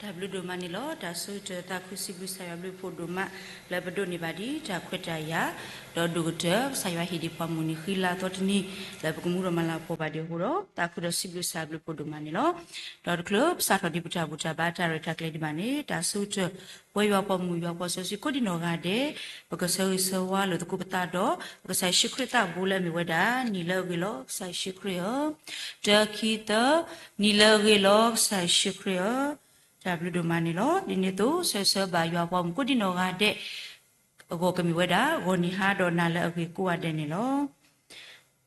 တၢ်ဘျုးဒိၣ်မးန့ၣ်လီၤ. တၢ်ဆၢကတီၢ်သးခုစံးဘျုးကစၢ်ယွၤဘျုးဖှိၣ်ဒိၣ်မး လၢပဒိးန့ၢ်ဘၣ်ဒံးတၢ်ခွဲးတၢ်ယာ်, ဒီးဒိၣ်ကတၢၢ် ကစၢ်ယွၤဟ့ၣ်ဒံးပှၤမုၢ်နံၤဃံလၤသီတနံၤ လၢပကမူဒီးမၤလၤကပီၤဘၣ်ဒံးအဃိဒီး သးခုဒီးစံးဘျုးကစၢ်ဘျုးဖှိၣ်ဒိၣ်မးန့ၣ်လီၤ. ဒီးတချုးပစးထီၣ်ဒံးပတၢ်ဘူၣ်တၢ်ဘါတၢ်ရဲၣ်တၢ်ကျဲၤဒံးဘၣ်န့ၣ် တၢ်ဆၢကတီၢ် ပဝဲယွၤပှၤမုၢ်ယွၤပှၤစီဆှံကိးဒံနီၢ်ဂၤဒဲး ပကဆၢဂ့ၤဆၢဝါလိာ်သကိးပသးဒီး ပကစၢ်ယ့ၣ်ၡူးခရံာ်သးဘိလၢအမ့ၢ်ဝဲဒၣ် နံၤလၢအဂ့ၤလီၤကစၢ်ယ့ၣ်ၡူးခရံာ်ဧၢ, တၢ ခံ သၢ, နံၤလၢအဂ့ၤလီၤကစၢ်ယ့ၣ်ၡူးခရံာ်ဧၢ. တၢ်ဘျုးဒိၣ်မးန့ၣ်လီၤ. ဒ်န့ၣ်အသိး ဆၢဂ့ၤဆၢဝါဘၣ်ယွၤပှၤမုၢ်ကိးဒံနီၢ်ဂၤဒဲး အဂီၢ်ကမ့ၢ်ဝဲဒၣ် ဂီၤနံၤဟါဒီးနၤလၢအဂ့ၤကိးဂၤဒဲးန့ၣ်လီၤ.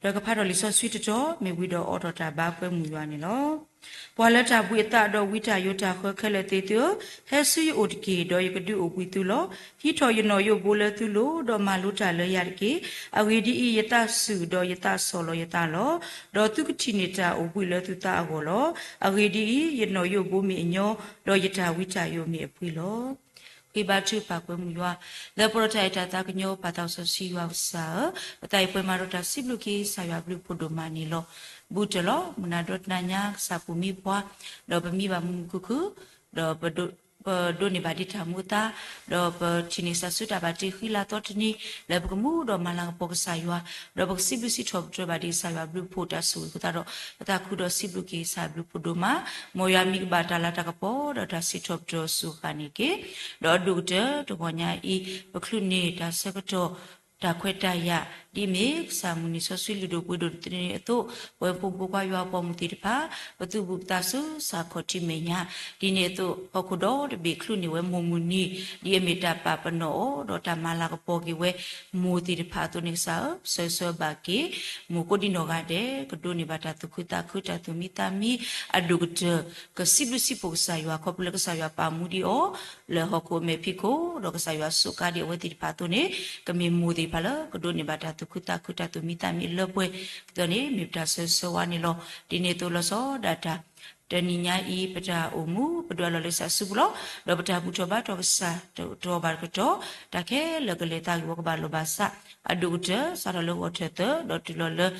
ဒီးကဖးထီၣ်လံာ်စီဆှံတတီၤ မ့ၢ်ဝံၤဒီးအိးထီၣ်တၢ်ဘါကွဲမုာ်ယွၤန့ၣ်လီၤ. ပှၤလၢတၢ်ဘှံးအသးဒီးဝံတၢ်ယိးတၢ်ဃၢခဲလၢာ်သ့ၣ်သုဧၢ, ဟဲဆူယအိၣ်တက့ၢ်, ဒီးယကဒုးအိၣ်ဘှံးသုလီၤ. ဟံးထီၣ်ယနီၣ်ယိၣ်ဘိလၢသုလိၤ, ဒီးမၤလိတၢ်လၢယၤတက့ၢ်. အဂ့ၢ်ဒ်အံၤ, ယသးစူၤ, ဒီးယသးဆီၣ်လီၤယသးလီၤ. ဒီးသုကထံၣ်န့ၢ်တၢ်အိၣ်ဘှံးလၢသုသးအဂီၢ်လီၤ. အဂ့ၢ်ဒ်အံၤ, ယနီၣ်ယိၣ်ဘိမ့ၢ်အညီ, ဒီးယတၢ်ဝံတၢ်ယိးမ့ၢ်အဖှံလီၤ. ဃ့ဘါထုကဖၣ်ကွဲမုာ်ယွၤ, လၢပှဲၤဒီးတၢ်အဲၣ်တၢ်သးကညီၤ ပၢ်သးစီဆှံယွၤကစၢ်ဧၢ, ပသးအံၤပှဲၤမးဒီးတၢ်စံးဘျုးက့ၤ ကစၢ်ယွၤဘျုးဖှိၣ်ဒိၣ်မးန့ၣ်လီၤ. ဘူးတၢ်လီၤ. မုၢ်နၤဒီတနၤညါ ကစၢ်ပူၤမံပှၤ, ဒီးပမံဘၣ်မုာ်မုာ်ခုၣ်ခုၣ်, ဒီးပဒိးန့ၢ်ဘၣ်ဒံးတၢ်မူအသါ, ဒီးပထံၣ်န့ၢ်စၢ်ဆူတၢ်ဘၣ်တ့ဃံလၤသီတနံၤ, လၢပကမူဒီးမၤလၤကပီၤကစၢ်ယွၤ, ဒီးပကစံးဘျုးစံးထီၣ်ပတြၢၤဘၣ်ဒံးကစၢ်ယွၤဘျုးဖှိၣ်တၢ်ဆိၣ်ဂ့ၤအဃိသတးဒီး ပသးခုဒီးစံးဘျုးက့ၤကစၢ်ဘျုးဖှိၣ်ဒိၣ်မး, မ်ယွၤမံၤကဘၣ်တၢ်လၤတၢ်ကပီၤ ဒီးတၢ်စံးထီၣ်ပတြၢၤအစိၤဃၣ်န့ၣ်တက့ၢ်. ဒီးအဒိၣ်ကတၢၢ်တဂီၤညါအံၤ ပချုးန့ၢ်တၢ်ဆၢကတီၢ် တၢ်ခွဲးတၢ်ယာ် ဒ်အမ့ၢ် ကစၢ်မုၢ်နံၤစီဆှံလုၢ်ဒိၣ်ပှ့ၤဒိၣ်တနံၤအသိး, ပဝဲဖိမုၣ်ဖိခွါယွၤပှၤမုၢ်သ့ၣ်တဖၣ် ပသုးဘူးပသးဆူစၢ်ခီၣ်ထံးမဲာ်ညါ, ဒ်န့ၣ်အသိး ဟီၣ်ခိၣ်ဒီတဘ့ၣ်ချုးန့ၢ်ဝဲမိၢ်မုၢ်နံၤ ဒ်အမ့ၢ်တၢ်ပာ်ပနီၣ်အီၤ ဒီးတၢ်မၤလၤကပီၤက့ၤဝဲ မိၢ်သ့ၣ်တဖၣ်အသိးန့ၣ် ကစၢ်ဧၢ, ဆၢဂ့ၤဆၢဝါဘၣ်က့ၤ မိၢ်ကိးဒံနီၢ်ဂၤဒဲး ကဒိးန့ၢ်ဘၣ်တၢ်သူၣ်ခုသးခု တၢ်သူၣ်မံသးမံ, အဒိၣ်ကတၢၢ် ကစံးဘျုးစံးဖှိၣ်ကစၢ်ယွၤ ခီဖျိလၢကစၢ်ယွၤပာ်မူဒံးအီၤ လၢဟီၣ်ခိၣ်အမဲာ်ဖံးခိၣ်, ဒီးကစၢ်ယွၤစူးကါဒံးအဝဲသ့ၣ်တဖၣ်အသိးန့ၣ်, ကမ့ၢ်မိၢ်သ့ၣ်တဖၣ်လၢ ကဒိးန့ၢ်ဘၣ်တၢ်သူၣ်ခုသးခု တၢ်သူၣ်မံသးမံအလၢပှဲၤ, ကသ့ၣ်န့ၣ် မ့ၢ်ပတၢ်ဆၢဂ့ၤဆၢဝါန့ၣ်လီၤ. ဒ်န့ၣ်အသိးလီၤဆီဒၣ်တၢ် တနံၤညါအံၤ ပတၢ်အိၣ်မူ ပဒိးအလီၢ်လၢကစၢ်စုပူၤလီၤ. ဒီးပတၢ်ဘူၣ်ထီၣ်ဘါထီၣ်ကစၢ်တတီၤဘၣ်တကတီၢ်, တၢ်ခဲလၢာ်ကလဲၤသးဂ့ၢ်ဝီကဘၣ်လိာ်ဘၣ်စး, အဒိၣ်ကတၢၢ် စးထီၣ်လၢဂီၤထၢၣ်သၢ ဒီးတုၤလီၤလၢ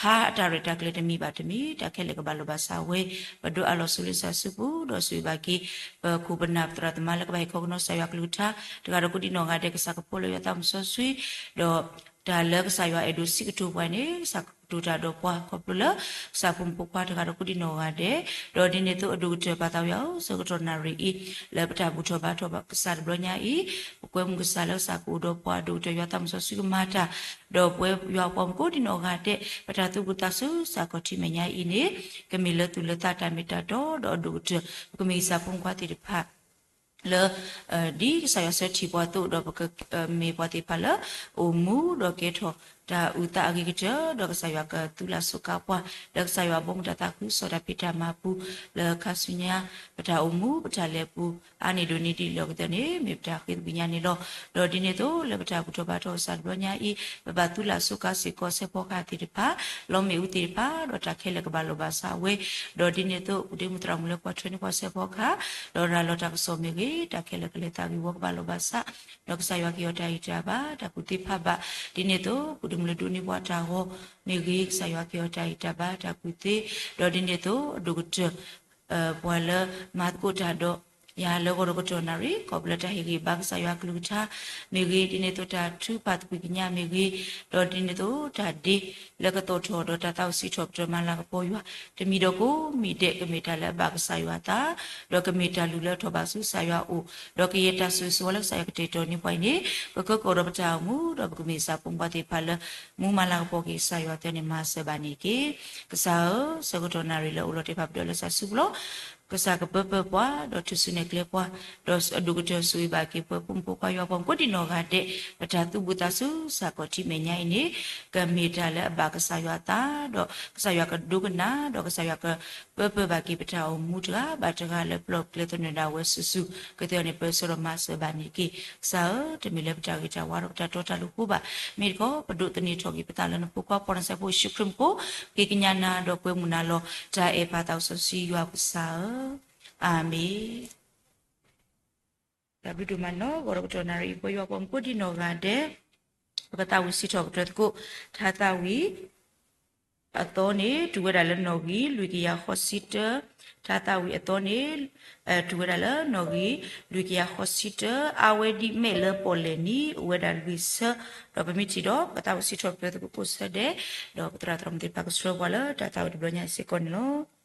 ဟါအတၢ်ရဲၣ်တၢ်ကျဲၤတမံၤဘၣ်တမံၤ တၢ်ခဲလၢာ်ကဘၣ်လိာ်ဘၣ်စးဝဲ, ပဒိးအလီၢ်ဆူလၢကစၢ်စုပူၤ ဒီးဆိၣ်ဂ့ၤဘၣ်က့ၤ ပခိၣ်ပနၢ်ပသရၣ်သမါလၢကဘၣ်ဟ့ၣ်ခီကနီၤကစၢ်ယွၤကလုၢ်ကထါ တဂၤဒီးကိးဒံနီၢ်ဂၤဒဲး ကစၢ်ကဖီလၢယွၤသးမုၢ်စီဆှံ, ဒီးတၢ်လၢကစၢ်ယွၤအဲၣ်ဒိးစံးကတိၤပှၤန့ၣ် ကစၢ်ကတိၤတၢ်ဒီးပှၤ ခီဖျိလၢ ကစၢ်ဖိမုၣ်ဖိခွါတဂၤဒီးကိးဒံနီၢ်ဂၤဒဲး, ဒီးဒ်န့ၣ်အသိးအဒိၣ်ကတၢၢ်ပၢ်သးဝံၣ်ဧၢ, ဆၢကတီၢ်နၣ်ရံၣ်အံၤ လၢပတၢ်ဘူၣ်ထီၣ်ဘါထီၣ်ကစၢ်တဘျီညါအံၤ, ပကွဲမုာ်ကစၢ်လၢကစၢ်ကအိၣ်ဒီးပှၤ ဒိၣ်ကတၢၢ်ယွၤသးမုၢ်စီဆှံကမၤတၢ်, ဒီးပဝဲယွၤပှၤမုၢ်ကိးဒံနီၢ်ဂၤဒဲး ပတၢ်သူၣ်ဘူးသးဆူစၢ်ခီၣ်ထံးမဲာ်ညါအံၤန့ၣ် ကမ့ၢ်လၢသူၣ်လၢသးတၢ်မ့ၢ်တၢ်တီ ဒီးအဒိၣ်ကတၢၢ် ပကမ့ၢ်ကစၢ်ဖိမုၣ်ဖိခွါသ့ၣ်တဖၣ် လၢ ဒ်ကစၢ်ယွၤဆၢထံၣ်ပှၤအသိး ဒီးပကမ့ၢ်ပှၤသ့ၣ်တဖၣ်လၢ အိၣ်မူဒီးကဲထီၣ်တၢ်အုၣ်သးအဂ့ၤကတၢၢ် ဒီးကစၢ်ယွၤကသုးလၢ်စူးကါပှၤ လၢကစၢ်ယွၤဘီမုၢ်တၢ်သးခုကစီၣ်တၢ်ဖံးတၢ်မၤပူၤ လၢခါဆူညါ ပတၢ်အိၣ်မူပတၢ်လဲၤပူၤ အါန့ၢ်ဒိၣ်န့ၢ်ဒံးလၢကသ့န့ၣ် မ့ၢ်ပတၢ်ဃ့သကွံာ်ညါန့ၣ်လီၤ. ဒီးဒ်န့ၣ်အသိးလၢပတၢ်ဘူၣ်ထီၣ်ဘါထီၣ်ကစၢ်တဘျီညါအံၤ ပဘၣ်သုးလၢ်စူးကါစ့ၢ်ကီးစဲးဖီကဟၣ်သ့ၣ်တဖၣ် လီမ့ၣ်အူသ့ၣ်တဖၣ် ဒီးတၢ်ခဲလၢာ်ကဘၣ်လိာ်ဘၣ်စးဝဲ ဒီးဒ်န့ၣ်အသိး ပဒ့မုၣ်သရၣ်မုၣ်လၢပှၤထွဲန့ၢ်ပှၤစဲးဖီကဟၣ် ဒီးရၤလီၤတၢ်ကစီၣ်မ့ၢ်ဂ့ၤ တၢ်ခဲလၢာ်ကလဲၤသးဂ့ၢ်ဝီကဘၣ်လိာ်ဘၣ်စး ဒီးကစၢ်ယွၤက့ၤအီၤတၢ်ဂံၢ်တၢ်ဘါ တၢ်ကူၣ်သ့ဖးဘၣ် ဒ်န့ၣ်အသိး ပဒ့မုၣ်လၢဒိးန့ၢ်ပှၤတၢ်ဂီၤမ့ၢ်ဂ့ၤ ကစၢ်ယွၤက့ၤအီၤတၢ်ဂံၢ်တၢ်ဘါ တၢ်ကူၣ်သ့ ဒီးဒ်န့ၣ်အသိး အဒိၣ်ကတၢၢ် ပှၤလၢမၤသကိးတၢ်ဒီးယၤလၢဂီၤဒီးကတီၢ်နၣ်ရံၣ် ခီဖျိလၢတၢ်ဟ့ၣ်ဂံၢ်ဘါကစၢ်ယွၤကလုၢ်ကထါမ့ၢ်ဂ့ၤ ဒ်န့ၣ်အသိးတၢ်ထုကဖၣ်သကွံာ်ကညးမ့ၢ်ဂ့ၤ ဒီးဒ်န့ၣ်အသိးတၢ်ဒ့လၢကသီၣ်ထီၣ်ဒီးတၢ်သးအိၣ်စံးထီၣ်ပတြၢၤမၤလၤကပီၤယွၤ တမံၤဒီးကိးမံၤဒဲး ကမ့ၢ်တၢ်လၢအဘၣ်ကစၢ်ယွၤအသး ဒီးကမ့ၢ်တၢ်လုၢ်လၢထီၣ်ဘးဆူကစၢ်ယွၤအအိၣ် ဒီးကယဲၢ်တၢ်ဆိၣ်ဂ့ၤဆိၣ်ဝါလၢကစၢ်ယွၤကတဲာ်ကတီၤန့ၢ်ပှၤအံၤန့ၣ် ပကကအိၣ်ဒီးပတၢ်အိၣ်မူ ဒီးပကမ့ၢ်ကစၢ်ဖိမုၣ်ဖိခွါသ့ၣ်တဖၣ်လၢ မူမၤလၤကပီၤက့ၤကစၢ်ယွၤအသးန့ၣ် မၤစၢၤဘၣ်န့ၣ်တက့ၢ်. ကစၢ်ဧၢ, ဆၢကတီၢ်နၣ်ရံၣ်လၢအိၣ်လီၤတ့ၢ်ဖးပဒိၣ်လၢကစၢ်စုပူၤလီၤ. ကစၢ်ကပၢပၢၢ်ပှၤ ဒီးထုးစုနဲၣ်ကျဲပှၤ ဒီးအဒိၣ်ကတၢၢ်ဆိၣ်ဂ့ၤဘၣ်က့ၤပှၤဖိမုၣ်ဖိခွါယွၤပှၤကိးဒံနီၢ်ဂၤဒဲး ပတၢ်သူၣ်ဘူးသးဆူစၢ်ခီၣ်ထံးမဲာ်ညါအံၤန့ၣ် ကမ့ၢ်တၢ်လၢအဘၣ်ကစၢ်ယွၤအသး ဒီးကစၢ်ယွၤကဒိကနၣ် ဒီးကစၢ်ယွၤကပၢပၢၢ်ဘၣ်က့ၤပတၢ်အိၣ်မူတဂၤဘၣ်တဂၤ လၢပျီၢ်ကျဲသနၢၣ်ဒၣ်ဝဲစုာ်စုာ် ကသ့အီၤန့ၣ် ပၢဆှၢဒီးမၤစၢၤဘၣ်န့ၣ်တက့ၢ်. ကစၢ်ဧၢ, တမ့ၢ်လၢပတၢ်ဂ့ၤတၢ်ဝါဒီးပတၢ်တီတၢ်လိၤအဃိဘၣ်, မ့ၢ်တခီ ပဒိးသန့ၤထီၣ်က့ၤပသးလၢနဖိခွါပှၤနစဲးဖိယ့ၣ်ၡူးခရံာ်မူခိၣ်, က့ၤကညးနၤဒီးကွဲမုာ်နၤလီၤ. တၢ်အဲၣ်ပၢ်သးစီဆှံယွၤပကစၢ်ဧၢ, အၤမ့ၣ်. တၢ်ဘျုးဒိၣ်မးနီၢ် ဂီၤဒီးကတီၢ်နၣ်ရံၣ်အံၤ ပှၤယွၤပှၤမူကိးဒံနီၢ်ဂၤဒဲး ပကသးဝံၣ်စံးထီၣ်ပတြၢၤသကိး ထါသးဝံၣ် အသီန့ၣ် တုၤဝဲဒၣ်လၢနီၣ်ဂံၢ်လွံၢ်ကယၤဃိးဆံတၢ, တၢ်သးဝံၣ်အသီန့ၣ် တုၤဝဲဒၣ်လၢနီၣ်ဂံၢ်လွံၢ်ကယၤဃိးဆံတၢ, အဝဲဒ်အမ့ၢ်လၢပီၣ်လဲၣ်နံၣ် အိၣ်ဝဲဒၣ်လွံၢ်ဆၢ, ဒီးပမ့ၢ်ထံၣ်ဒီး ပသးအိၣ်စံးထီၣ်ပတြၢၤသကိးကိးဆၢဒဲး, ဒီးပသရၣ်သရၣ်မုၣ်သ့ၣ်တဖၣ်ကဆှၢပှၤလၢတၢ်သးဝံၣ်တဘျီညါအံၤစ့ၢ်ကီးန့ၣ်လီၤ.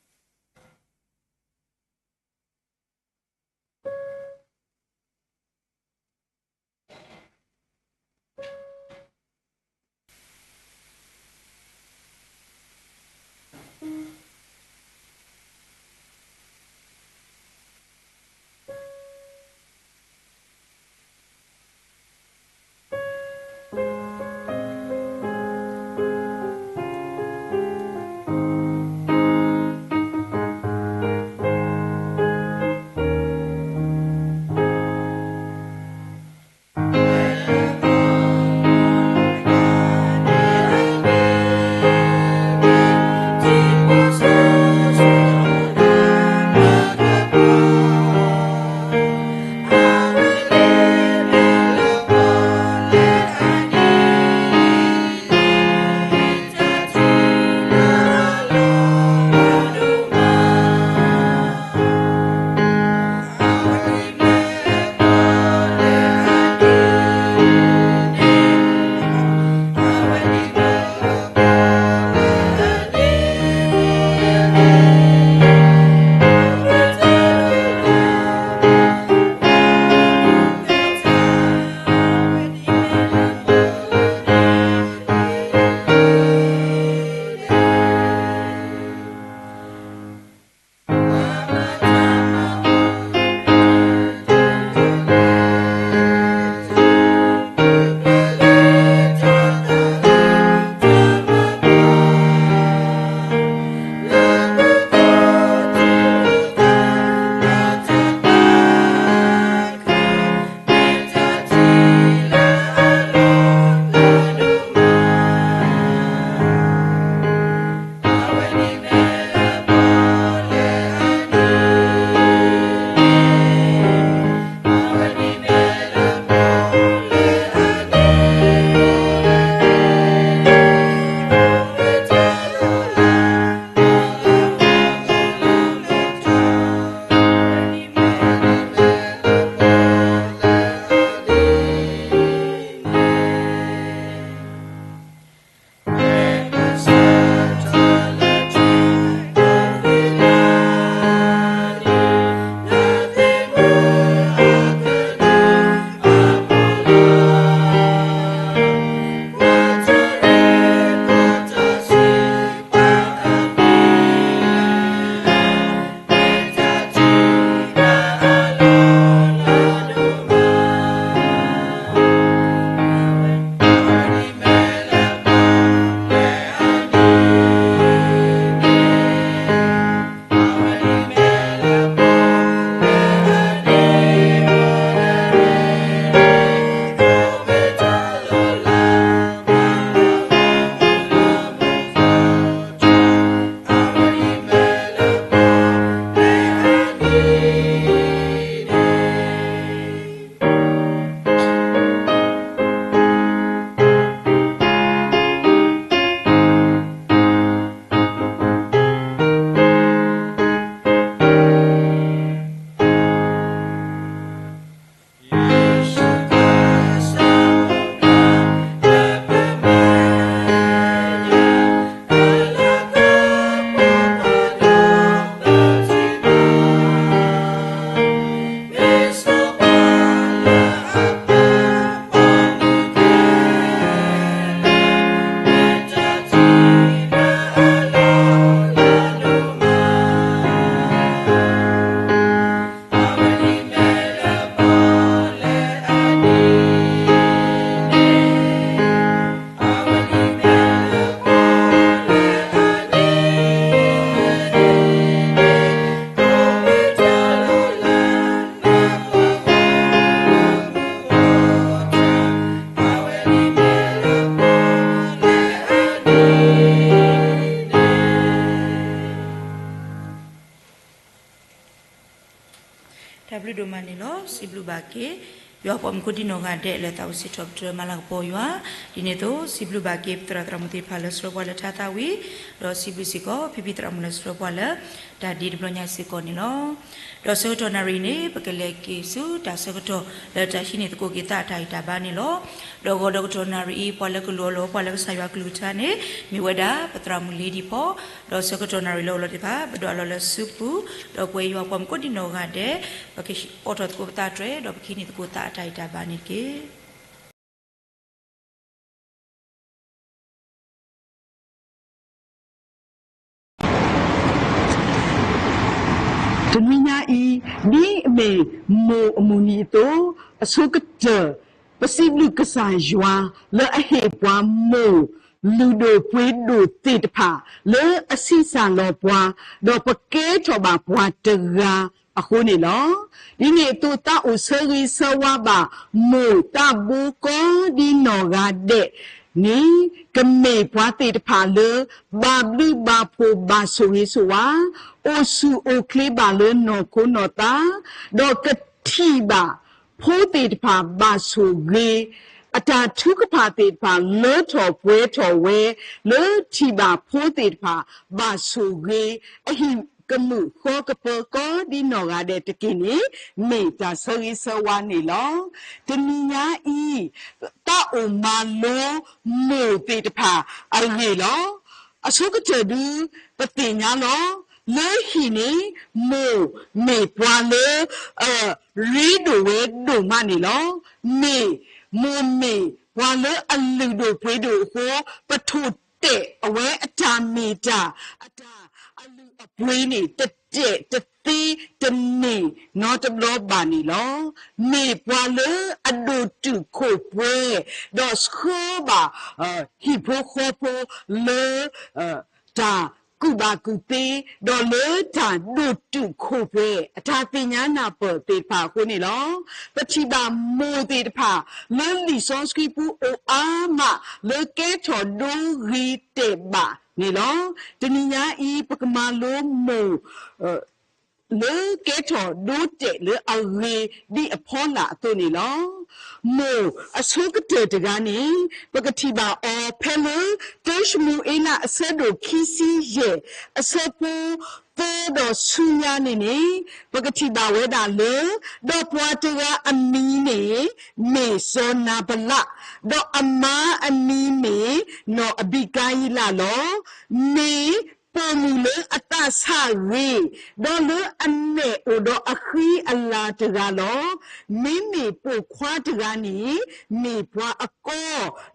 တၢ်ဘျုးဒိၣ်မးန့ၣ်လီၤ. စံးဘျုးဘၣ်က့ၤ ယွၤပိာ်မုၣ်ကိးဒံနီၢ်ဂၤဒဲးလၢသးအိၣ်စံးထီၣ်ပတြၢၤမၤလၤကပီၤယွၤ, ဒ်န့ၣ်အသိး စံးဘျုးဘၣ်က့ၤပသရၣ်သရၣ်မုၣ်သ့ၣ်တဖၣ်လၢဆှၢပှၤလၢထါသးဝံၣ်, ဒီးစံးဘျုးစ့ၢ်ကီး ဖံဖံသရၣ်မုၣ်လၢဆှၢပှၤလၢ တၢ်ဒ့တဘျီညါစ့ၢ်ကီးန့ၣ်လီၤ. ဒီးဆၢကတီၢ်နၣ်ရံၣ်အံၤန့ၣ် ပကလဲၤက့ၤဆူတၢ်ဆၢကတီၢ်လၢတၢ်ဟံးန့ၢ်သကိးက့ၤသးအတၢ်ဂံၢ်တၢ်ဘါန့ၣ်လီၤ. ဒီးဂီၤဒီးကတီၢ်နၣ်ရံၣ်အံၤ ပှၤလၢကလိၣ်အီၤလီၤပှၤလၢကစၢ်ယွၤကလုၢ်ကထါန့ၣ် မ့ၢ်ဝဲဒၣ်ပသရၣ်မုၣ်လ့ဒံဖီ, ဒီးဆၢကတီၢ်နၣ်ရံၣ်လၢအိၣ်လီၤသ့ၣ်တဖၣ် ပဒိးအလီၢ်လၢစုပူၤ, ဒီးပဝဲယွၤပိာ်မုၣ်ကိးဒံနီၢ်ဂၤဒဲး ပကအိးထီၣ်သကိးပသးတြဲၤ ဒီးပကဟံးန့ၢ်သကိးသးအတၢ်ဂံၢ်တၢ်ဘါန့ၣ်တက့ၢ်. တနံၤညါအံၤ ဒ်အမ့ၢ်မိၢ်အမုၢ်နံၤအသိး, အဆိကတၢၢ် ပစံးဘျုးကစၢ်ယွၤ လၢအဟ့ၣ်ပှၤမိၢ်လုၢ်ဒိၣ်ပှ့ၤဒိၣ်သ့ၣ်တဖၣ် လၢအဆံးစၢ်လီၤပှၤ, ဒီးပကဲထီၣ်ဘၣ်ပှၤတဂၤအဃိန့ၣ်လီၤ. ဒ်န့ၣ်အသိး သးအိၣ်ဆၢဂ့ၤဆၢဝါဘၣ် မိၢ်သးဘိကိးဒံနီၢ်ဂၤဒဲးန့ၣ် ကမ့ၢ်ပှၤသ့ၣ်တဖၣ်လၢ ဘၣ်ဘျုးဘၣ်ဖှိၣ်ဘၣ်ဆိၣ်ဂ့ၤဆိၣ်ဝါ, အိၣ်ဆူၣ်အိၣ်ချ့ဘၣ်လၢနီၢ်ခိနီၢ်သး, ဒီးကထံၣ်ဘၣ်ဖိသ့ၣ်တဖၣ်ဘၣ်ဆိၣ်ဂ့ၤ, အတၢ်ထုကဖၣ်သ့ၣ်တဖၣ်လၢထီၣ်ပှဲၤထီၣ်ဝဲ လၢထံၣ်ဘၣ်ဖိသ့ၣ်တဖၣ်ဘၣ်ဆိၣ်ဂ့ၤ, အဟံၣ်ကမုာ်ဃီကပၢၤကိးဒံနီၢ်ဂၤဒဲးတက့ၢ်န့ၣ် မ့ၢ်တၢ်ဆၢဂ့ၤဆၢဝါန့ၣ်လီၤ. တနံၤညါအံၤ သးအိၣ်မၤလိမိၢ်သ့ၣ်တဖၣ်အဂ့ၢ်လီၤ. အဆိကတၢၢ်ဒု ပသ့ၣ်ညါလီၤ. လၢဟံၣ်န့ၣ် မိၢ်မ့ၢ်ပှၤလၢ ရ့ဒိၣ်ဝဲဒိၣ်မးန့ၣ်လီၤ. မ့ၢ်မိၢ်မ့ၢ်ပှၤလၢအလုၢ်ဒိၣ်ပှ့ၤဒိၣ်အဃိ ပထိၣ်တဲာ်အဝဲအတၢ်မ့ၢ်တၢ် အတၢ်အလုၢ်အပှ့ၤန့ၣ် တတဲာ်တသ့တန့ၢ်နီတဘျီဘၣ်န့ၣ်လီၤ. မ့ၢ်ပှၤလၢအဒိၣ်တုာ်ခိၣ်ပှဲၤ ဒီးဆှၢဘၣ် ဟံၣ်ဖိဃီဖိလၢ တၢ်ကူၣ်ဘၣ်ကူၣ်သ့ ဒီးလၢတၢ်ဒိၣ်တုာ်ခိၣ်ပှဲၤ အတၢ်သ့ၣ်ညါနၢ်ပၢၢ်သ့ၣ်တဖၣ်အဃိန့ၣ်လီၤ. ပထံၣ်ဘၣ်မိၢ်သ့ၣ်တဖၣ် လၢလံာ်စီဆှံပူၤအိၣ်အါမး လၢကဲထီၣ်ဒိဂ့ၤတဲာ်ဘၣ်န့ၣ်လီၤ. တနံၤညါအံၤ ပကမၤလိမိၢ် လၢကဲထီၣ်ဒိတဲာ်လၢအဂ့ၤဒ်အဖီလာ်အသိးန့ၣ်လီၤ. မိၢ်အဆိကတၢၢ်တဂၤန့ၣ် ပကထံၣ်ဘၣ်အီၤဖဲလၢ တၢၡမူၤအ့လးအဆၢဒိၣ်ခံဆံယဲၢ် အဆၢဖိသၢဒီးဆူညါန့ၣ်န့ၣ် ပကထံၣ်ဘၣ်ဝဲဒၣ်လၢ ဒီးပှၤတဂၤအမံၤန့ၣ် မ့ၢ်စီၤနၤဘလး, ဒီးအမါအမံၤမ့ၢ်နီၢ်အဘံကၤယံလးလီၤ. မ့ၢ်ပိာ်မုၣ်လၢအသးဆးဂ့ၤ, ဒီးလၢအမဲာ်အိၣ်ဒီးအဃံအလၤတဂၤလီၤ. မ့မ့ၢ်ပိာ်ခွါတဂၤန့ၣ် မ့ၢ်ပှၤအကီ,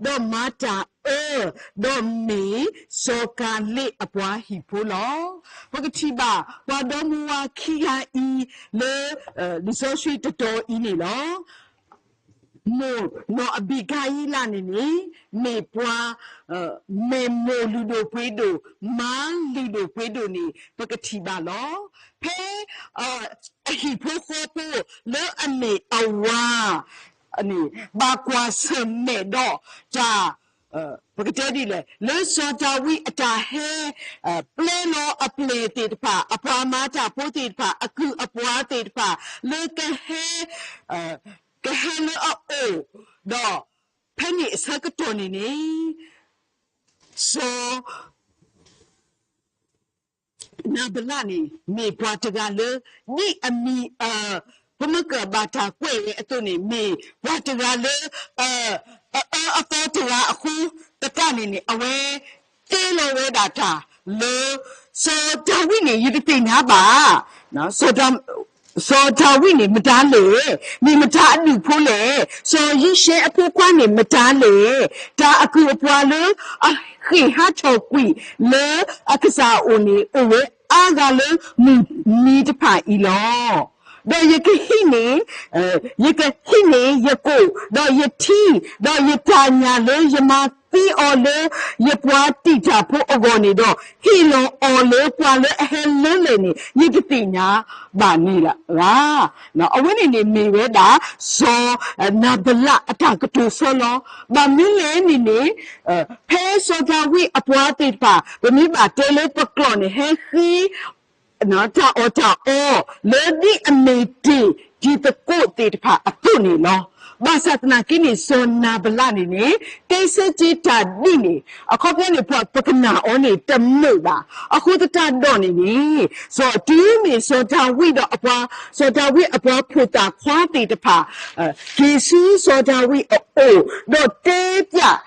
ဒီးမၤတၢ်အၢ, ဒီးမ့ၢ်စီၤကၤလ့းအပှၤဟံၣ်ဖိလီၤ. ပကထံၣ်ဘၣ်ပှၤဒီမါဝၤခံဂၤအံၤလၢ လံာ်စီဆှံတတီၤအံၤန့ၣ်လီၤ. မိၢ်နီၢ်အဘံကၤယံလးန့ၣ်န့ၣ် မ့ၢ်ပှၤ မဲာ်မိၢ်လုၢ်ဒိၣ်ပှ့ၤဒိၣ်, မါလုၢ်ဒိၣ်ပှ့ၤဒိၣ်န့ၣ် ပကထံၣ်ဘၣ်လီၤ. ဖဲ အဟံၣ်ဖိဃီဖိ လၢအမ့ၢ်အဝၤန့ၣ် ဘၣ်ကွၢ်ဆၢၣ်မဲာ်ဒီးတၢ် ပကတဲဒ်လဲၣ်, လၢစီၤဒၤဝံးအတၢ်ဟဲ ပျဲလီၤအပျဲၢ်သ့ၣ်တဖၣ်, အပှၤမၤတၢ်ဖိသ့ၣ်တဖၣ်, အကုၢ်အပှၤသ့ၣ်တဖၣ် လၢကဟဲ ကဟဲလၢအအိၣ်, ဒီးဖဲန့ၣ်အဆၢကတီၢ်န့ၣ်န့ၣ် စီၤ နၤဘလးန့ၣ် မ့ၢ်ပှၤတဂၤလၢ ဒ်အမံၤ ပမ့ၢ်ကဘၣ်တၢ်ကွဲးဝဲအသိးန့ၣ် မ့ၢ်ပှၤတဂၤလၢ အအၢအသီတဂၤအဃိသတးန့ၣ်န့ၣ် အဝဲတဲလီၤဝဲဒၣ်တၢ်လၢ စီၤဒၤဝံးန့ၣ် ယတသ့ၣ်ညါဘၣ် စီၤဒၤဝံးန့ၣ် မတၤလဲၣ်, မ့ၢ်မတၤအဒူၣ်ဖိလဲၣ်, စီၤယံၡဲအဖိခွါန့ၣ် မတၤလဲၣ်, တၢ်အကုၢ်အပှၤလၢအဃ့ၢ်ဟးထီၣ်ကွံာ်လၢအကစၢ်အအိၣ်န့ၣ် အိၣ်ဝဲအါဂၤလၢမုၢ်နံၤတဖၣ်အံၤလီၤ. ဒီးယကဟံးန့ၢ် ယကဟံးန့ၢ်ယကိၣ်, ဒီးယထံ, ဒီးယတၢ်ညၣ်လၢယမၤသံအီၤလၢယပှၤတံာ်တာ်ဖိအဂီၢ်န့ၣ်ဒီး, ဟ့ၣ်လီၤအီၤလၢပှၤလၢအဟဲလၢလဲၣ်န့ၣ် ယတသ့ၣ်ညါဘၣ်န့ၣ်လၢၤ. အဝဲန့ၣ်န့ၣ်မ့ၢ်ဝဲဒၣ် စီၤနၤဘလးအတၢ်ကတိၤဆၢလီၤ. ဘၣ်မနုၤလဲၣ်န့ၣ်န့ၣ် ဖဲစီၤဒၤဝံးအပှၤသ့ၣ်တဖၣ် ပမ့ၢ်ဘၣ်တဲလၢပကျိာ်န့ၣ် ဟဲဃ့ တၢ်အီၣ်တၢ်အီ လၢဒ်အမ့ၢ်တ့ၢ်တံၤသကိးသ့ၣ်တဖၣ်အသိးန့ၣ်လီၤ. ဘၣ်ဆၣ်သနာ်က့န့ၣ် စီၤနၤဘလးန့ၣ်န့ၣ် တဲဆၢက့ၤတၢ်ဒ်န့ၣ် အခီပညီန့ၣ် ပှၤပကနၣ်အီၤန့ၣ်တမုာ်ဘၣ်. အဃိသတးဒီးန့ၣ်န့ၣ် စီၤတုၤမ့ၢ်စီၤဒၤဝံးဒီးအပှၤ စီၤဒၤဝံးအပှၤဖိသၣ်ခွါသ့ၣ်တဖၣ် က့ၤဆူစီၤဒၤဝံးအအိၣ် ဒီးတဲပျး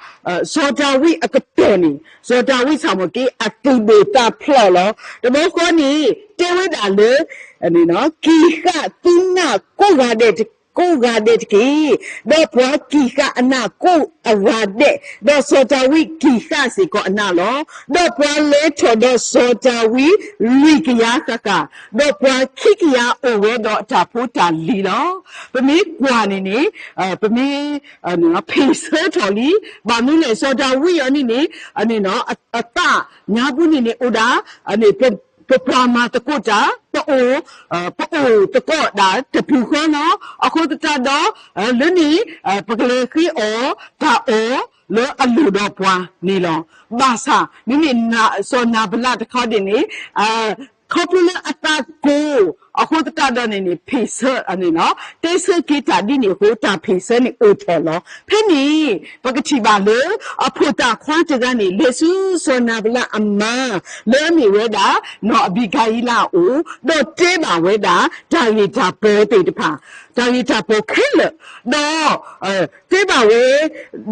စီၤဒၤဝံးအကတီၢ်န့ၣ် စီၤဒၤဝံးဆၣ်မ့ၢ်က့ၤအသူၣ်ဒိၣ်သးဖျိးလီၤ. တဘျီဃီန့ၣ် တဲဝဲဒၣ်လၢ က့ၤဃၣ်သုနၢ်ကိးဂၤဒဲးတက့ၢ်. ဒီးပှၤက့ၤဃၣ်အနၢ်ကိးအဂၤဒဲး, ဒီးစီၤဒၤဝံးက့ၤဃၣ်စ့ၢ်ကီးအနၢ်လီၤ. ဒီးပှၤလဲၤထီၣ်ဒီးစီၤဒၤဝံး လွံၢ်ကယၤဃၣ်ဃၣ်, ဒီးပှၤခံကယၤအိၣ်ဝဲဒီးအတၢ်ဖိတၢ်လံၤလီၤ. ပမ့ၢ်ကွၢ်န့ၣ်န့ၣ် ပမ့ၢ် ဖ့ၣ်ဆၢထီၣ်လံ. ဘၣ်မနုၤလဲၣ် စီၤဒၤဝံးအီၤန့ၣ်န့ၣ် အသးညါပူၤန့ၣ်န့ၣ် အိၣ်ဒၣ် ပပှၤမၤသကိးတၢ် ပအိၣ် ပအိၣ်သကိးဒၣ်တပျုၤဃီလီၤ. အဃိသတးဒီး လၢန့ၣ် ပကလဲၤဃ့အီၣ်တၢ်အီၣ်လၢအလိၣ်ဒီးပှၤန့ၣ်လီၤ. ဘၣ်ဆၣ် မ့မ့ၢ်စီၤနၤဘလးတခီဒ်န့ၣ် ခီဖျိလၢအသးကိၤ အဃိသတးဒီးန့ၣ်န့ၣ် ဖ့ၣ်ဆၢ တဲဆၢက့ၤတၢ်ဒ်န့ၣ်အဃိ တၢ်ဖ့ၣ်ဆၢန့ၣ်အိၣ်ထီၣ်လီၤ. ဖဲန့ၣ် ပကထံၣ်ဘၣ်လၢ အဖိသၣ်ခွါတဂၤန့ၣ် လဲၤဆူစီၤနၤဘလးအမါ လၢအမ့ၢ်ဝဲဒၣ် နီၢ်အဘံကၤယံလးအအိၣ် ဒီးတဲဘၣ်ဝဲဒၣ် တၢ်ဂ့ၢ်တၢ်ပီၤသ့ၣ်တဖၣ် တၢ်ဂ့ၢ်တၢ်ပီၤခဲလၢာ် ဒီး တဲဘၣ်ဝဲ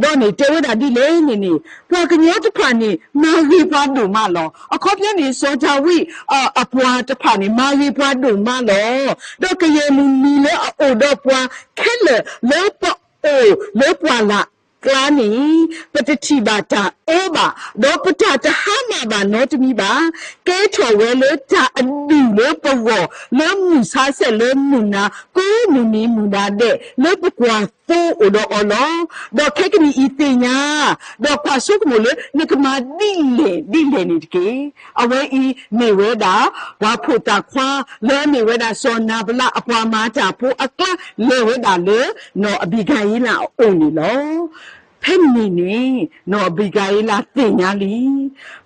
ဒီးန့ၣ်တဲဝဲဒၣ်ဒ်လဲၣ်န့ၣ်န့ၣ် ပှၤကညီတဖၣ်န့ၣ် မၤဂ့ၤပှၤဒိၣ်မးလီၤ. အခီပညီန့ၣ် စီၤဒၤဝံး အပှၤတဖၣ်န့ၣ် မၤဂ့ၤပှၤဒိၣ်မးလီၤ. ဒီးကယဲၢ်မုၢ်နံၤလၢအအိၣ်ဒီးပှၤခဲလၢာ်လၢပအိၣ်လၢပှၢ်လၢ်ကျါန့ၣ် ပတထံၣ်ဘၣ်တၢ်အၢဘၣ်, ဒီးပတၢ်တဟါမၢ်ဘၣ်နီတမံၤဘၣ်. ကဲထီၣ်ဝဲလၢတၢ်အဒူၣ်လၢပဂီၢ် လၢမုၢ်ဆါဆဲးလၢမုၢ်နၤ ကိးမုၢ်နံၤမုၢ်နၤဒဲး လၢပကွၢ်သိအိၣ်ဒီးအီၤလီၤ. ဒီးခဲကနံၣ်အံၤသ့ၣ်ညါ, ဒီးကွၢ်ဆိကမိၣ်လၢနကမၤဒ်လဲၣ်ဒ်လဲၣ်န့ၣ်တက့ၢ်. အဝဲအံၤမ့ၢ်ဝဲဒၣ် ပှၤဖိသၣ်ခွါ လၢအမ့ၢ်ဝဲဒၣ်စီၤနၤဘလးအပှၤမၤတၢ်ဖိအကျါ လဲၤဝဲဒၣ်လၢ နီၢ်အဘံကၤယံလးအအိၣ်န့ၣ်လီၤ. ဖဲန့ၣ်န့ၣ် နီၢ်အဘံကၤယံလးသ့ၣ်ညါလံ.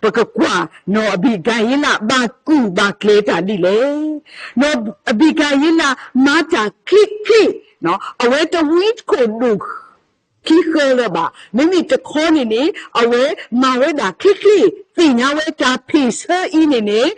ပကကွၢ် နီၢ်အဘံကၤယံလးဘၣ်ကူၣ်ဘၣ်ကျဲၤတၢ်ဒ်လဲၣ်. နီၢ်အဘံကၤယံလးမၤတၢ်ချ့ချ့, အဝဲတဝံတခိၣ်ဒိၣ် ခံဃၢလၢၤဘၣ်. မ့မ့ၢ်တခီန့ၣ်န့ၣ် အဝဲမၤဝဲဒၣ်ချ့ချ့, သ့ၣ်ညါဝဲတၢ်ဖ့ၣ်ဆၢအံၤန့ၣ်န့ၣ်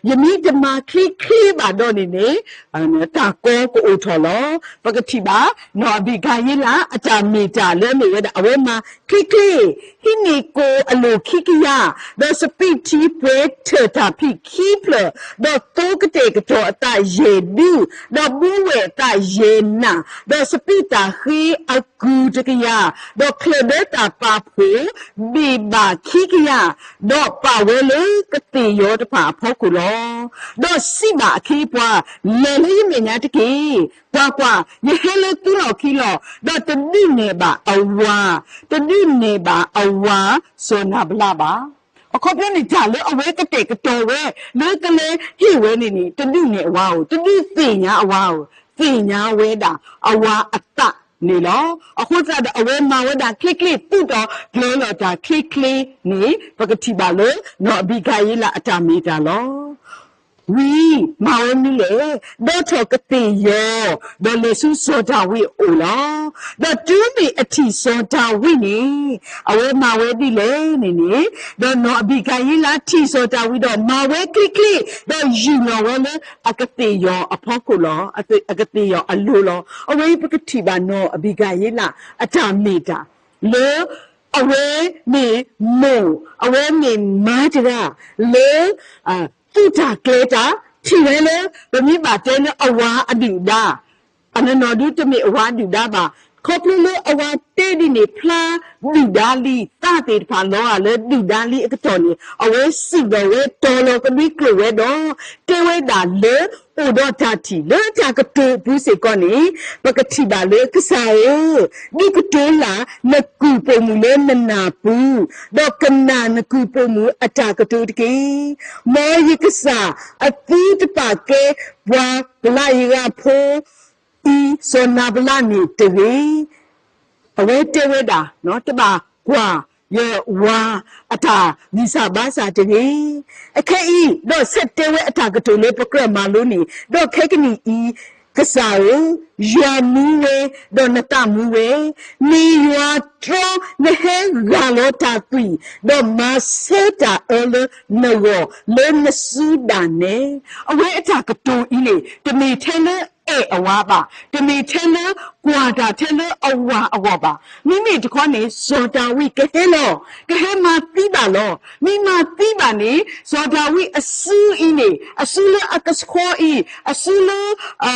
ယမ့ၢ်တမၤချ့ချ့ဘၣ်ဒီးန့ၣ်န့ၣ် တၢ်ကီကအိၣ်ထီၣ်လီၤ. ပကထံၣ်ဘၣ် နီၢ်အဘံကၤယံလးအတၢ်မ့ၢ်တၢ်လၢအမ့ၢ်ဝဲဒၣ် အဝဲမၤချ့ချ့, ဟံးန့ၢ်ကိၣ်အလိၣ်ခံကယၤ, ဒီးစပံးထံပှဲၤထၢၣ်တၢ်ဖံးခံဖျၢၣ်, ဒီးသိကတဲာ်ကတီၤအသးယဲၢ်ဒု, ဒီးဘှူဝဲၢ်အသးယဲၢ်နၣ်, ဒီးစပံးသၣ်ဃ့အကုၢ်တကယၤ, ဒီးချၢၣ်ဒၢသၣ်ပာ်ဖှိၣ် ဘ့ၣ်ဘၣ်ခံကယၤ, ဒီးပာ်ဝဲလၢကသ့ၣ်ယီၤတဖၣ်အဖီခိၣ်လီၤ. ဒီးစံးဘၣ်အခ့အပှၤ, လဲၤလၢယမဲာ်ညါတက့ၢ်. ကွၢ်ကွၢ်, ယဟဲလၢသုလီၢ်ခံလီၤ. ဒီးတဒုးနဲၣ်ဘၣ်အဝၤ, တဒုးနဲၣ်ဘၣ်အဝၤ စီၤနၤဘလးဘၣ်. အခီပညီန့ၣ် တၢ်လၢအဝဲကတဲာ်ကတီၤဝဲ လၢကလဲၤဟ့ၣ်ဝဲန့ၣ်န့ၣ် တဒုးနဲၣ်အဝၤဧိၤ, တဒုးသ့ၣ်ညါအဝၤဧိၤ, သ့ၣ်ညါဝဲဒၣ်အဝၤအသးန့ၣ်လီၤ. အဃိသတးဒီး အဝဲမၤဝဲဒၣ်ချ့ချ့ သူၣ်ထီၣ်ကျဲၤလီၤတၢ်ချ့ချ့န့ၣ် ပကထံၣ်ဘၣ်လၢ နီၢ်အဘံကၤယံလးအတၢ်မ့ၢ်တၢ်လီၤ. ဝံၤမၤဝဲမနုၤလဲၣ်, ဒီးထီၣ်ကသ့ၣ်ယီၤ, ဒီးလဲၤဆူစီၤဒၤဝံးအအိၣ်လီၤ. ဒီးတုၤမ့ၢ်အထံၣ်စီၤဒၤဝံးန့ၣ် အဝဲမၤဝဲဒ်လဲၣ်န့ၣ်န့ၣ်, ဒီးနီၢ်အဘံကၤယံလးထံၣ်စီၤဒၤဝံးဒီး မၤဝဲချ့ချ့, ဒီးယူၢ်လီၤဝဲလၢအကသ့ၣ်ယီၤအဖီခိၣ်လီၤ, အကသ့ၣ်ယီၤအလိၤလီၤ. အဝဲအံၤပကထံၣ်ဘၣ်နီၢ်အဘံကၤယံလးအတၢ်မ့ၢ်တၢ် လၢ အဝဲမ့ၢ်မိၢ်, အဝဲမ့ၢ်မါတဂၤ လၢ သူၣ်တၢ်ကျဲၤတၢ်, ထံၣ်ဝဲလၢ ပမ့ၢ်ဘၣ်တဲလၢအဝၤအဒုၣ်ဒါ, အနီၢ်နီၢ်ဒုတမ့ၢ်အဝၤဒုၣ်ဒါဘၣ်. ခီဖျိလၢအဝၤတဲဒ်န့ၣ် ဖျါဒုၣ်ဒါလံ, သးသ့ၣ်တဖၣ်လီၤဂာ်လၢဒုၣ်ဒါလံအကတီၢ်န့ၣ် အဝဲစံၣ်ဒီးဝဲတီၤလီၤကဒွံကျိာ်ဝဲဒီး တဲဝဲဒၣ်လၢ အိၣ်ဒီးတၢ်ထံၣ်လၢတၢ်ကတိၤအပူၤစ့ၢ်ကီးန့ၣ် ပကထံၣ်ဘၣ်လၢကစၢ်ဧၢ, ဒုးကတိၤလၢ်နကုၢ်ပိာ်မုၣ်လၢနနၢ်ပူၤ, ဒီးကနၣ်နကုၢ်ပိာ်မုၣ်အတၢ်ကတိၤတက့ၢ်. မ်ယကစၢ်အသုတပာ်ကဲပှၤကလးယဂၤဖိ အံၤ စီၤနၤဘလးန့ၣ်တဂ့ၤ. အဝဲတဲဝဲဒၣ် တဘၣ်ကွၢ် ယဝၤအတၢ်ဂံၢ်စၢ်ဘါစၢ်တဂ့ၤ. အခဲအံၤ ဒီးဆဲးတဲဝဲအတၢ်ကတိၤလၢပကြၢးမၤလိန့ၣ်, ဒီးခဲကနံၣ်အံၤ ကစၢ်ဧၢ, ယွၤမူဝဲ, ဒီးနသးမူဝဲ, မ့ၢ်ယွၤတြီနဟဲဂၢ်လီၤတၢ်သွံၣ်, ဒီးမၤဆၢတၢ်အၢလၢနဂီၢ် လၢနစုဒၣ်နဲ. အဝဲအတၢ်ကတိၤအံၤန့ၣ် တမ့ၢ်ထဲလၢအဲၣ်အဝၤဘၣ်, တမ့ၢ်ထဲလၢကွၢ်တၢ်ထဲလၢအဝၤအဂီၢ်ဘၣ်. မ့မ့ၢ်တခီန့ၣ် စီၤဒၤဝံးကဟဲလီၤ, ကဟဲမၤသံဘၣ်လီၤ. မ့ၢ်မၤသံဘၣ်န့ၣ် စီၤဒၤဝံးအစုအံၤန့ၣ် အစုလၢအကဆှီအံၤ, အစုလၢ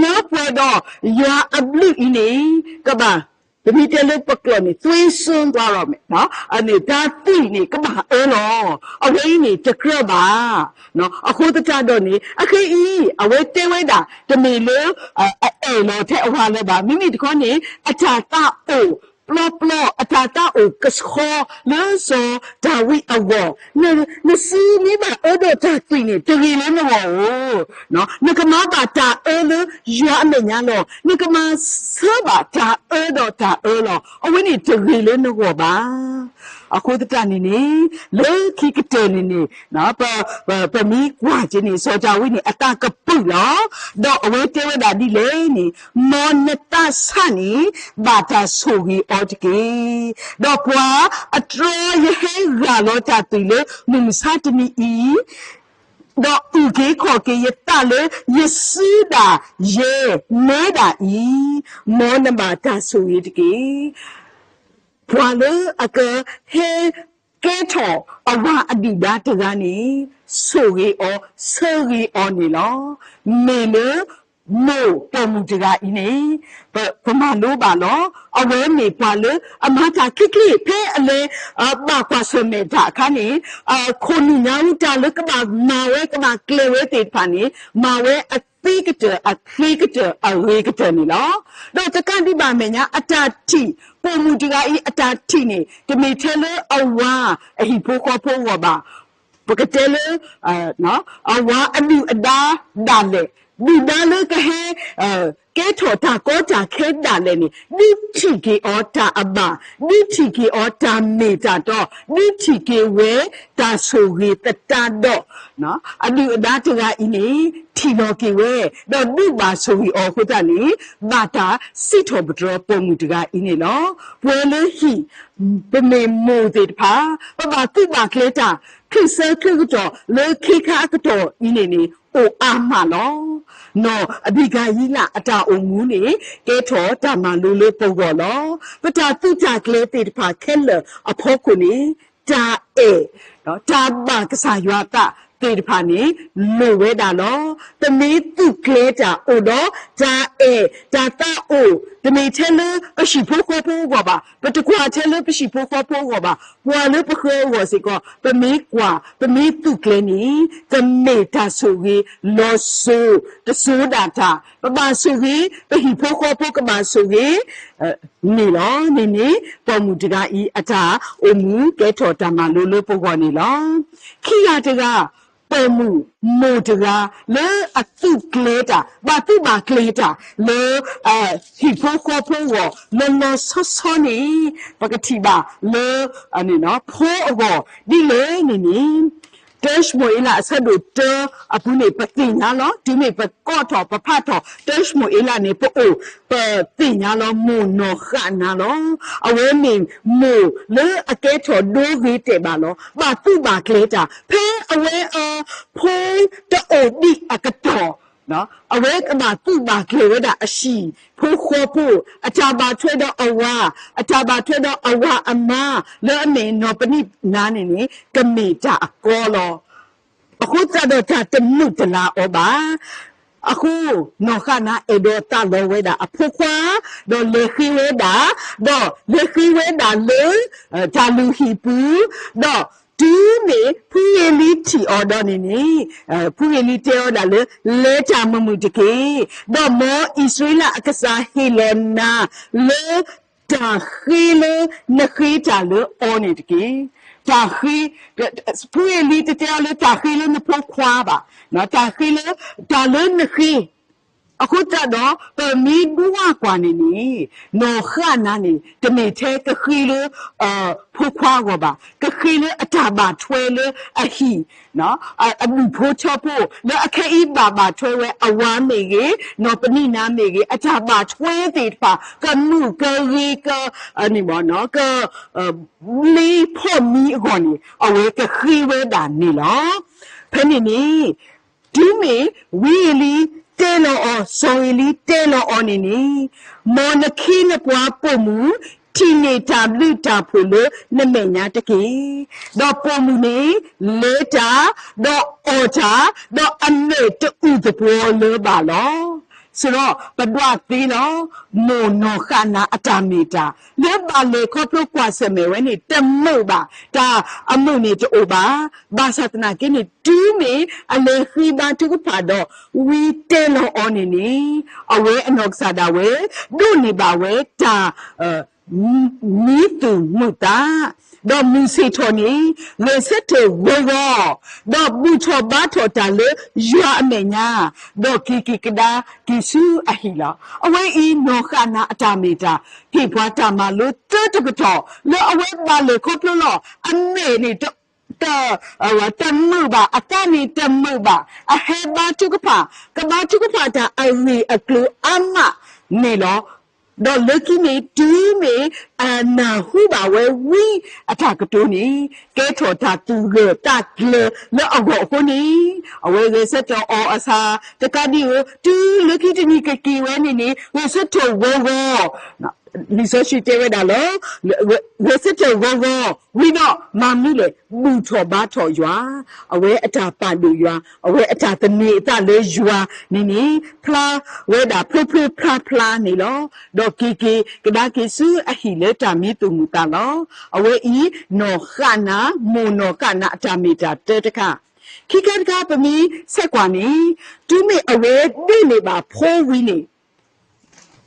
လၢပှဲၤဒီးယွၤအဘျုးအံၤန့ၣ် ကဘၣ်, ပမ့ၢ်တဲလၢပကျိာ်န့ၣ် သွေးစွန်းသွားတော့မယ်, န့ၣ် တၢ်သွံၣ်န့ၣ် ကဘၣ်အၢလီၤ. အဝဲအံၤန့ၣ် တကြၢးဘၣ်. အဃိသတးဒီးန့ၣ် အခဲအံၤ အဝဲတဲဝဲဒၣ် တမ့ၢ်လၢ အအဲၣ်လီၤထဲအဝၤလၢၤဘၣ်. မ့မ့ၢ်တခီန့ၣ် အတၢ်သးအိၣ် ပျီပျီ အတၢ်သးအိၣ်ကဆှီလၢစီၤဒၤဝံးအဂီၢ်, နစုမ့ၢ်ဘၣ်အၢဒီးတၢ်သွံၣ်န့ၣ် တဂ့ၤလၢနဂီၢ်ဧိၤ. နကမၤဘၣ်တၢ်အၢလၢယွၤအမဲာ်ညါလီၤ. နကမၤဆၢဘၣ်တၢ်အၢဒီးတၢ်အၢလီၤ. အဝဲန့ၣ်တဂ့ၤလၢနဂီၢ်ဘၣ်. အဃိသတးန့ၣ်န့ၣ် လၢခံကတၢၢ်န့ၣ်န့ၣ် ပမ့ၢ်ကွၢ်က့ၤန့ၣ် စီၤဒၤဝံးန့ၣ် အသးကပုာ်လီၤ. ဒီးအဝဲတဲဝဲဒၣ်ဒ်လဲၣ်န့ၣ်, မ်နသးစၢ်န့ၣ် ဘၣ်တၢ်ဆိၣ်ဂ့ၤအီၤတက့ၢ်. ဒီးပှၤအတြီယဟဲဂၢ်လီၤတၢ်သွံၣ်လၢမုၢ်မဆါတနံၤအံၤ ဒီးအုၣ်က့ၤခီၣ်က့ၤယသးလၢယစုဒၣ်ယဲနဲဒၣ်အံၤ, မ်နဘၣ်တၢ်ဆိၣ်ဂ့ၤတက့ၢ်. ပှၤလၢအကဟဲကဲထီၣ်အဝၤအဒုၣ်ဒါတဂၤန့ၣ် ဆိၣ်ဂ့ၤအီၤဆၢဂ့ၤအီၤန့ၣ်လီၤ. မ့ၢ်လၢ မိၢ်ပိာ်မုၣ်တဂၤအံၤန့ၣ် ပမၤလိဘၣ်လီၤ. အဝဲမ့ၢ်ပှၤလၢအမၤတၢ်ချ့ချ့ ဖဲအလဲၤ ဘၣ်ကွၢ်ဆၢၣ်မဲာ်တၢ်အခါန့ၣ် ခိၣ်နူာ်ညါအူတၢ်လၢကဘၣ်မၤဝဲ ကဘၣ်ကျဲၤဝဲသ့ၣ်တဖၣ်န့ၣ် မၤဝဲအသ့ကတၢၢ်အဃ့ကတၢၢ်အဂ့ၤကတၢၢ်န့ၣ်လီၤ. ဒီးတကးဒံးဘၣ်မဲာ်ညါ အတၢ်ထံၣ် ပိာ်မုၣ်တဂၤအံၤအတၢ်ထံၣ်န့ၣ် တမ့ၢ်ထဲလၢအဝၤအဟံၣ်ဖိဃီဖိအဂီၢ်ဘၣ်. ပကတဲလၢ အဝၤအဒုၣ်အဒါဒၣ်လဲာ်, ဒုၣ်ဒါလၢကဟဲ ကဲထီၣ်တၢ်ကီတၢ်ခဲဒၣ်လဲာ်န့ၣ် ဒုးထံၣ်က့ၤအီၤတၢ်အဘၣ်, ဒုးထံၣ်က့ၤအီၤတၢ်မ့ၢ်တၢ်တီ, ဒုးထံၣ်က့ၤဝဲတၢ်ဆိၣ်ဂ့ၤသတးဒီး အဒုၣ်အဒါတဂၤအံၤန့ၣ် ထံၣ်လီၤက့ၤဝဲ ဒီးဒုးဘၣ်ဆိၣ်ဂ့ၤအီၤအဃိသတးန့ၣ် ဘၣ်တၢ်စံးထီၣ်ပတြၢၤပိာ်မုၣ်တဂၤအံၤန့ၣ်လီၤ. ပဝဲလၢဟံၣ် ပမ့ၢ်မိၢ်သ့ၣ်တဖၣ် ပဘၣ်သူၣ်ဘၣ်ကျဲၤတၢ် ချုးဆၢချုးကတီၢ်လၢခ့ခါအကတီၢ်အံၤန့ၣ်န့ၣ် အိၣ်အါမးလီၤ. နီၢ်အဘံကၤယံလးအတၢ်အိၣ်မူန့ၣ် ကဲထီၣ်တၢ်မၤလိလၢပဂီၢ်လီၤ. ပတၢ်သူတၢ်ကျဲၤသ့ၣ်တဖၣ်ခဲလၢာ်အဖီခိၣ်န့ၣ် တၢ်အဲၣ် တၢ်ဘၣ်ကစၢ်ယွၤသးသ့ၣ်တဖၣ်န့ၣ် လိၣ်ဝဲဒၣ်လီၤ. ပမ့ၢ်သူၣ်ကျဲၤတၢ်အိၣ်ဒီး တၢ်အဲၣ်တၢ်သးအိၣ် တမ့ၢ်ထဲလၢပဟံၣ်ဖိဃီဖိအဂီၢ်ဘၣ်, ပတကွၢ်ထဲလၢပဟံၣ်ဖိဃီဖိအဂီၢ်ဘၣ်, ပှၤလၢပဃၢၤအဂီၢ်စ့ၢ်ကီး ပမ့ၢ်ကွၢ် ပမ့ၢ်သူၣ်ကျဲၤန့ၣ် ကမ့ၢ်တၢ်ဆိၣ်ဂ့ၤလီၤစိၤ တစိၤဒၣ်တၢ် ပဘၣ်ဆိၣ်ဂ့ၤ ပဟံၣ်ဖိဃီဖိကဘၣ်ဆိၣ်ဂ့ၤ န့ၣ်လီၤ. န့ၣ်န့ၣ် ပိာ်မုၣ်တဂၤအံၤအတၢ်အိၣ်မူကဲထီၣ်တၢ်မၤလိလၢပဂီၢ်န့ၣ်လီၤ. ခံဂၤတဂၤ ပိာ်မုၣ်မိၢ်တဂၤ လၢအသူၣ်ကျဲၤတၢ် ဘၣ်သူၣ်ဘၣ်ကျဲၤတၢ်လၢ ဟံၣ်ဖိဃီဖိအဂီၢ် လီၤလီၤဆီဆီန့ၣ် ပကထံၣ်ဘၣ်လၢ ဖိအဂီၢ် ဒ်လဲၣ်န့ၣ်န့ၣ် တၢၡမူၤအ့လးအဆၢဒိၣ်တၢအပူၤန့ၣ် ပသ့ၣ်ညါလီၤ. တုၤမ့ၢ်ပကိးထီၣ်ပဖးထီၣ် တၢၡမူၤအ့လးန့ၣ် ပအိၣ် ပသ့ၣ်ညါလီၤ မိၢ်နီၢ်ဃးနၤလီၤ. အဝဲမ့ၢ်မိၢ်လၢအကဲထီၣ်ဒိဂ့ၤတဲာ်ဘၣ်လီၤ. ဘၣ်သူၣ်ဘၣ်ကျဲၤတၢ် ဖဲအဝဲအဖိတအိၣ်ဒံးအကတီၢ် အဝဲကဘၣ်သူၣ်ဘၣ်ကျဲၤဝဲဒၣ်အဟံၣ်ဖိဃီဖိ အတၢ်ဘၣ်ထွဲဒီးအဝၤ အတၢ်ဘၣ်ထွဲဒီးအဝၤအမါ လၢအမ့ၢ်နီၢ်ပနံၣ်နါန့ၣ်န့ၣ် ကမ့ၢ်တၢ်အကီလီၤ. အဃိသတးဒီးတၢ်တမုာ်တလၤအီၤဘၣ်. အဃိ နီၢ်ဃးနၤအဲၣ်ဒိးသးလီဝဲဒၣ်အဖိခွါ ဒီးလဲၤဃ့ဝဲဒၣ် ဒီးလဲၤဃ့ဝဲဒၣ်လၢ တၢ်လုၢ်ဟံၣ်ပူၤ ဒီးတုၤမ့ၢ်ဖုအ့လံထံၣ်အီၤဒီးန့ၣ်န့ၣ် ဖုအ့လံတဲအီၤဒၣ်လၢ လဲၤတၢ်မုာ်မုာ်တက့ၢ်. ဒီးမ်အံၣ်စရ့လးအကစၢ်ဟ့ၣ်လီၤနၤလၢ တၢ်ဃ့လၢနဃ့တၢ်လၢအီၤန့ၣ်တက့ၢ်. တၢ်ဃ့ ဖုအ့လံတတဲအီၤလၢတၢ်ဃ့လၢနဖိခွါဘၣ်. တၢ်ဃ့လၢ တၢ်လၢနဃ့ အဃိသတးဒီး ပမ့ၢ်ဒွးကွၢ်န့ၣ်န့ၣ် နီၢ်ဃၣ်နါန့ၣ် တမ့ၢ်ထဲကဃ့လၢ ဖိခွါအဂီၢ်ဘၣ်, ကဃ့လၢအတၢ်ဘၣ်ထွဲလၢအဟံၣ်, အဒူၣ်ဖိထၢဖိ လၢအခဲအံၤဘၣ်ဘၣ်ထွဲဝဲအဝၤမ့ၢ်ဂ့ၤ, နီၢ်ပနံၣ်နါမ့ၢ်ဂ့ၤ, အတၢ်ဘၣ်ထွဲသ့ၣ်တဖၣ် ကမုာ်ကဂ့ၤ က န့ၣ်ဘၣ် က ဘျ့ဖီၣ်မံအဂီၢ်န့ၣ် အဝဲကဃ့ဝဲဒၣ်န့ၣ်လီၤ. ဖဲန့ၣ်န့ၣ် တုၤမ့ၢ်ဝံအ့လံ တဲလီၤအီၤ, စီၤအ့လံတဲလီၤအီၤန့ၣ်န့ၣ်, မ်နခ့နပှၤပိာ်မုၣ် ထံၣ်န့ၢ်တၢ်ဘျုးတၢ်ဖှိၣ်လၢနမဲာ်ညါတက့ၢ်. ဒီးပိာ်မုၣ်န့ၣ် လဲၤတၢ်, ဒီးအီၣ်တၢ်, ဒီးအမဲာ်တအုၣ်သပှီၤလၢၤဘၣ်လီၤ. စံးဒီးပဒွးသ့လီၤ, မိၢ်နီၢ်ဃၣ်နါအတၢ်မ့ၢ်တၢ် လၢဘၣ်လဲၤခီဖျိကွၢ်ဆၢၣ်မဲာ်ဝဲန့ၣ် တမုာ်ဘၣ်, တၢ်အမုာ်န့ၣ်တအိၣ်ဘၣ်. ဘၣ်ဆၣ်သနာ်က့န့ၣ် တုၤမ့ၢ်အလဲၤဃ့ဘါထုကဖၣ်ဒီး ဝံတဲလီၤအီၤန့ၣ်န့ၣ်, အဝဲအနီၢ်ကစၢ်ဒၣ်ဝဲ ဒိးန့ၢ်ဘၣ်ဝဲတၢ် မံသူၣ်မုာ်သး, ဒီးမုၢ်ဆ့ၣ်ထီၣ်န့ၣ် ဂဲၤဆၢထၢၣ်ဂီၤဂီၤ, ဒီးဘူၣ်ထီၣ်ဘါထီၣ်တၢ်လၢယွၤအမဲာ်ညါ, ဒီးက့ၤက့ၤကဒါက့ၤဆူအဟံၣ်လီၤ. အဝဲအံၤနီၢ်ဃၣ်နါအတၢ်မ့ၢ်တၢ် ဟ့ၣ်ပှၤတၢ်မၤလိသၢတကတီၢ် လၢအဝဲဘၣ်လဲၤခီဖျိလီၤ. အမဲာ်န့ၣ် တ တမုာ်ဘၣ်, အသးန့ၣ်တမုာ်ဘၣ်, အဟဲဘါထုကဖၣ်, ကဘါထုကဖၣ်တၢ်အဂ့ၢ်အကျိၤအါမးန့ၣ်လီၤ. ဒီးလၢခံန့ၣ် တုၤမ့ၢ်အနၢ်ဟူဘၣ်ဝဲဝံအတၢ်ကတိၤန့ၣ်, ကဲထီၣ်တၢ်သူၣ်ဂၢၢ်သးကျၢၤလၢအဂီၢ်အဃိန့ၣ်, အဝဲဂဲၤဆၢထၢၣ်အီၣ်အဆၣ်တကးဒံးဧိၤ, တုၤလၢခံတနံၤကက့ၤဝဲန့ၣ်န့ၣ် ဂဲၤဆၢထၢၣ်ဂီၤဂီၤ လံာ်စီဆှံတဲဝဲဒၣ်လီၤ. ဂဲၤဆၢထၢၣ်ဂီၤဂီၤဝံၤဒီး မၤမနုၤလဲၣ်, ဘူၣ်ထီၣ်ဘါထီၣ်ယွၤ, အဝဲအတၢ်ပာ်ဒိၣ်ယွၤ, အဝဲအတၢ်သန့ၤအသးလၢယွၤန့ၣ်န့ၣ် ဖျါဝဲဒၣ်ဖျိဖျိဖျါဖျါန့ၣ်လီၤ. ဒီးက့ၤက့ၤကဒါက့ၤဆူအဟံၣ်လၢတၢ်မံသူၣ်မုာ်သးလီၤ. အဝဲအံၤ နီၢ်ဃၣ်နါ, မိၢ်နီၢ်ဃၣ်နါအတၢ်မ့ၢ်တၢ်တၢတခါ, ခံခါတခါပမ့ၢ်ဆဲးကွၢ်န့ၣ်, တုၤမ့ၢ်အဝဲဒိးန့ၢ်ဘၣ်ဖိဝံၤန့ၣ်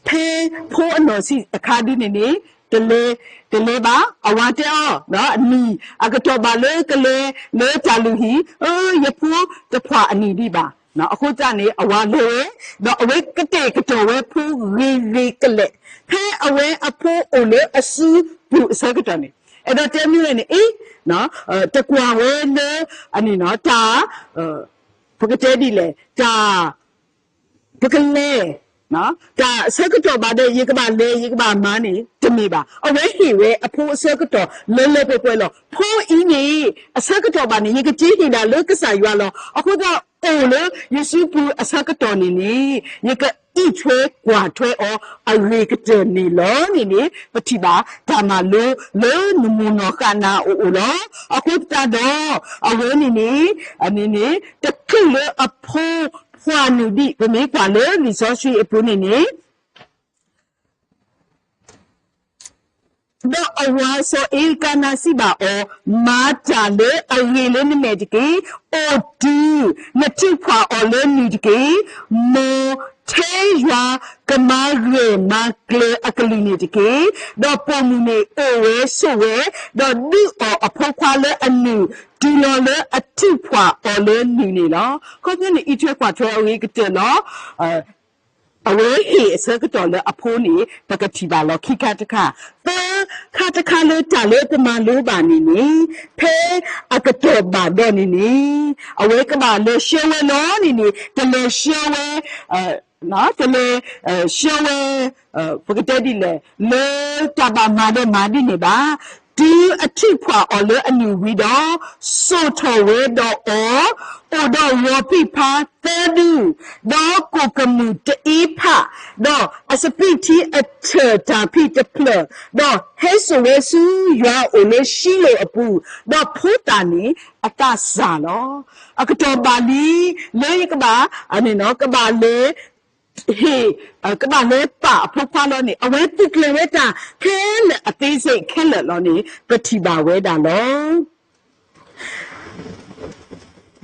ဖဲဖိအနီၢ်ဆံးအခါဒုန့ၣ်န့ၣ်, တလဲၤ, တလဲၤဘၣ်, အဝၤတဲအီၤ, အနံၣ်အကတီၢ်ဘၣ်လၢကလဲၤလၢတၢ်လုၢ်ဟံၣ်, ယဖိတဖှၣ်အနံၣ်ဒံးဘၣ်. အဃိသတးန့ၣ် အဝၤလဲၤဝဲ, ဒီးအဝဲကတဲာ်ကတီၤဝဲဖိဂ့ၤဂ့ၤကလဲာ်, ဖဲအဝဲအဖိအိၣ်လၢအစုပူၤအဆၢကတီၢ်န့ၣ်, အဲၣ်ဒိးတဲမနုၤလဲၣ်န့ၣ်, အ့ တကွၢ်ဝဲလၢ အန့ၣ်တၢ် ပကတဲဒ်လဲၣ်, တၢ် ပကလဲၤ, တၢ်ဆၢကတီၢ်ဘၣ်ဒီး ယကဘၣ်လဲၤ ယကဘၣ်မၤန့ၣ် တမ့ၢ်ဘၣ်. အဝဲဟ့ၣ်ဝဲအဖိအဆၢကတီၢ်လၢလၢပှဲၤပှဲၤလီၤ. ဖိအံၤန့ၣ် အဆၢကတီၢ်ဘၣ်န့ၣ် ယကက့ၤဟ့ၣ်ဒၣ်လၢကစၢ်ယွၤလီၤ. အဃိသတး အိၣ်လၢယစုပူၤအဆၢကတီၢ်န့ၣ်န့ၣ် ယကအံးထွဲကွၢ်ထွဲအီၤအဂ့ၤကတၢၢ်န့ၣ်လီၤန့ၣ်န့ၣ် ပထံၣ်ဘၣ်တၢ်မၤလိလၢနမိၢ်နီၢ်ဃၣ်နါအအိၣ်လီၤ. အဃိသတးဒီး အဝဲန့ၣ်န့ၣ် အန့ၣ်န့ၣ် တချုးလၢအဖိခွါနုာ်ဒံး ပမ့ၢ်ကွၢ်လၢလံာ်စီဆှံအပူၤန့ၣ်န့ၣ် ဒီးအဝၤစီၤအ့ကါနါစံးဘၣ်အီၤ, မၤတၢ်လၢအဂ့ၤလၢနမဲာ်တက့ၢ်. အိၣ်တုၤနထံၣ်ဖှၣ်အီၤလၢနုၢ်တက့ၢ်. မ်ထဲယွၤကမၤဂၢၢ်မၤကျၢၤအကလုၢ်န့ၣ်တက့ၢ်. ဒီးပိာ်မုၣ်န့ၣ်အိၣ်ဝဲဆိးဝဲ, ဒီးဒုးအီၣ်အဖိခွါလၢအနုၢ်, တုၤလီၤလၢအထံၣ်ဖှၣ်အီၤလၢနုၢ်န့ၣ်လီၤ. ခီဖျိန့ၣ် အံးထွဲကွၢ်ထွဲအဂ့ၤကတၢၢ်လီၤ. အဝဲဟ့ၣ်အဆၢကတီၢ်လၢအဖိန့ၣ် ပကထံၣ်ဘၣ်လီၤခံခါတခါ, သၢခါတခါလၢတၢ်လၢပမၤလိဘၣ်န့ၣ်န့ၣ်, ဖဲအကတီၢ်ဘၣ်ဒီးန့ၣ်န့ၣ်, အဝဲကဘၣ်လဲၤဆှၢဝဲလီၤန့ၣ်န့ၣ်, တလဲၤဆှၢဝဲ, တလဲၤဆှၢဝဲ, ပကတဲဒ်လဲၣ်, လၢတၢ်ဘၣ်မၤဒီးမၤဒ်န့ၣ်ဘၣ်. တုၤအထံၣ်ဖှၣ်အီၤလၢအနုၢ်ဝံၤဒီး, စိာ်ထီၣ်ဝဲဒီးအီၤ, အိၣ်ဒီးဂီၤဖံးဖါသၢဒု, ဒီးကိၣ်ကမုၣ်တအ့ဖး, ဒီးအစပံးထံအထၢၣ်တၢ်ဖံးတဖျၢၣ်, ဒီးဟဲစိာ်ဝဲဆူယွၤအအိၣ်လၢၡံလိၣ်အပူၤ, ဒီးဖိသၣ်န့ၣ်အသးစၢ်လီၤ. အကတီၢ်ဘၣ်လံ, လၢယကဘၣ်, ကဘၣ်လဲၤ ဟ့ၣ်, ကဘၣ်လဲၤပာ်အဖိခွါလီၤန့ၣ်, အဝဲသုးကျဲၤဝဲတၢ်ခဲလၢာ်အသေးစိတ်ခဲလၢာ်လီၤန့ၣ် ပထံၣ်ဘၣ်ဝဲဒၣ်လီၤ.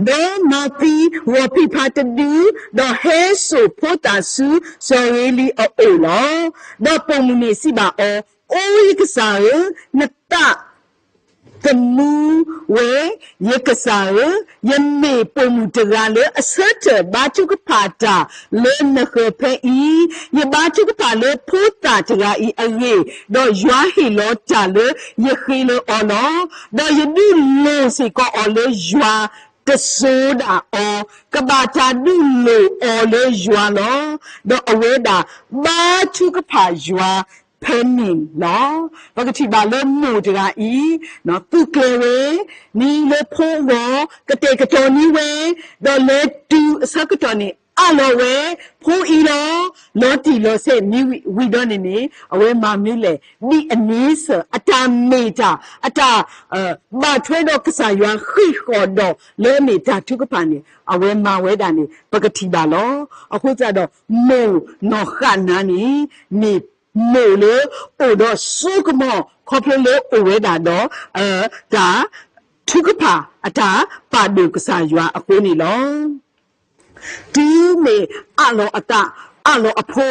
ဒီးမၤသံဂီၤဖံးဖါတဒု, ဒီးဟဲစိာ်ဖိသၣ်ဆူစီၤဧ့လံအအိၣ်လီၤ. ဒီးပိာ်မုၣ်န့ၣ်စံးဘၣ်အီၤ, အိယကစၢ်ဧၢ, နသး သမူဝဲ, ယကစၢ်ဧၢ, ယမ့ၢ်ပိာ်မုၣ်တဂၤလၢအဆၢထၢၣ်ဘါထုကဖၣ်တၢ်လၢနဃၢၤဖဲအံၤ, ယဘါထုကဖၣ်လၢဖိသၣ်တဂၤအံၤအဂ့ၢ်, ဒီးယွၤဟ့ၣ်လီၤတၢ်လၢယဃ့လၢအီၤလီၤ. ဒီးယဒုးလိၣ်စ့ၢ်ကီးအီၤလၢယွၤတစိၤဒၣ်အီၤ, ကဘၣ်တၢ်ဒုးလိၣ်အီၤလၢယွၤလီၤ. ဒီးအဝဲဒၣ်ဘါထုကဖၣ်ယွၤဖဲန့ၣ်လီၤ. ပကထံၣ်ဘၣ်လၢမိၢ်တဂၤအံၤ သူၣ်ကျဲၤဝဲ မ့ၢ်လၢဖိအဂီၢ် ကတဲာ်ကတီၤန့ၢ်ဝဲ, ဒီးလဲၤတုၤအဆၢကတီၢ်န့ၣ် အးလီၤဝဲ ဖိအံၤလီၤ. လီၤတံၢ်လီၤဆဲးမ့ၢ်ဝံၤဒီးန့ၣ်န့ၣ် အဝဲမၤမနုၤလဲၣ်, ဒ်အန့ဆၢၣ် အတၢ်မ့ၢ်တၢ် အတၢ် ဘၣ်ထွဲဒီးကစၢ်ယွၤဃ့ၢ်ဃီၤဒီး လၢအမ့ၢ်တၢ်ထုကဖၣ်န့ၣ် အဝဲမၤဝဲဒၣ်န့ၣ် ပကထံၣ်ဘၣ်လီၤ. အဃိသတးဒီး မိၢ်နီၢ်ဃၣ်နါန့ၣ် မ့ၢ်မိၢ်လၢအိၣ်ဒီးစိကမီၤ ခီဖျိလၢအိၣ်ဝဲဒၣ်ဒီး တၢ်ထုကဖၣ်အတၢ်ပာ်ဒိၣ်ကစၢ်ယွၤအဃိန့ၣ်လီၤ. တုၤမ့ၢ်အးလီၤအသး အးလီၤအဖိ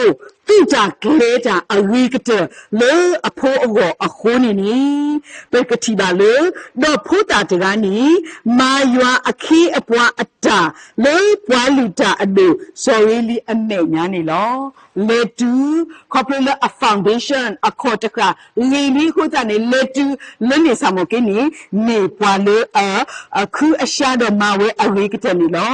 သူၣ်တၢ်ကျဲၤတၢ်အဂ့ၤကတၢၢ်လၢအဖိအဂီၢ်အဃိန့ၣ်န့ၣ် ပကထံၣ်ဘၣ်လၢ ဒီးဖိသၣ်တဂၤန့ၣ် မၤယွၤအခ့အပှၤအတၢ်လၢပှၤလုၢ်တၢ်အဒိၣ် စီၤဧ့လံအမဲာ်ညါန့ၣ်လီၤ. လဲၤတုၤ ခီဖျိလၢအ foundation အခီၣ်တဃၣ် ဂ့ၤလံအဃိသတးန့ၣ် လဲၤတုၤလၢန့ၣ်စ့ၢ်ကီးန့ၣ် မ့ၢ်ပှၤလၢအ ခုအရှါဒီးမၤဝဲအဂ့ၤကတၢၢ်န့ၣ်လီၤ.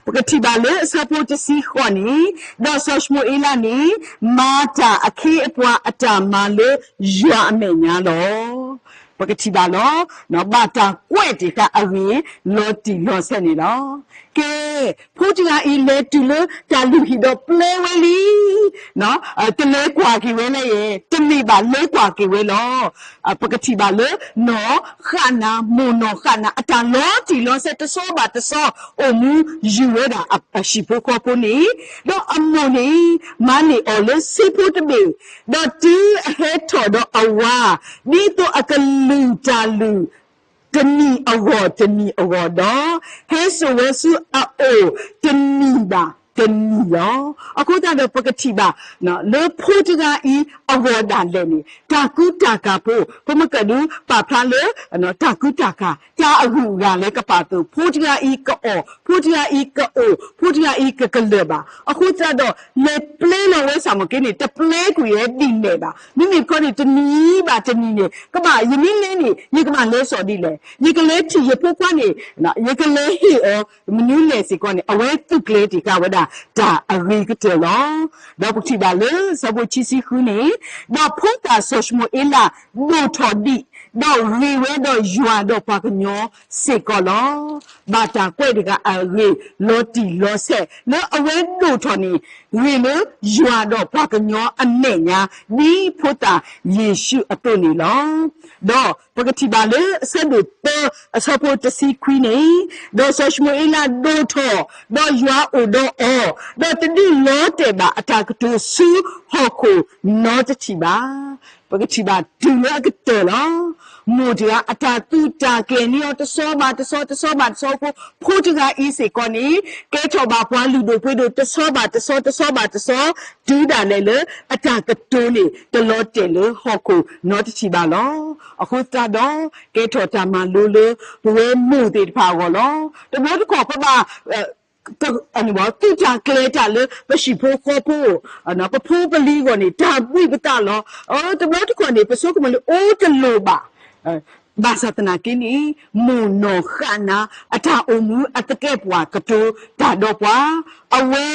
ပကထံၣ်ဘၣ်လၢအဆၢဖိတဆံဃိးန့ၣ် ဒီးစီၤၡမူၤအ့လးန့ၣ် မၤတၢ်အခ့အပှၤအတၢ်မၤလၢယွၤအမဲာ်ညါလီၤ. ပကထံၣ်ဘၣ်လီၤ. ဘၣ်တၢ်ကွဲးတ့ၢ်ဃာ်အဂ့ၢ် လီၤတံၢ်လီၤဆဲးန့ၣ်လီၤ. ကဲ, ဖိတဂၤအံၤလဲၤတုၤလၢတၢ်လုၢ်ဟံၣ်ဒီးပျဲဝဲလံ တလဲၤကွၢ်က့ၤဝဲလၢယဲ, တမ့ၢ်ဘၣ်လဲၤကွၢ်က့ၤဝဲလီၤ. ပကထံၣ်ဘၣ်လၢ နီၢ်ဃၣ်နါ, မိၢ်နီၢ်ဃၣ်နါ အတၢ်လီၤတံၢ်လီၤဆဲးတဆီဘၣ်တဆီ အိၣ်မူယုၢ်ဝဲဒၣ်အဟံၣ်ဖိဃီဖိန့ၣ်, ဒီးအမိၢ်န့ၣ် မၤန့ၢ်အီၤလၢစ့ဖိတဘ့ၣ်, ဒီးတုၤအဟဲထီၣ်ဒီးအဝၤ, ဒ်သိးအကလုၢ်တၢ်လုၢ် တနံၤအဂီၢ်တနံၤအဂီၢ်ဒီး, ဟဲစိာ်ဝဲဆူအအိၣ်တနံၤဘၣ်တနံၤလီၤ. အဃိသတးဒီးပကထံၣ်ဘၣ် လၢဖိတဂၤအံၤအဂီၢ်ဒၣ်လဲာ်န့ၣ် တၢ်ကူတၢ်ကၤဖိ, ပမ့ၢ်ကဒုးပာ်ဖျါလၢ တၢ်ကူတၢ်ကၤ တၢ်အဂုၤအဂၤလၢကပာ်အသိး ဖိတဂၤအံၤကအီၣ်, ဖိတဂၤအံၤကအိၣ်, ဖိတဂၤအံၤကကလၢၢ်ဘၣ်. အဃိသတးဒီး လဲၤပျဲလီၤဝဲစ့ၢ်ကီးန့ၣ် တပျဲကွံာ်ဝဲဒ်လဲၣ်ဘၣ်. မ့မ့ၢ်တခီန့ၣ် တနံၤဘၣ်တနံၤန့ၣ် ကဘၣ်ယမ့ၢ်လဲၤန့ၣ် ယကဘၣ်လဲၤစိာ်ဒ်လဲၣ်, ယကလဲၤထံၣ်ယဖိခွါန့ၣ် ယကလဲၤဟ့ၣ်အီၤ မနုၤလဲၣ်စ့ၢ်ကီးန့ၣ် အဝဲသူၣ်ကျဲၤတ့ၢ်ဃာ်ဝဲဒၣ်တၢ်အဂ့ၤကတၢၢ်လီၤ. ဒီးပထံၣ်ဘၣ်လၢဆၢဖိခံဆံဃုန့ၣ်, ဒီးဖိသၣ်စီၤၡမူၤအ့လးဒိၣ်ထီၣ်ဒံး, ဒီးဂ့ၤဝဲဒီးယွၤဒီးပှၤကညီစ့ၢ်ကီးလီၤ. ဘၣ်တၢ်ကွဲးတ့ၢ်ဃာ်အဂ့ၢ်လီၤတံၢ်လီၤဆဲး လၢအဝဲဒိၣ်ထီၣ်န့ၣ် ဂ့ၤလၢယွၤဒီးပှၤကညီအမဲာ်ညါ ဒ်ဖိသၣ်ယ့ၣ်ၡူးအသိးန့ၣ်လီၤ. ဒီးပကထံၣ်ဘၣ်လၢအဆၢဒိၣ်သၢအဆၢဖိတဆံခွံန့ၣ်, ဒီးစီၤၡမူၤအ့လးဒိၣ်ထီၣ်, ဒီးယွၤအိၣ်ဒီးအီၤ, ဒီးတဒုးလီၤတဲာ်ဘၣ်အတၢ်ကတိၤဆူဟီၣ်ခိၣ်နီတထံၣ်ဘၣ်. ပကထံၣ်ဘၣ်တုၤလၢအကတၢၢ်လီၤ. မိၢ်တဂၤအတၢ်သူၣ်တၢ်ကျဲၤန့ၢ်အီၤတဆီဘၣ်တဆီ တဆီဘၣ်တဆီအဃိ, ဖိတဂၤအံၤစ့ၢ်ကီးန့ၣ် ကဲထီၣ်ဘၣ်ပှၤလုၢ်ဒိၣ်ပှ့ၤဒိၣ်တဆီဘၣ်တဆီ တဆီဘၣ်တဆီ, တုၤဒၣ်လဲာ်လၢအတၢ်ကတိၤန့ၣ် တလီၤတဲာ်လၢဟီၣ်ခိၣ်နီတထံၣ်ဘၣ်လီၤ. အဃိသတးဒီး ကဲထီၣ်တၢ်မၤလိလၢ ပဝဲမိၢ်သ့ၣ်တဖၣ်အဂီၢ်လီၤ. တဘျီတခီၣ်ပဘၣ် သူၣ်တၢ်ကျဲၤတၢ်လၢပဟံၣ်ဖိဃီဖိ, ပဖိပလံၤအဂီၢ်န့ၣ် တၢ်ဘှံးပသးလီၤ. တဘျီတခီၣ်န့ၣ် ပဆိကမိၣ်လၢအိၣ်တလိၣ်ဘၣ်. ဘၣ်ဆၣ်သနာ်က့န့ၣ် မိၢ်နီၢ်ဃၣ်နါ အတၢ်အိၣ်မူအသကဲာ်ပဝးကတိၤတၢ်ဒီးပှၤ, အဝဲ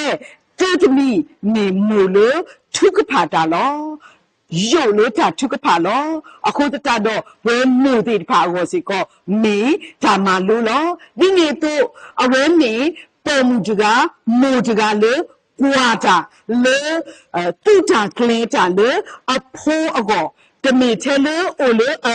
တၢ်တမံၤမ့ၢ်မိၢ်လၢထုကဖၣ်တၢ်လီၤ. ယိာ်လၢတၢ်ထုကဖၣ်လီၤ. အဃိသတးဒီး ပဝဲမိၢ်သ့ၣ်တဖၣ်အဂီၢ်စ့ၢ်ကီး မ့ၢ်တၢ်မၤလိလီၤ. ဒ်န့ၣ်အသိး အဝဲမ့ၢ်ပိာ်မုၣ်တဂၤ မိၢ်တဂၤလၢ ကွၢ်တၢ်လၢ သူၣ်တၢ်ကျဲၤတၢ်လၢအဖိအဂီၢ်, တမ့ၢ်ထဲလၢအိၣ်လၢအ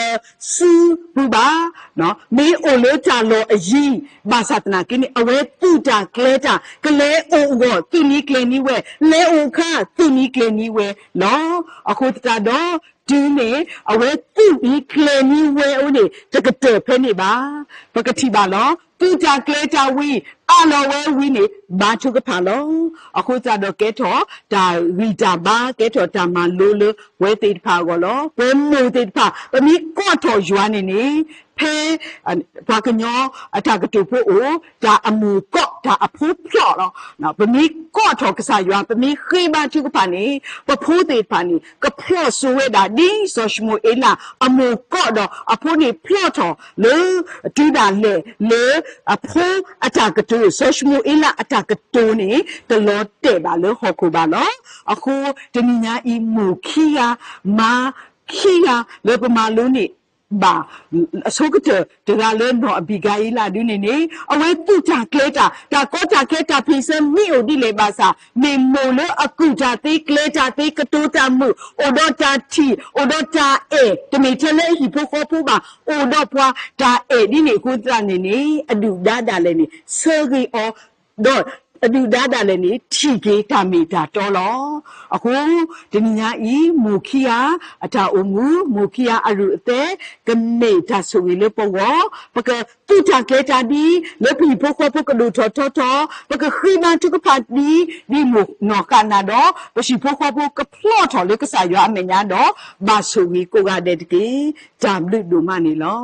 စုပူၤဘၣ် မ့ၢ်အိၣ်လၢတၢ်လီၢ်အယံၤ, ဘၣ်ဆၣ်သနာ်က့န့ၣ် အဝဲသူၣ်တၢ်ကျဲၤတၢ် ကလဲၤအိၣ်အဂီၢ် သူၣ်နံၤကျဲၤနံၤဝဲ, လဲၤအိၣ်အခါ သူၣ်နံၤကျဲၤနံၤဝဲလီၤ. အဃိသတးဒီး တုၤမ့ၢ်အဝဲသူၣ်နံၤကျဲၤနံၤဝဲအိၣ်န့ၣ် တကတၢၢ်ဖဲန့ၣ်ဘၣ်. ပကထံၣ်ဘၣ်လီၤ. သူၣ်တၢ်ကျဲၤတၢ်ဝံၤ အးလီၤဝဲဝံၤန့ၣ် ဘါထုကဖၣ်လီၤ. အဃိသတးဒီးကဲထီၣ်တၢ်ဂံၢ်တၢ်ဘါ ကဲထီၣ်တၢ်မၤလိလၢပဝဲသ့ၣ်တဖၣ်အဂီၢ်လီၤ. ပဝဲမိၢ်သ့ၣ်တဖၣ် ပမ့ၢ်ကိးထီၣ်ယွၤန့ၣ်န့ၣ် ဖဲ ပှၤကညီအတၢ်ကတိၤဖိအိၣ် တၢ်အမိၢ်ကိး တၢ်အဖိဖျီၣ်လီၤ. ပမ့ၢ်ကိးထီၣ်ကစၢ်ယွၤ ပမ့ၢ်ဃ့ဘါထုကဖၣ်န့ၣ် ပဖိသ့ၣ်တဖၣ်န့ၣ် ကဖျီၣ်စိဝဲဒၣ် ဒ်စီၤၡမူၤအ့လးအမိၢ်ကိးဒီး အဖိန့ၣ်ဖျီၣ်ထီၣ်လၢ တုၤဒၣ်လဲာ်လၢ အဖိအတၢ်ကတိၤ စီၤၡမူၤအ့လးအတၢ်ကတိၤန့ၣ် တလီၤတဲာ်ဘၣ်လၢဟီၣ်ခိၣ်ဘၣ်လီၤ. အဃိတနံၤညါအံၤ မိၢ်ခံဂၤ မါခံဂၤလၢပမၤလိန့ၢ်ဘၣ် အဆိကတၢၢ်တဂၤလၢနီၢ်အဘံၤကၤအ့လးဒုန့ၣ်န့ၣ် အဝဲသူၣ်တၢ်ကျဲၤတၢ် တၢ်ကီတၢ်ခဲတၢ်ဖ့ၣ်ဆၢမ့ၢ်အိၣ်ဒ်လဲၣ်ဘၣ်ဆၣ် မ့ၢ်မိၢ်လၢအကူၣ်တၢ်သ့ကျဲၤတၢ်သ့ ကတိၤတၢ်မုာ် အိၣ်ဒီးတၢ်ထံၣ် အိၣ်ဒီးတၢ်အဲၣ် တမ့ၢ်ထဲလၢအဟံၣ်ဖိဃီဖိဘၣ် အိၣ်ဒီးပှၤတၢ်အဲၣ်ဒ်န့ၣ်အဃိသတးန့ၣ်န့ၣ် အဒုၣ်ဒါဒၣ်လဲာ်န့ၣ် ဆၢဂ့ၤအီၤ ဒီးအဒုၣ်ဒါဒၣ်လဲာ်န့ၣ် ထံၣ်က့ၤတၢ်မ့ၢ်တၢ်တီလီၤ. အဃိ တနံၤညါအံၤ မိၢ်ခံဂၤအတၢ်အိၣ်မူ မိၢ်ခံဂၤအရူၢ်အသဲ ကမ့ၢ်တၢ်ဆိၣ်ဂ့ၤလၢပဂီၢ် ပကသူၣ်တၢ်ကျဲၤတၢ်ဒ် လၢပဟံၣ်ဖိဃီဖိကဒိၣ်ထီၣ်ထီထီၣ် ပကဃ့ဘါထုကဖၣ်ဒ် ဒ်မိၢ်နီၢ်ဃၣ်နၤဒီး ပဟံၣ်ဖိဃီဖိကဖျီၣ်ထီၣ်လၢကစၢ်ယွၤအမဲာ်ညါဒီး ဘၣ်ဆိၣ်ဂ့ၤကိးဂၤဒဲးတက့ၢ်. တၢ်ဘျုးဒိၣ်မးန့ၣ်လီၤ.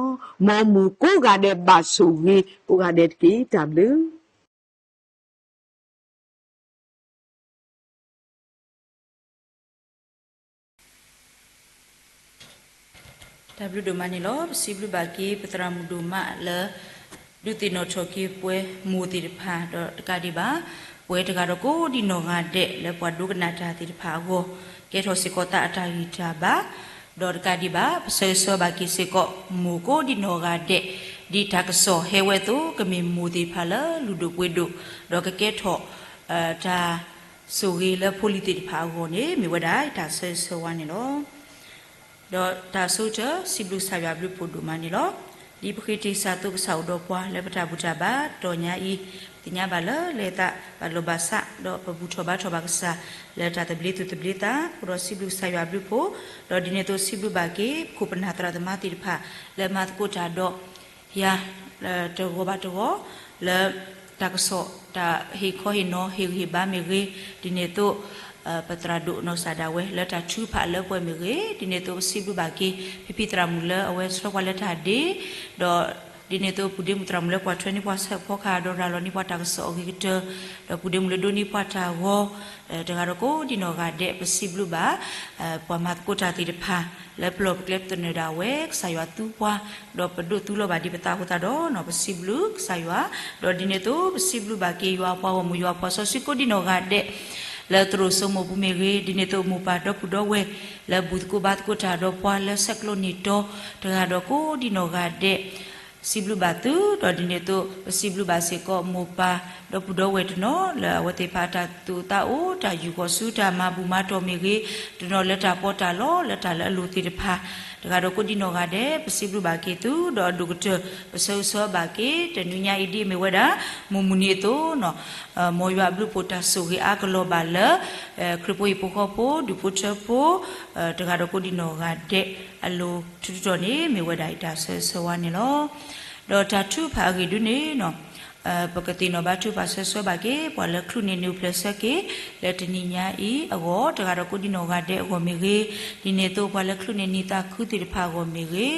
မ်မိၢ်ကိးဂၤဒဲးဘၣ်ဆိၣ်ဂ့ၤကိးဂၤဒဲးတက့ၢ်. တၢ်ဘျုး တၢ်ဘျုးဒိၣ်မးန့ၣ်လီၤ. ပစံးဘျုးဘၣ်က့ၤ ပသရၣ်မုၣ်ဒိၣ်မးလၢ ဒုးသ့ၣ်နီၣ်ထီၣ်က့ၤပှၤမိၢ်သ့ၣ်တဖၣ် ဒီးတကးဒံးဘၣ် ပဝဲတဂၤဒီးကိးဒံနီၢ်ဂၤဒဲးလၢပှၤဒိကနၣ်တၢ်သ့ၣ်တဖၣ်အဂီၢ် ကဲထီၣ်စ့ၢ်ကီးသးအတၢ်ဂံၢ်တၢ်ဘါ ဒီးတကးဒံးဘၣ် ပဆၢဂ့ၤဆၢဝါဘၣ်က့ၤစ့ၢ်ကီး မိၢ်ကိးဒံနီၢ်ဂၤဒဲး ဒ်တၢ်ကစီၣ်ဟဲဝဲအသိး ကမ့ၢ်မိၢ်သ့ၣ်တဖၣ်လၢလုၢ်ဒိၣ်ပှ့ၤဒိၣ် ဒီးကကဲထီၣ် တၢ်ဆိၣ်ဂ့ၤလၢဖိလံၤသ့ၣ်တဖၣ်အဂီၢ်န့ၣ် မ့ၢ်ဝဲဒၣ်တၢ်ဆၢဂ့ၤဆၢဝါန့ၣ်လီၤ. ဒီးတၢ်ဆိကတၢၢ် စံးဘျုးကစၢ်ယွၤအဘျုးဖးဒိၣ်မးန့ၣ်လီၤ. ဒ်ပဃ့တ့ၢ်စၢ်သိးကစၢ်အိၣ်ဒီးပှၤလၢပတၢ်ဘူၣ်တၢ်ဘါ တီၢ်ညါအံၤ ပသ့ၣ်ညါဘၣ်လၢလဲၤသးဘၣ်လီၢ်ဘၣ်စး ဒီးပဘူၣ်ထီၣ်ဘါထီၣ်ဘၣ်ကစၢ် လၢတၢ်သဘျ့သူၣ်သဘျ့သး အဃိဒီးစံးဘျုးကစၢ်ယွၤအဘျုးဖးဒိၣ် ဒီးဒ်န့ၣ်အသိးစံးဘျုးဘၣ်က့ၤ ပခိၣ်ပနၢ်သရၣ်သမါသ့ၣ်တဖၣ် လၢမၤသကိးတၢ်ဒီး ယၤ တဂီၤဘၣ်တဂီၤ လၢ တၢ်ကစီၣ် တၢ်ဟ့ၣ်ခီဟ့ၣ်နီၤ ဟ့ၣ်ဂံၢ်ဟ့ၣ်ဘါမ့ၢ်ဂ့ၤ ဒ်န့ၣ်အသိး ပသရၣ်ဒိၣ်နီၢ်ကစၢ်ဒၣ်ဝဲ လၢတၢ်ထုကဖၣ်လၢပှဲၤမ့ၢ်ဂ့ၤ ဒ်န့ၣ်အသိးပစံးဘျုးဘၣ်က့ၤ ဖံဖံသရၣ်မုၣ်လၢအဝဲဆှၢပှၤလၢတၢ်ဒ့ ဒီး ဒ်န့ၣ်အသိးပူၤဒ့မုၣ်သရၣ်မုၣ်လၢပှၤထွဲန့ၢ်ပှၤဆၢဖီကဟၣ်ဒီးရၤလီၤန့ၢ်ပှၤတၢ်ကစီၣ်အဂ့ၤကတၢၢ် ဒီးပူၤဒ့မုၣ်လၢဒိးန့ၢ်ပှၤတၢ်ဂီၤ တဂၤဒီးကိးဒံနီၢ်ဂၤဒဲး ပစံးဘျုးဘၣ် ပှၤမၤသကိးတၢ်သ့ၣ်တဖၣ် လၢပလီၢ်ပကျဲပသနၢၣ်ဒၣ်ဝဲ ကစၢ်ယွၤသူပှၤ ဒီးပဒိးသူလီၤဘၣ်ဒံးပသးအဃိသတးဒီး ပစံးဘျုးကစၢ်ယွၤ ဒီးဒ်န့ၣ်အသိး ပစံးဘျုးဘၣ်က့ၤယွၤအပှၤဂီၢ်မုၢ် ယွၤအပှၤစီဆှံကိးဒံနီၢ်ဂၤဒဲး လၢသရိာ်စိမိၢ်ပူၤမ့ၢ်ဂ့ၤ ဒ်န့ၣ်အသိးမိၢ်ပၢ်ဒီပုၢ်ဒီဝဲၢ် လၢဘူၣ်သကိးဘါသကိးတၢ်ဒီးပှၤလၢဆဲးကျိးနံၣ်တီ တဂၤဒီးကိးဒံနီၢ်ဂၤဒဲး စံးဘျုးဘၣ်သု ဒီးဒ်န့ၣ်အသိး ပစံးဘျုးဘၣ်စ့ၢ်ကီးမိၢ်ပၢ် ဒီပုၢ်ဒီဝဲၢ်တနီၤ လၢအဝဲသ့ၣ်တဖၣ်တၢ်သူၣ်အိၣ်သးအိၣ် တၢ်ယူၢ်ဃီၤဆူ တၢ်မၤဘူၣ်မၤတီၢ်မ့ၢ်ဂ့ၤ, တနီၤလၢတၢ်ပီးတၢ်လီ လၢတၢ်လၢအလိၤသ့ၣ်တဖၣ် တဂၤဒီးကိးဒံနီၢ်ဂၤဒဲး ပစံးဘျုးဘၣ်က့ၤသု ဒီးအဒိၣ်ကတၢၢ် ပဆၢဂ့ၤဆၢဝါဘၣ်က့ၤ တနွံညါအံၤဒ်အမ့ၢ်ဝဲဒၣ် မုၢ်မုၢ်နံၤအသိး မ်ယွၤအဘျုးအဖှိၣ်တၢ်ဆိၣ်ဂ့ၤအါကလီၤဘၣ်လၢ ခရံာ်ဖိဟံၣ်ဖိဃီဖိ ဒူၣ်ဖိထၢဖိ တဂၤဒီးကိးဒံနီၢ်ဂၤဒဲး အလိၤထူးထူးတီၤန့ၣ် မ့ၢ်ဝဲဒၣ်အတၢ်ဆၢဂ့ၤဆၢဝါန့ၣ်လီၤ. ဒီးတၢ်ထုကဖၣ်အဂ့ၢ်ဒုန့ၣ် ပကသ့ၣ်နီၣ်ဘါထုကဖၣ်ဆၢဂ့ၤဆၢဝါဘၣ်က့ၤ ပှၤလၢချုးန့ၢ်နုာ်ဖျဲးဆၢက့ၤ လၢတနံၤညါအံၤအဂီၢ် တဂၤဒီးကိးဒံနီၢ်ဂၤဒဲးအဂီၢ်မ့ၢ်ဂ့ၤ, ဒ်န့ၣ်အသိးပှၤလၢချုးန့ၢ်နံၣ်သးခုသ့ၣ်တဖၣ်အဂီၢ်မ့ၢ်ဂ့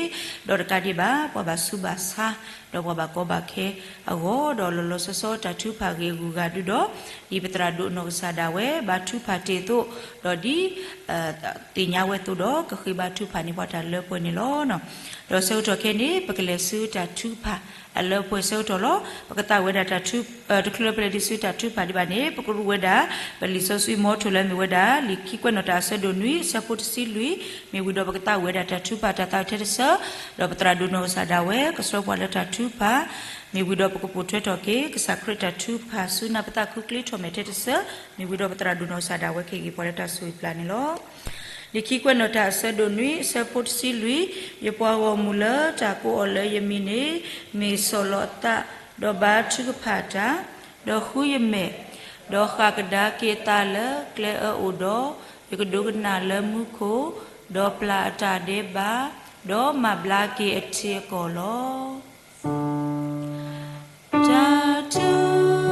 ၤ, ဒီးတကးဒံးဘၣ် ပှၤဘၣ်ဆူးဘၣ်ဆါ ဒီးပှၤဘၣ်ကီဘၣ်ခဲအဂီၢ်, ဒီးလီၤလီၤဆီဆီတၢ်ထုကဖၣ်ဂ့ၢ်အဂုၤအဂၤဒုဒီး ဒ်ပသရၣ်ဒိၣ်နီၢ်ကစၢ်ဒၣ်ဝဲ ဘါထုကဖၣ်တ့ၢ်အသိး, ဒီးဒ် သ့ၣ်ညါဝဲအသိးဒီး ကဃ့ဘါထုကဖၣ်န့ၢ်ပှၤတၢ်လၢပှဲၤန့ၣ်လီၤ. ဒီးဆၢကတီၢ်ခဲအံၤန့ၣ် ပကလဲၤဆူတၢ်ထုကဖၣ်အလၢပှဲၤဆၢကတီၢ်လီၤ. ပကသးဝံၣ်ဝဲဒၣ်တၢ်ထု တချုးလၢပလဲၤဒံးဆူတၢ်ထုကဖၣ်ဒံးဘၣ်န့ၣ် ပကရူးဝဲဒၣ် ပလံာ်စီဆှံမီထိလၢမ့ၢ်ဝဲဒၣ် လံာ်ခံကွဲးနီၣ်တၢ်အဆၢဒိၣ်နွံ အဆၢဖိတဆံလွံၢ်, မ့ၢ်ဝံၤဒီးပကသးဝံၣ်ဝဲဒၣ်တၢ်ထုကဖၣ်တၢ်သးထဲတဆၢ, ဒီးပသရၣ်ဒိၣ်နီၢ်ကစၢ်ဒၣ်ဝဲ ကဆှၢပှၤလၢတၢ်ထုကဖၣ်, မ့ၢ်ဝံၤဒီးပကပိာ်ထွဲထီၣ်က့ၤ ကစၢ်ခရံာ်တၢ်ထုကဖၣ်ဆူနၢ်ပသးခုကျ့ထီၣ်မဲာ်ထဲတဆၢ, မ့ၢ်ဝံၤဒီးပသရၣ်ဒိၣ်နီၢ်ကစၢ်ဒၣ်ဝဲကဟ့ၣ်ဂံၢ်ပှၤလၢတၢ်ဆိၣ်ဂ့ၤပျၢ်န့ၣ်လီၤ. လံာ်ခံကွဲးနီၣ်တၢ်အဆၢဒိၣ်နွံ အဆၢဖိတဆံလွံၢ်, ယပှၤဂီၢ်မုၢ်လၢတၢ်ကိးအီၤလၢယမံၤန့ၣ် မ့ၢ်ဆီၣ်လီၤအသး, ဒီးဘါထုကဖၣ်တၢ်, ဒီးဃုယမဲာ်, ဒီးဃၣ်ကဒါက့ၤအသးလၢကျဲအၢအိၣ်ဒီး, ယကဒိကနၣ်လၢမူခိၣ်, ဒီးပျၢ်အတၢ်ဒဲးဘး, ဒီးမၤဘျါက့ၤအထံအကီၢ်လီၤ. တၢ်ထူ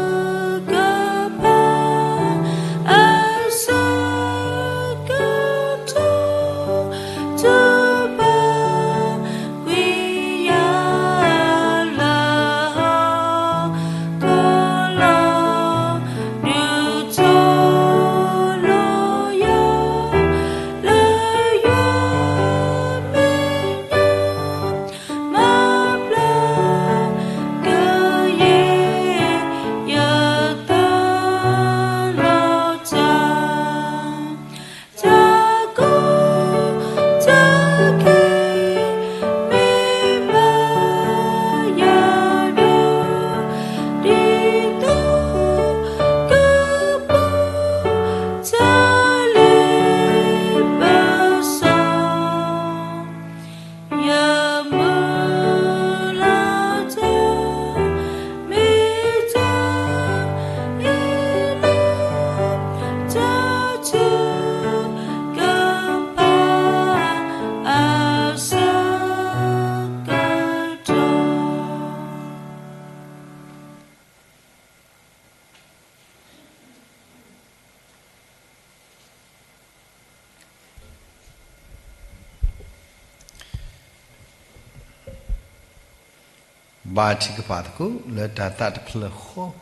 ဘါထုကဖၣ်သကိးလၢတၢ်သးတဖျၢၣ်ဃီ,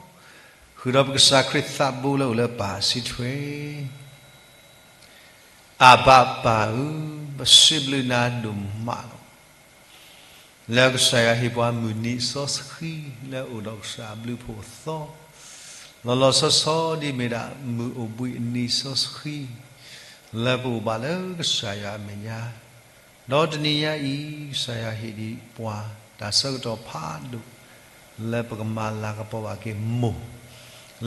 ဃုာ်ဒီးပကစၢ်ခရံာ်သးဘိလၢအိၣ်လၢပၢ်အစုထွဲ, အဘၤပၢ်ဧၢ, ပစံးဘျုးနၤဒိၣ်မးလီၤ. လၢကစၢ်ယွၤဟ့ၣ်ပှၤမုၢ်နံၤစီဆှံလၢအိၣ်ဒီးကစၢ်အဘျုးအဖှိၣ်အသီ, လီၤလီၤဆီဆီဒ်မ့ၢ်ဒၣ်မုၢ်အိၣ်ဘှံးအနံၤစီဆှံ, လၢပအိၣ်ဘၣ်လၢကစၢ်ယွၤအမဲာ်ညါ, ဒီးတနံၤညါအံၤ ကစၢ်ယွၤဟ့ၣ်ဒံးပှၤတၢ်ဆၢကတီၢ်ဖးဒိၣ် လၢပကမၤလၤကပီၤဘၣ်က့ၤမိၢ်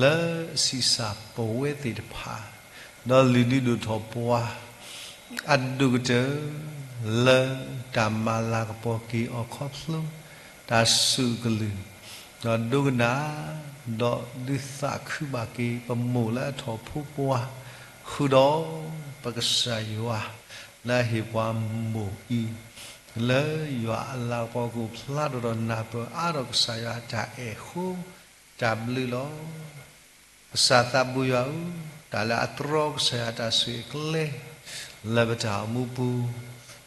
လၢအဆံးစၢ်ပဝဲသ့ၣ်တဖၣ်, ဒီးလုၢ်ဒုးဒိၣ်ထီၣ်ပှၤ အဒိၣ်ကတၢၢ် လၢတၢ်မၤလၤကပီၤက့ၤအီၤခီဖျိ တၢ်စူၢ်ကလုၢ်, ဒီးဒိကနၣ်, ဒီးဒုးသးခုဘၣ်က့ၤပမိၢ်လၢအထီၣ်ဖိပှၤ, ဃုာ်ဒီးပကစၢ်ယွၤ လၢအဟ့ၣ်ပှၤမိၢ်အံၤ, လၢယွၤအလၤကပီၤကအိၣ်ဖျါထီၣ်ဒီးနၢ်ပၢၢ်အါထီၣ်ကစၢ်ယွၤအတၢ်အဲၣ်ဃိ တၢ်ဘျုးလီၤ. ကစၢ်သးဘိယွၤဧၢ, တၢ်လၢအတြီကစၢ်ယွၤတၢ်ဆိၣ်ဂ့ၤအကျဲ လၢပတၢ်အိၣ်မူပူၤ,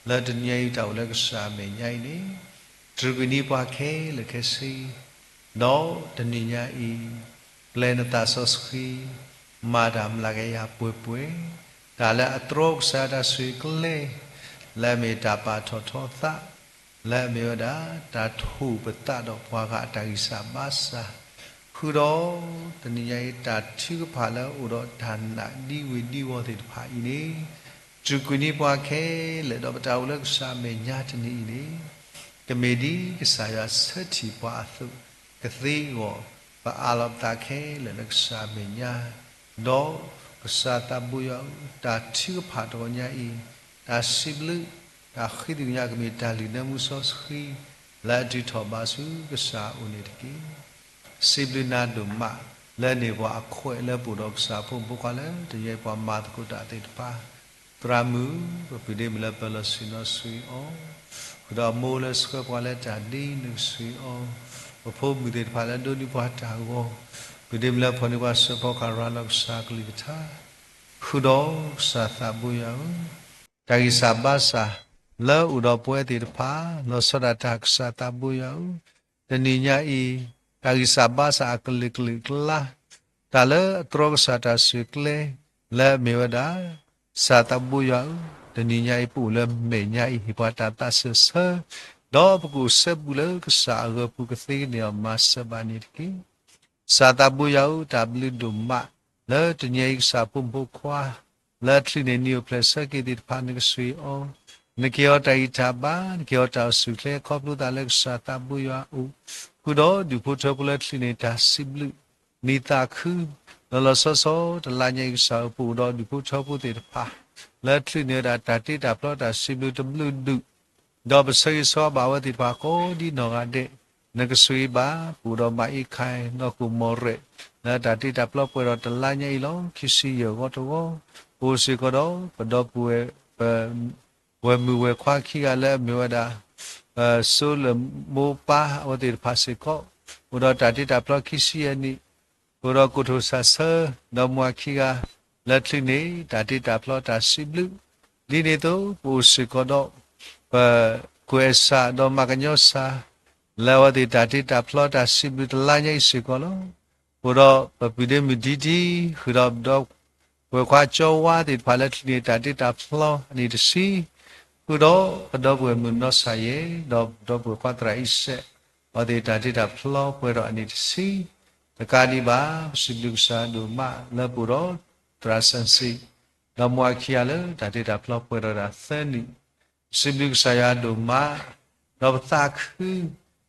လၢတနံၤညါအံၤတၢ်အိၣ်လၢကစၢ်အမဲာ်ညါအံၤန့ၣ်, တြူာ်ကွံာ်န့ၢ်ပှၤခဲလၢာ်ခဲဆ့, ဒီးတနံၤညါအံၤ ပျဲနသးစီဆှံ မၤတၢ်မျးကယၤပှဲၤပှဲၤ, တၢ်လၢအတြီကစၢ်ယွၤတၢ်ဆိၣ်ဂ့ၤအကျဲ လၢအမ့ၢ်တၢ်ပာ်ထီၣ်ထီသး လၢအမ့ၢ်ဝဲဒၣ် တၢ်ထိၣ်ပသးဒီးပှၤဂၤအတၢ်ဂံၢ်စၢ်ဘါစၢ်, ဃုာ်ဒီးတနံၤညါအံၤ တၢ်ထုကဖၣ်လၢအအိၣ်ဒီးတၢ်နာ်ဒံဝ့ၤဒံဝီၤသ့ၣ်တဖၣ်အံၤန့ၣ်, တြူာ်ကွံာ်န့ၢ်ပှၤခဲလၢာ် ဒီးပတၢ်အိၣ်လၢကစၢ်အမဲာ်ညါတနံၤအံၤန့ၣ်, ကမ့ၢ်ဒ်ကစၢ်ယွၤဆၢထံၣ်ပှၤအသိး, ကသ့အဂီၢ် ပအးလီၤပသးခဲလၢာ်လၢကစၢ်အမဲာ်ညါ, ဒီးကစၢ်သးဘိယွၤဧၢ, တၢ်ထုကဖၣ်တဂီၤညါအံၤ, တၢ်စံးဘျုး, တၢ်ဃ့သကွံာ်ညါကမ့ၢ်တၢ်လုၢ်နၢမူစီဆှံ လၢအတုၤထီၣ်ဘၣ်ဆူကစၢ်အအိၣ်န့ၣ်တက့ၢ်. စံးဘျုးနၤဒိၣ်မး လၢန့ၢ်ပှၤအခွဲးလၢပအိၣ်ဒီးကစၢ်ဖိမုၣ်ဖိခွါလၢတယဲပှၤမၤသကိးတၢ်သ့ၣ်တဖၣ်, သရၣ်မုၣ်, ပပုၢ်ဒ့မုၣ်လၢပၢၤလီၢ်ဆ့ၣ်နီၤဆိၣ်ဂ့ၤအီၤ, ဃုာ်ဒီးအမိၢ်လၢဆှၢပှၤလၢတၢ်ဒ်န့ၣ်ကဆိၣ်ဂ့ၤအီၤ, ပဖိမုၣ်သ့ၣ်တဖၣ်လၢဒိးန့ၢ်ပှၤတၢ်ဂီၤ, ပုၢ်ဒ့မုၣ်လၢဖီၣ်န့ၢ်ပှၤစၢၤဖီကဟၣ်ရၤလီၤကစၢ်ကလုၢ်ကထါ, ဃုာ်ဒီးကစၢ်သးဘိယွၤဧၢ, တၢ်ဂံၢ်စၢ်ဘါစၢ် လၢအအိၣ်ဒီးပဝဲသ့ၣ်တဖၣ် လီၤဆီဒၣ်တၢ်ကစၢ်သးဘိယွၤဧၢ, တနံၤညါအံၤ, တၢ်ဂံၢ်စၢ်ဘါစၢ်အကလုာ်ကလုာ်အကျါ, တၢ်လၢအတြီကစၢ်တၢ်ဆိၣ်ဂ့ၤအကျဲ လၢအမ့ၢ်ဝဲဒၣ် ကစၢ်သးဘိယွၤဧၢ, တနံၤညါအံၤပအိၣ်လၢမဲာ်ညါအံၤ ဟ့ၣ်ပှၤတၢ်သးစၢၢ်ဆၢ, ဒီးပကအိၣ်စဲဘူးလၢကစၢ်အဂီၤပူၤကသ့ကန့ၢ်အီၤမၤစၢၤဘၣ်န့ၣ်တက့ၢ်. ကစၢ်သးဘိယွၤဧၢ, တၢ်ဘျုးဒိၣ်မး လၢတနံၤအံၤကစၢ်ဖိမုၣ်ဖိခွါ လၢအချုးန့ၢ်နံၣ်အိၣ်ဖျဲၣ်ဆၢက့ၤသ့ၣ်တဖၣ် နကဆိၣ်ဂ့ၤအီၤ, နကဟ့ၣ်အီၤတၢ်ဂံၢ်တၢ်ဘါ, နကဟ့ၣ်အီၤတၢ်အိၣ်ဆူၣ်အိၣ်ချ့ ခီဖျိသးလၢကစၢ်သးဘိယွၤအအိၣ်, ဃုာ်ဒီးဒူၣ်ဖိထၢဖိလၢချုးန့ၢ်တၢ်စံးဘျုး နံၤသးခု, လီၤလီၤဆီဆီ တလါညါအံၤကစၢ်ဧၢ ပအိၣ်ဒီးဒူၣ်ဖိထၢဖိသ့ၣ်တဖၣ် လၢချုးန့ၢ်ဝဲဒၣ်တၢ်တ့တၢ်ဖျီတၢ်စံးဘျုးတဘျုးဒူၣ် ဒီးပဆၢဂ့ၤဆၢဝါဘၣ်ဝဲသ့ၣ်တဖၣ်ကိးဒ်နီၢ်ဂၤဒဲး, နကဆိၣ်ဂ့ၤဘၣ်, ပအိၣ်ဒီးမၤအ့ခၢၣ် နီၢ်ခိၣ်မီၢ်ရဲၣ် လၢတၢ်တ့တၢ်ဖျီပှဲၤဒီးတလါညါအံၤလီၤ ခံဆံယဲၢ်ဂီၤတဂီၤ, ပအိၣ်စ့ၢ်ကီးဒီး ပဒီပုၢ်ဝဲၢ် ပဝဲၢ်မုၣ်ဝဲၢ်ခွါခံဂၤလၢအမ့ၢ်ဝဲဒၣ် စိလၢမိၢ်ပၢ်အဝဲသ့ၣ်တဖၣ်စ့ၢ်ကီး, အိၣ်ဒီးတၢ်တ့တၢ်ဖျီခံဆံယဲၢ်နံၣ်, အိၣ်ဒီးကိၣ်ထိၣ်စၢ်ဆၢ ဒီးမုၢ်ခံဂၤ လၢချုးန့ၢ်တၢ်တ့တၢ်ဖျီတၢ်စံးဘျုး, ဒ်န့ၣ်အသိး ပအိၣ်စ့ၢ်ကီးဒီး ပကွဲးစၢ်ဒီးမၤကညီစၢ် လၢအဝဲသ့ၣ်တၢ်တ့တၢ်ဖျီတၢ်စံးဘျုးတလါညါအံၤစ့ၢ်ကီးလီၤ. အိၣ်ဒီးပပုၢ်ဒ့မုၣ်ဒံဒံ ဃုာ်ဒီးပဒီပုၢ်ဝဲၢ်ခွါကၠီဝါသ့ၣ်တဖၣ်လၢချုးန့ၢ်တၢ်တ့တၢ်ဖျီအနံၣ်တဆံ, ဃုာ်ဒီးပဒီပုၢ်ဝဲၢ်မုၣ်နီၢ်စၢ်ယဲၢ် ဒီးပဒီပုၢ်ဝဲၢ်ခွါသရၣ်အံၤစဲး အဝဲသ့ၣ်တၢ်တ့တၢ်ဖျီပှဲၤဒီးအနံၣ်တဆံ, တကးဒံးဘၣ် ပစံးဘျုးကစၢ်ဒိၣ်မးလၢပအိၣ်ဒီးသရၣ်စၢၣ်စံး ဒီးမုၢ်ခံဂၤလၢတၢ်တ့တၢ်ဖျီပှဲၤဒီးတၢ်သၢနံၣ်, ပစံးဘျုးကစၢ်ယွၤဒိၣ်မး, ဒီးပသးခု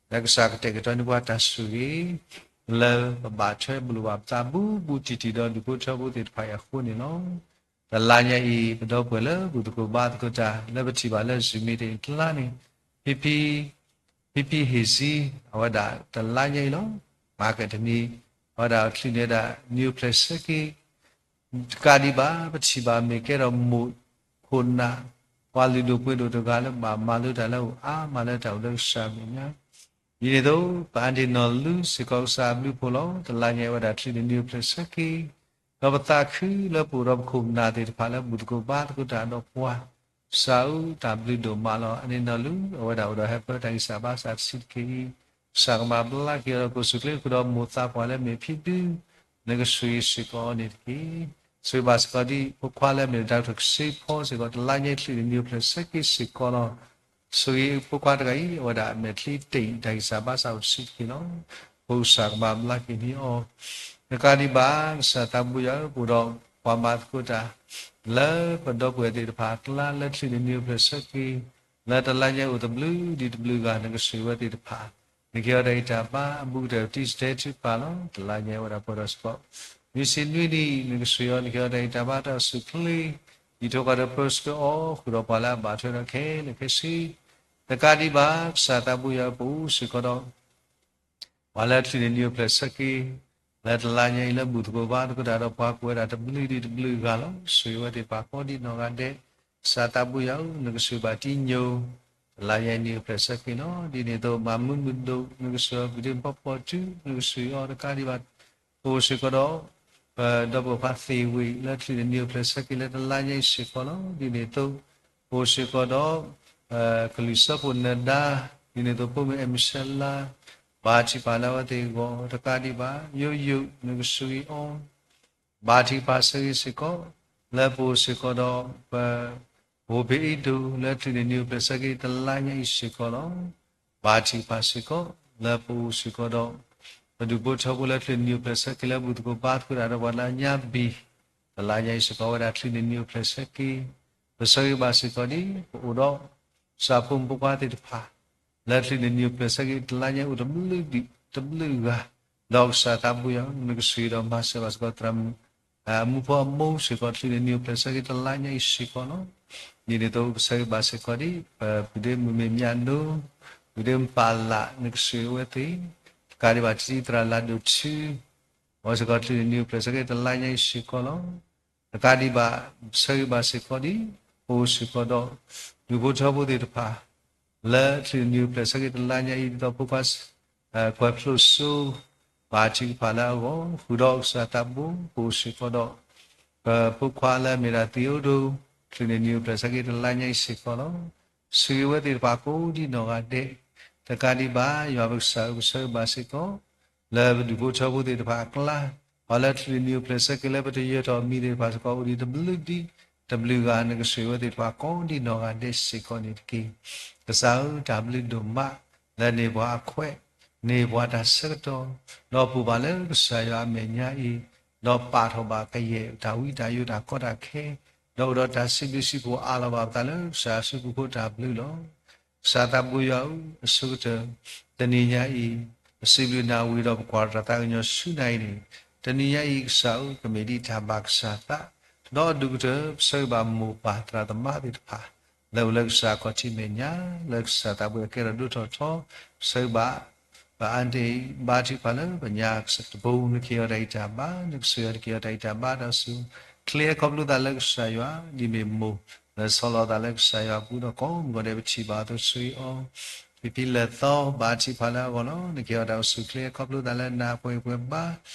လၢကစၢ်ကတဲာ်ကတီၤန့ၢ်ပှၤတၢ်ဆိၣ်ဂ့ၤ လၢပဘၣ်ထွဲဘူးလိာ်ဘၣ်ပသးဘူးဘူးတံၢ်တံၢ်ဒီးဒူၣ်ဖိထၢဖိသ့ၣ်တဖၣ်အံၤအဃိန့ၣ်လီၤ. တလါညါအံၤ ပဒီပုၢ်ဝဲၢ်လၢဘူၣ်သကိးဘါသကိးတၢ် လၢပထံၣ်ဘၣ်လၢ Zoom meeting အကျါန့ၣ် ဖံဖံ ဖံဖံဟ့ၣ်စံ အဝဲဒၣ်တလါညါအံၤလီၤ. မၤကတနံၤ အဝဲဒၣ်ချုးန့ၢ်ဝဲဒၣ် နံၣ်အိၣ်ဖျဲၣ်ဆၢက့ၤ တကးဒံးဘၣ် ပထံၣ်ဘၣ်မ့ၢ်ကဲထီၣ်မိၢ်ခိၣ်နၢ် ပှၤလုၢ်ဒိၣ်ပှ့ၤဒိၣ်တဂၤလၢဘၣ်မၤလိတၢ်လၢအအိၣ်အါမးလၢတၢ်အိၣ်လၢကစၢ်အမဲာ်ညါ, ဒ်န့ၣ်အသိး ပအၤန့ၢ်နီၢ်လူၤစ့ၢ်ကီးကစၢ်အဘျုးအဖှိၣ်လီၤ. တလါညါအံၤဝဲဒၣ်ချုးန့ၢ်နံၣ်အိၣ်ဖျဲၣ်ဆၢက့ၤ ဒီးပသးခုလၢပအိၣ်ဒီးပခိၣ်ပနၢ်သ့ၣ်တဖၣ်လၢဘူၣ်သကိးဘါသကိးတၢ်ဒီးပှၤ, ကစၢ်ဧၢ တၢ်ဘျုးဒိၣ်မးလီၤ. အန့ၣ်နီၢ်လူၤ အဝဲဒၣ်အိၣ်ဒီးဟဲဖၢတၢ်ဂံၢ်စၢ်ဘါစၢ်တဆံတက့ၢ်အံၤ, ကစၢ်ကမၤဘျါက့ၤအီၤဒီးကိးဆူၣ်ချ့ဃုာ်ဒီးမိၢ်သးပှၢ်လၢမ့ၢ်ဖံဒု, နကဆိၣ်ဂ့ၤစ့ၢ်ကီးအီၤန့ၣ်တက့ၢ်. ဆိၣ်ဂ့ၤဘၣ်စ့ၢ်ကီးဒ်ဖိခွါလၢမ့ၢ်ဒၣ်တၢ်ကဆှီဖီစ့ၢ်ကီး တလါညါအံၤ ချုးန့ၣ်နံၤအိၣ်ဖျဲၣ်ဆၢက့ၤစ့ၢ်ကီးလီၤ. ဆိၣ်ဂ့ၤဖိခွါတဂၤအံၤ အဝဲဒၣ်အမဲာ်ချံတ့ၢ်တၢ်ဂံၢ်စၢ်ဘါစၢ်အိၣ်တဆံးတက့ၢ်လီၤ. ပကစၢ်ကမၤဘျါက့ၤန့ၢ်အီၤ တကးဒံးဘၣ် ကစၢ်သးဘိယွၤဧၢ ပအိၣ်ဒီးပှၤမၤသကိးတၢ် လၢပဒီပုၢ်ဝဲၢ်သ့ၣ်တဖၣ်အကျါ လၢချုးန့ၣ်နံၤအိၣ်ဖျဲၣ်ဆၢက့ၤ လၢတလါညါအံၤအိၣ်တဘျုးဒံးတဘျုးဂၤ နကဆိၣ်ဂ့ၤဝဲသ့ၣ်တဖၣ် နကဟ့ၣ်အီၤတၢ်ဂံၢ်တၢ်ဘါ အဘူးကတၢၢ်တံၤစတဲတၢ်ပာ်လီၤ. တလါညါအံၤဝဲဒၣ်ပှဲၤထီၣ်စ့ၢ်ကီး နွံဆံနွံနံၣ် နကဆိၣ်ဂ့ၤအီၤ နကဟ့ၣ်အီၤတၢ်ဂံၢ်တၢ်ဘါတၢ်အိၣ်ဆူၣ်အိၣ်ချ့ ဒ်ထိၣ်ဃီဒီးပၢဆှၢအီၤ ဃုာ်ဒီးပှၤလၢအဘၣ်ထွဲဒီးခဲလၢာ်ခဲဆ့ တကးဒံးဘၣ် ကစၢ်သးဘိယွၤဧၢ ပအိၣ်စ့ၢ်ကီးဒီး ပှၤလၢချုးန့ၣ်နံၤအိၣ်ဖျဲၣ်ဆၢက့ၤ လၢတလါညါအံၤ လၢဘူၣ်သကိးဘါသကိးတၢ်ဒီးပှၤကိးဝဲဒၣ်တဘျုးဒံးတဘျုးဂၤလီၤ. ဆိၣ်ဂ့ၤဝဲသ့ၣ်တဖၣ်ကိးဒံးနီၢ်ဂၤဒဲး ကစၢ်သးဘိယွၤဧၢ နကဆိၣ်ဂ့ၤဘၣ်တံၤညိၣ် တလါညါအံၤနံၤအိၣ်ဖျဲၣ်ဆၢက့ၤလီၤ. ဒ်န့ၣ်အသိး မၤမုာ်မုာ်ဒိၣ် နကဆိၣ်ဂ့ၤအီၤ ပူၤဒ့မုၣ်ဖီဖီစု နကဆိၣ်ဂ့ၤအီၤ တကးဒံးဘၣ် ပအိၣ်စ့ၢ်ကီးဒီး ပဒီပုၢ်ဝဲၢ်ခွါသ့ၣ်ဝ့ၢ် လၢချုးန့ၣ်နံၤအိၣ်ဖျဲၣ်ဆၢက့ၤလၢတလါညါအံၤစ့ၢ်ကီးလီၤ. ဒ်န့ၣ်အသိး ပအိၣ်စ့ၢ်ကီးဒီး ကလုာ်စၢဖှိၣ်နၢၤဒါ ဒ်န့ၣ်အသိး ဖိမုၣ်အဲၣ်မုၣ်ဆဲလါ ဘါထုကဖၣ်လၢအဝဲသ့ၣ်အဂီၢ် တကးဒံးဘၣ် ယိယိ နကဆိၣ်ဂ့ၤအီၤ ဘါထုကဖၣ်ဆၢဂ့ၤစ့ၢ်ကီး လၢပအိၣ်စ့ၢ်ကီးဒီး ပ ပဟိၣ်ဖ့အ့ဒိၣ် လၢချုးန့ၣ်နံၤအိၣ်ဖျဲၣ်ဆၢက့ၤတလါညါအံၤစ့ၢ်ကီးလီၤ. ဘါထုကဖၣ်စ့ၢ်ကီး လၢပအိၣ်စ့ၢ်ကီးဒီး ပဒူၣ်ဖိထၢဖိလၢချုးန့ၣ်နံၤအိၣ်ဖျဲၣ်ဆၢက့ၤလၢဘူၣ်သကိးဘါသကိးတၢ်ဒီးပှၤလၢညါဘံၣ် တလါညါအံၤစ့ၢ်ကီး ဝဲဒၣ်ချုးန့ၣ်နံၤအိၣ်ဖျဲၣ်ဆၢက့ၤ ပဆၢဂ့ၤဘၣ်စ့ၢ်ကီးဒ် ပအိၣ်ဒီး ကစၢ်ဖိမုၣ်ဖိခွါသ့ၣ်တဖၣ် လၢချုးန့ၣ်နံၤအိၣ်ဖျဲၣ်ဆၢက့ၤတလါညါအံၤအိၣ်တဘျုးဒံးတဘျုးဂၤ ဒီးကစၢ်သးဘိယွၤ နကဆိၣ်ဂ့ၤဒီးမၤစၢၤဘၣ်စ့ၢ်ကီးသရၣ်မုၣ် အမူဖိအမိၢ်စ့ၢ်ကီး ချုးန့ၣ်နံၤအိၣ်ဖျဲၣ်ဆၢက့ၤတလါညါအံၤစ့ၢ်ကီးလီၤ. ဒ်န့ၣ်အသိးပဆၢဂ့ၤဘၣ်စ့ၢ်ကီးဒ် ပပုၢ်ဒ့မုၣ်မ့ၢ်မၠးဒိ ပုၢ်ဒ့မုၣ်ပာ်လး နကဆိၣ်ဂ့ၤဝဲသ့ၣ် တကးဒံးဘၣ် တံၤသရၣ်လၤဒိၣ်ထူ အဝဲစ့ၢ်ကီးချုးန့ၣ်နံၤအိၣ်ဖျဲၣ်ဆၢက့ၤတလါညါအံၤစ့ၢ်ကီးလီၤ. တကးဒံးဘၣ် ပဆၢဂ့ၤဘၣ်စ့ၢ်ကီးဒ် ပအိၣ်စ့ၢ်ကီးဒီး ဒူၣ်ဖိထၢဖိသ့ၣ်တဖၣ် လၢချုးန့ၣ်နံၤအိၣ်ဖျဲၣ်ဆၢက့ၤတလါညါအံၤ ဒ်သိးဖိခွါ ကွဲးဖျိစိ ဘါထုကဖၣ်လၢအဂီၢ် ဃုာ်ဒီးကစၢ်သးဘိ ပအိၣ်စ့ၢ်ကီးဒီး ပဖိခွါလၢအမ့ၢ်ဒၣ်သံအိၣ်ဒိၣ် ချုးန့ၣ်နံၤအိၣ်ဖျဲၣ်ဆၢက့ၤတလါညါအံၤစ့ၢ်ကီးလီၤ. ဆိၣ်ဂ့ၤဝဲသ့ၣ်တဖၣ်ကိးဒံးနီၢ်ဂၤဒဲး တကးဒံးဘၣ် ယွၤပကစၢ်ဧၢ ပဆၢဂ့ၤဘၣ်စ့ၢ်ကီး လၢပဒူၣ်ဖိထၢဖိသ့ၣ်တဖၣ်အကျါ ပှၤလၢချုးန့ၣ်နံၤအိၣ်ဖျဲၣ်ဆၢက့ၤလၢပတယၢၤထီၣ်အမံၤသ့ၣ်တဖၣ်စ့ၢ်ကီး အိၣ်ဒံးတဘျုးဒံးတဘျုးဂၤ နကဆိၣ်ဂ့ၤဝဲသ့ၣ်တဖၣ်ကိးဒံးနီၢ်ဂၤဒဲးစ့ၢ်ကီးန့ၣ်တက့ၢ်. ကစၢ်ဧၢ တၢ်ဘျုးဒိၣ်မး လၢန့ၢ်ပှၤအခွဲး န့ၢ်ပှၤတၢ်ဆၢကတီၢ် ဒီးပအိၣ်ဘၣ်လၢကစၢ်ယွၤအမဲာ်ညါအံၤ ဒီးပာ်ထီၣ်ဘၣ်ကယဲၢ်တၢ်ဝံတၢ်ယိးတၢ်ကီတၢ်ခဲ ဒီးအိၣ်ဒီးတၢ်စံးဘျုးစံးဖှိၣ်အးလီၤဘၣ်ပသးလၢကစၢ်ယွၤအစုပူၤဖိတၢ်ဘျုးလီၤ. ကစၢ်သးဘိယွၤဧၢ အဆိကတၢၢ် တနံၤညါအံၤ ပစံးဘျုးနၤဝံၤဒီးပကွၢ်တၢ်သးကညီၤဆူနၤအံၤန့ၣ် တနံၤညါအံၤကစၢ်ဧၢ ကမ့ၢ်ဒ်တၢ်ဘၣ်ကစၢ်သး ဒီးအဒိၣ်ကတၢၢ် ပဆၢဂ့ၤဘၣ်မိၢ်ပၢ်သရၣ်သမါသ့ၣ်တဖၣ် လၢအိၣ်လၢကစၢ်ခီၣ်ထံးမဲာ်ညါ လၢကစၢ်သးဘိယွၤကဲထီၣ်ဒိၣ်ထီၣ်ထီ ပဆၢဂ့ၤဘၣ် ပအါတ့ၢ် ဘါထုကဖၣ်လၢပညါတပူၤ နကဟ့ၣ်အီၤတၢ်ဂံၢ်တၢ်ဘါ နကဆိၣ်ဂ့ၤအီၤတက့ၢ်အီၤတၢ်ဂံၢ်တၢ်ဘါတၢ်အိၣ်ဆူၣ်အိၣ်ချ့ ဟဲခီဖျိသးလၢကစၢ်ယွၤ ဒ်မ့ၢ်မိၢ် လၢဆီလီၤသးလၢကစၢ်ယွၤအပူၤဒီးကိးမုၢ်နံၤဒဲးပထံၣ်ဘၣ်အီၤ ဆိၣ်ဂ့ၤအီၤ ဖံဖံလၢာ်သီ ဘါထုကဖၣ်လၢအဂီၢ်လီၤ. နကဟ့ၣ်အီၤတၢ်အိၣ်ဆူၣ်အိၣ်ချ့ ဟဲခီဖျိသးလၢနၤပှဲၤပှဲၤဘါ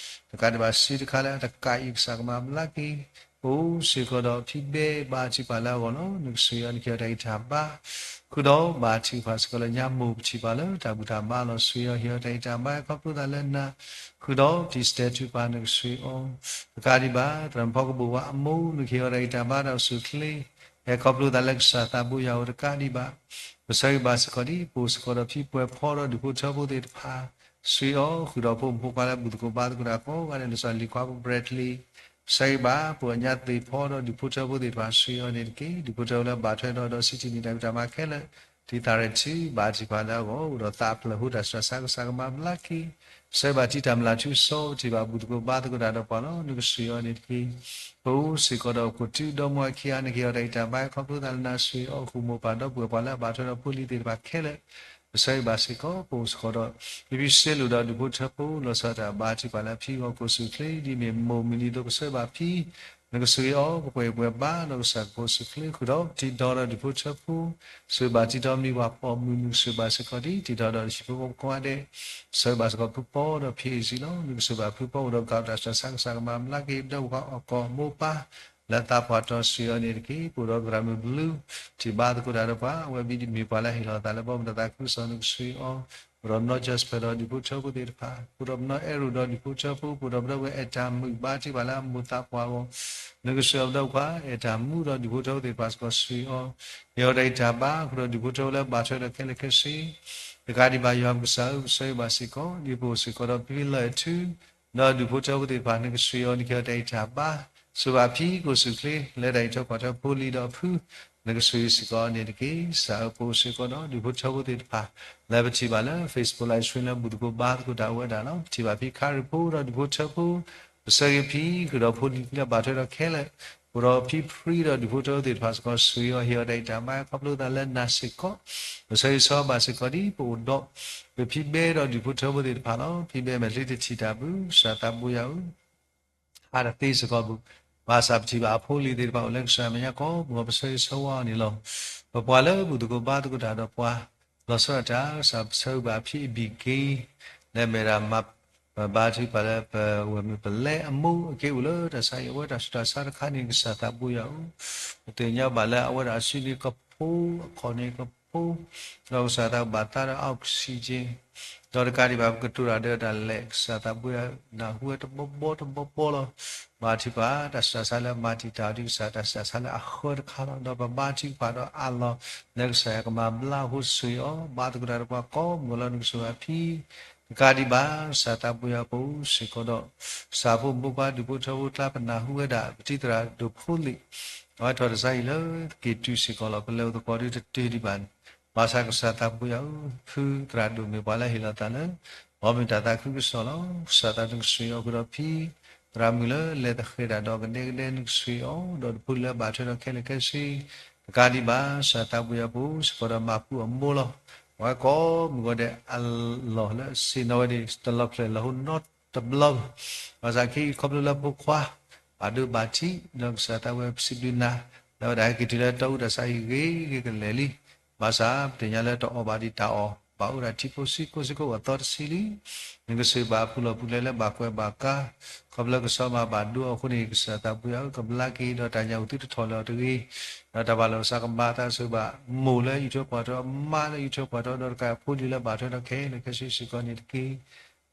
တကးဒံးဘၣ်စုတခါလၢအတကးအံၤ ကစၢ်ကမၤဘျါက့ၤ ပအိၣ်စ့ၢ်ကီးဒီးဖံဘဲ ဘါထုကဖၣ်လၢအဂီၢ်လီၤ. နကဆိၣ်ဂ့ၤအီၤ နကဟ့ၣ်အီၤတၢ်ဂံၢ်တၢ်ဘါ ဃုာ်ဒီးဘါထုကဖၣ်စ့ၢ်ကီးလၢညါမိၢ် ပထံၣ်ဘၣ်လၢတၢ်ဘူၣ်တၢ်ဘါလီၤ ဆိၣ်ဂ့ၤအီၤ ဟ့ၣ်အီၤတၢ်ဂံၢ်တၢ်ဘါ ဟဲခီဖျိသးလၢနၤ ဃုာ်ဒီးတံၤစတဲတၢ်ပာ် နကဆိၣ်ဂ့ၤအီၤ တကးဒံးဘၣ် သရၣ်မုၣ်ဖီကဘိၣ်ဝါအမိၢ် နကဟ့ၣ်အီၤတၢ်ဂံၢ်တၢ်ဘါတၢ်အိၣ်ဆူၣ်အိၣ်ချ့ ဟဲခီဖျိသးလၢကစၢ်သးဘိယွၤအအိၣ် တကးဒံးဘၣ် ပဆၢဂ့ၤဘၣ်စ့ၢ်ကီးဒ် ပအိၣ်စ့ၢ်ကီးဒီးဖံပှဲၤဖီဒီးဒူၣ်ဖိထၢဖိသ့ၣ်တဖၣ် ဆိၣ်ဂ့ၤအီၤ ဃုာ်ဒီးဖိမုၣ်ဖိခွါလၢဘူၣ်သကိးဘါသကိးတၢ်ကိးဂၤဒဲး လီၤဆီလံၤခွါဖိ Bradley ပဆၢဂ့ၤဘၣ် ပှၤညါသ့ၣ်ဖီဒီးဒူၣ်ဖိထၢဖိသ့ၣ်တဖၣ် ဆိၣ်ဂ့ၤအီၤန့ၣ်တက့ၢ်. ဒူၣ်ဖိထၢဖိလၢဘၣ်ထွဲဒီးဒီးစံးထံၣ်န့ၢ်တၢ်ဂံၢ်တၢ်ဘါခဲလၢာ် တံၤသၣ်ရဲၣ်ထူ ဘါထုကဖၣ်လၢအဂီၢ် အိၣ်ဒီးသးဖျၢၣ်ဟူတၢ်ဆူးတၢ်ဆါ ကစၢ်ကမၤဘျါက့ၤ ပဆၢဂ့ၤဘၣ်တံၤတၢ်မျၢ်ထူစီ ပထံၣ်ဘၣ်ဘူၣ်သကိးဘါသကိးတၢ်ဒီးပှၤလီၤ နကဆိၣ်ဂ့ၤအီၤန့ၣ်တက့ၢ်. ပအိၣ်စ့ၢ်ကီးဒီးခိၣ်တုဒီမါဝၤခံဂၤ နကဟ့ၣ်အီၤတၢ်ဂံၢ်တၢ်ဘါ ဟဲခီဖျိသးလၢနၤ ဆိၣ်ဂ့ၤအီၤ ဃုာ်မိၢ်ပၢ်ဒီပုၢ်ဝဲၢ်ပှၤလၢအဘၣ်ထွဲဒီးဖိလံၤသ့ၣ်တဖၣ်ခဲလၢာ် ပဆၢဂ့ၤဘၣ်စ့ၢ်ကီး ပအိၣ်စ့ၢ်ကီးဒီး ဖံဖံစ့လိာ်ဒီးဒူၣ်ဖိထၢဖိ လီၤဆီဒၣ်တၢ်ဘါထုကဖၣ်လၢအဖံအဂီၢ် ကအိၣ်ဆူၣ်အိၣ်ချ့ ဒ်မ့ၢ်မိၢ်မုၢ်နံၤသိး ပဆၢဂ့ၤဘၣ်ဖံ နကဆိၣ်ဂ့ၤအီၤ ပှဲၤပှဲၤဘါဒီးကစၢ်ကအိၣ်ဆူၣ်အိၣ်ချ့ ဃုာ်ဒီးတံၤထီၣ်ဒီးဒူၣ်ဖိထၢဖိ ဆိၣ်ဂ့ၤဘၣ်တံၤထီၣ်မံၤပှၢ်ပိာ်မုၣ် နကဆိၣ်ဂ့ၤဘၣ်စ့ၢ်ကီးဒ် တံၤထီၣ်ဒီးတံၤဖိကိးဂၤဒဲး ပဆၢဂ့ၤဘၣ်စ့ၢ်ကီးဖုပီဒီးဖံအ့ၣ်စံလီၤ နကဆိၣ်ဂ့ၤဘၣ်ဖုပီအိၣ်ဒီးကးတၢ်ဆူးတၢ်ဆါ ကစၢ်ကမၤဘျါက့ၤ ဒီးပှၤအီၣ်ကီၢ်မိၢ်ပၢ် လၢသးပှၢ်တီဆှံအီၤန့ၣ်တက့ၢ်. ပအိၣ်ဒီးသရၣ်မုၣ်ဘျုး ထံၣ်ဘါသကိးတၢ်ဒီးပှၤ အဝဲဘံမ့ၢ်ပှၤလၢဟ့ၣ်လီၤသးလၢဘီမုၢ်ဒီးသးခုကစီၣ် နကဆိၣ်ဂ့ၤအီၤ ပအိၣ်ဒီးပနီၢ် Jasper ဒီးဒူၣ်ဖိထၢဖိသ့ၣ်တဖၣ်, ပအိၣ်ဒီးပနီၢ် Arrow ဒီးဒူၣ်ဖိထၢဖိ, ပအိၣ်ဒီးပဒီပုၢ်ဝဲၢ်အဲၣ်တၢ်မုာ်ဘါထုကဖၣ်လၢအမိၢ်သးပှၢ်အဂီၢ်, နကစၢ်ယွၤပဒီပုၢ်ဝဲၢ်ခွါ အဲၣ်တၢ်မုာ်ဒီးဒူၣ်ဖိထၢဖိသ့ၣ်တဖၣ်စ့ၢ်ကီး ဆှၢအီၤ, ဟ့ၣ်အီၤတၢ်အံးတၢ်ဘါ ဃုာ်ဒီးဒူၣ်ဖိထၢဖိလၢဘၣ်ထွဲဒီးခဲလၢာ်ခဲဆ့ တကးဒံးဘၣ် ယွၤပကစၢ်ဧၢ, ပဆၢဂ့ၤဘၣ်စ့ၢ်ကီး ဒ်ပအိၣ်စ့ၢ်ကီးဒီးဖံဖံလၢၢ်ထူ ဒီးဒူၣ်ဖိထၢဖိသ့ၣ်တဖၣ် နကဆှၢအီၤ နကဟ့ၣ်အီၤတၢ်အံးတၢ်ဘါ, ဆိၣ်ဂ့ၤဘၣ်ဖံကိၣ်စူၣ်ချ့ လၢတၢ်အံးထွဲကွၢ်ထွဲဖိလံၤဒီးအဖု, နကဆှၢစ့ၢ်ကီးန့ၣ်တက့ၢ်. ကစၢ်ဧၢ ပအိၣ်စ့ၢ်ကီးဒီးဒူၣ်ဖိထၢဖိသ့ၣ်တဖၣ် လၢပထံၣ်ဘၣ်လၢ Facebook Live Stream လၢဘူၣ်သကိးဘါသကိးတၢ်အိၣ်ဝဲဒၣ်လီၤ. ပထံၣ်ဘၣ်ဖံခါရံၣ်ဖိဒီးဒူၣ်ဖိထၢဖိ, ပဆၢဂ့ၤဖံ ဃုာ်ဒီးဖိလံၤလၢဘၣ်ထွဲဒီးခဲလၢာ်, ပအိၣ်ဒီးဖံဖရံဒီးဒူၣ်ဖိထၢဖိသ့ၣ်တဖၣ်စ့ၢ်ကီး ဆှၢအီၤ ဟ့ၣ်အီၤတၢ်အံးတၢ်ဘါ ခီဖျိသးလၢနၤစ့ၢ်ကီး, ပဆၢဂ့ၤဆၢဝါဘၣ်စ့ၢ်ကီးဒ်ပအိၣ်ဒီး ပဖံဘဲဒီးဒူၣ်ဖိထၢဖိသ့ၣ်တဖၣ်လီၤ. ဖံဘဲမဲာ်ချံတထံၣ်တၢ်ဘၣ် ကစၢ်သးဘိယွၤဧၢ ဟးတသ့စ့ၢ်ကီးဘၣ်, ဘၣ်ဆၣ်ပထံၣ်ဘၣ်အဖိလံၤသ့ၣ်တဖၣ်အိၣ်လၢကစၢ်မဲာ်ညါကိးမုၢ်ဂီၤ ပဆၢဂ့ၤဆၢဝါအီၤန့ၣ်လီၤ. ပပှၤလၢဘူၣ်သကိးဘါသကိးတၢ်ဒီးပှၤ လီၤဆီဒၣ်တၢ် ကစၢ်ပဆၢဂ့ၤဘၣ်ဖံအဘံၣ်က့ၤ လၢမဲာ်ဒၣ်မၤ ပဘါထုကဖၣ်လၢပဝဲၢ်မုၣ်ပလဲအမိၢ်အက့ၢ်အိၣ်လၢတၢ်ဆါအံၤ အဝဲတၢ်ဆူးတၢ်ဆါတခါန့ၣ် ကစၢ်သးဘိယွၤဧၢ, ပသ့ၣ်ညါဘၣ်လၢအဝဲဒၣ်အစုန့ၣ်ကဖိ အခီၣ်န့ၣ်ကဖိ ဒီးကစၢ်သးဘၣ်သးဒီး oxygen ဒီးတကးဒံးဘၣ် ပကတိၤတၢ်ဒီးတၢ်လဲၤ ကစၢ်သးဘိယွၤ နၢ်ဟူဝဲတဘီဘီတဘီဘီလီၤ. ဘါထုကဖၣ် တၢ်ဆူးတၢ်ဆါလၢအမၤတံာ်တာ်အီၤဒ်ကစၢ် တၢ်ဆူးတၢ်ဆါလၢအဃၢတခါလီၤ. ဒီးပဘါထုကဖၣ်ဒီးအးလီၤ လၢကစၢ်ယွၤကမၤဘျါအဃိ ဆှၢအီၤ ဘါသကိးတၢ်ဒီးပှၤကိးမုၢ်ဂီၤလၢနကဆှၢဘၣ်ဖံ တကးဒံးဘၣ် ကစၢ်သးဘိယွၤ ပအိၣ်စ့ၢ်ကီးဒီး ကစၢ်ဖိမုၣ်ဖိခွါဒူၣ်ဖိထၢဖိကျါ ပနၢ်ဟူဝဲဒၣ် ပတံၤသရၣ်ဒိၣ်ဖိလံၤ အဝဲထီၣ်တၢ်ဆါအံၤလၢက့ၤတုၤစ့ၢ်ကီးလီၤ. ပလဲၤအိၣ်သကိးဒ်တတုၤဒံးဘၣ်န့ၣ် ဘၣ်ဆၣ်ကစၢ်သးဘိယွၤဧၢ, ဖုသရၣ်ဒိၣ်မ့ၢ်ပှၤလၢဟ့ၣ်လီၤသးလၢ အီမ့ၢ်တၢ်သးခုကစီၣ်လီၤ. ကစၢ်သးနကဆှၢအီၤဃုာ်ဒီးဖံ သရၣ်မုၣ်လၢလဲၤသဃဲၤတၢ်ဒီးကဒဲကဒဲ နကဆှၢအီၤ ဒီးဒူၣ်ဖိလၢအဘၣ်ထွဲဒီးခဲလၢာ်ခဲဆ့ တကးဒံးဘၣ် ကစၢ်သးဘိယွၤ ပအိၣ်စ့ၢ်ကီးဒီးမၤပူၤအမိၢ်လီၤ. အဝဲကိးမုၢ်ဂီၤဒဲးအလီၢ်လၢဆ့ၣ်နီၤဝဲန့ၣ် တလီၤဖျဲၣ်လီၤဟိနီတဘျီဘၣ်. ဘၣ်ဆၣ်ခဲအံၤခီဖျိလၢဖိခွါ ဘၣ်ဒိဘၣ်ထံး ဒီးကစၢ်သးဘိယွၤ ပစံးဘျုးနၤ လၢဝဲဒၣ်ဟဲက့ၤတုၤလၢတီအူတၢ်ဆါအံၤဂ့ၤဂ့ၤကလဲာ်လံ. ဘၣ်ဆၣ်ပသ့ၣ်ညါလၢတအီၣ်ဘၣ်ဒံးတၢ်အီၣ် ဘၣ်အိၣ်ဒၣ်ထံဖိစံကိၣ်စ့ၢ်ကီးအသီတဆံလံ. နကဆှၢဘၣ်အပူၤလီၢ်ပူၤလဲလၢဘၣ်ကွဲးဘၣ်ကါ ခီဖျိကဆီမၤဘၣ်ဒိအီၤအဃိန့ၣ် ကစၢ်သးဘိယွၤဧၢ ကဘျါက့ၤ ဒီးတၢ်ညၣ်အိၣ်သုတထီၣ်လၢၤအီၤတဂ့ၤ. ဒီးတၢ်ဘၣ်လီၤစၢ်ကမၤသးဆှၢဘၣ် မိၢ်လၢအအံးထွဲကွၢ်ထွဲ မါလၢအအံးထွဲကွၢ်ထွဲ ဒီးတကးဖိလံၤလၢဘၣ်ထွဲဒီးခဲလၢာ်ခဲဆ့စ့ၢ်ကီးန့ၣ်တက့ၢ်.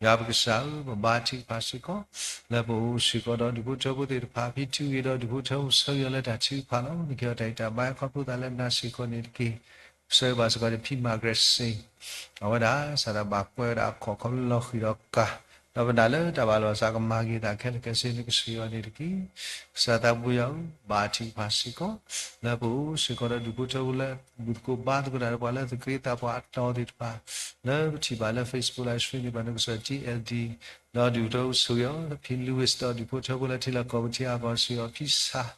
ယွၤပကစၢ်ဧၢ ပဘါထုကဖၣ်စ့ၢ်ကီး လၢပအိၣ်စ့ၢ်ကီးဒီးဒူၣ်ဖိထၢဖိသ့ၣ်တဖၣ် ဖံထုးဂ့ၤဒီးဒူၣ်ဖိထၢဖိ ဆၢဂ့ၤအီၤလၢတၢ်ထုကဖၣ်လီၤ. နကဟ့ၣ်အီၤတၢ်အံးတၢ်ဘါခီဖျိသးလၢနၤစ့ၢ်ကီးန့ၣ်တက့ၢ်. ပဆၢဂ့ၤဘၣ်စ့ၢ်ကီးန့ၣ် ဖံမၤကရဲးစ့ၣ် အဝဲဒၣ် စးထီၣ်ဘၣ်ကွဲးဝဲဒၣ်အခီၣ်ခီဖျိလီၤဃံၤဒီးကါ ဒီးပနာ်လၢတၢ်ဘၣ်လီၤစၢ်ကမၤဂ့ၤသးခဲလၢာ်ခဲဆ့ နကဆှၢအီၤန့ၣ်တက့ၢ်. ကစၢ်သးဘိယွၤဧၢ ဘါထုကဖၣ်စ့ၢ်ကီး လၢပအိၣ်စ့ၢ်ကီးဒီးဒူၣ်ဖိထၢဖိလၢ ဘူၣ်သကိးဘါသကိးတၢ်ဒီးပှၤလၢသကရ့သးပှၢ်အတီၤသ့ၣ်တဖၣ် လၢပထံၣ်ဘၣ်လၢ Facebook Live Stream န့ၣ် ပှၤနကစၢ် T L D ဒီးဒူၣ်ဖိထၢဖိဆှၢဂ့ၤအီၤ ဖံ Louis ဒီးဒူၣ်ဖိထၢဖိလၢထံလီၢ်ကီၢ်ပူၤထံအါဂီၢ် ဆှၢအီၤဖံစၢ်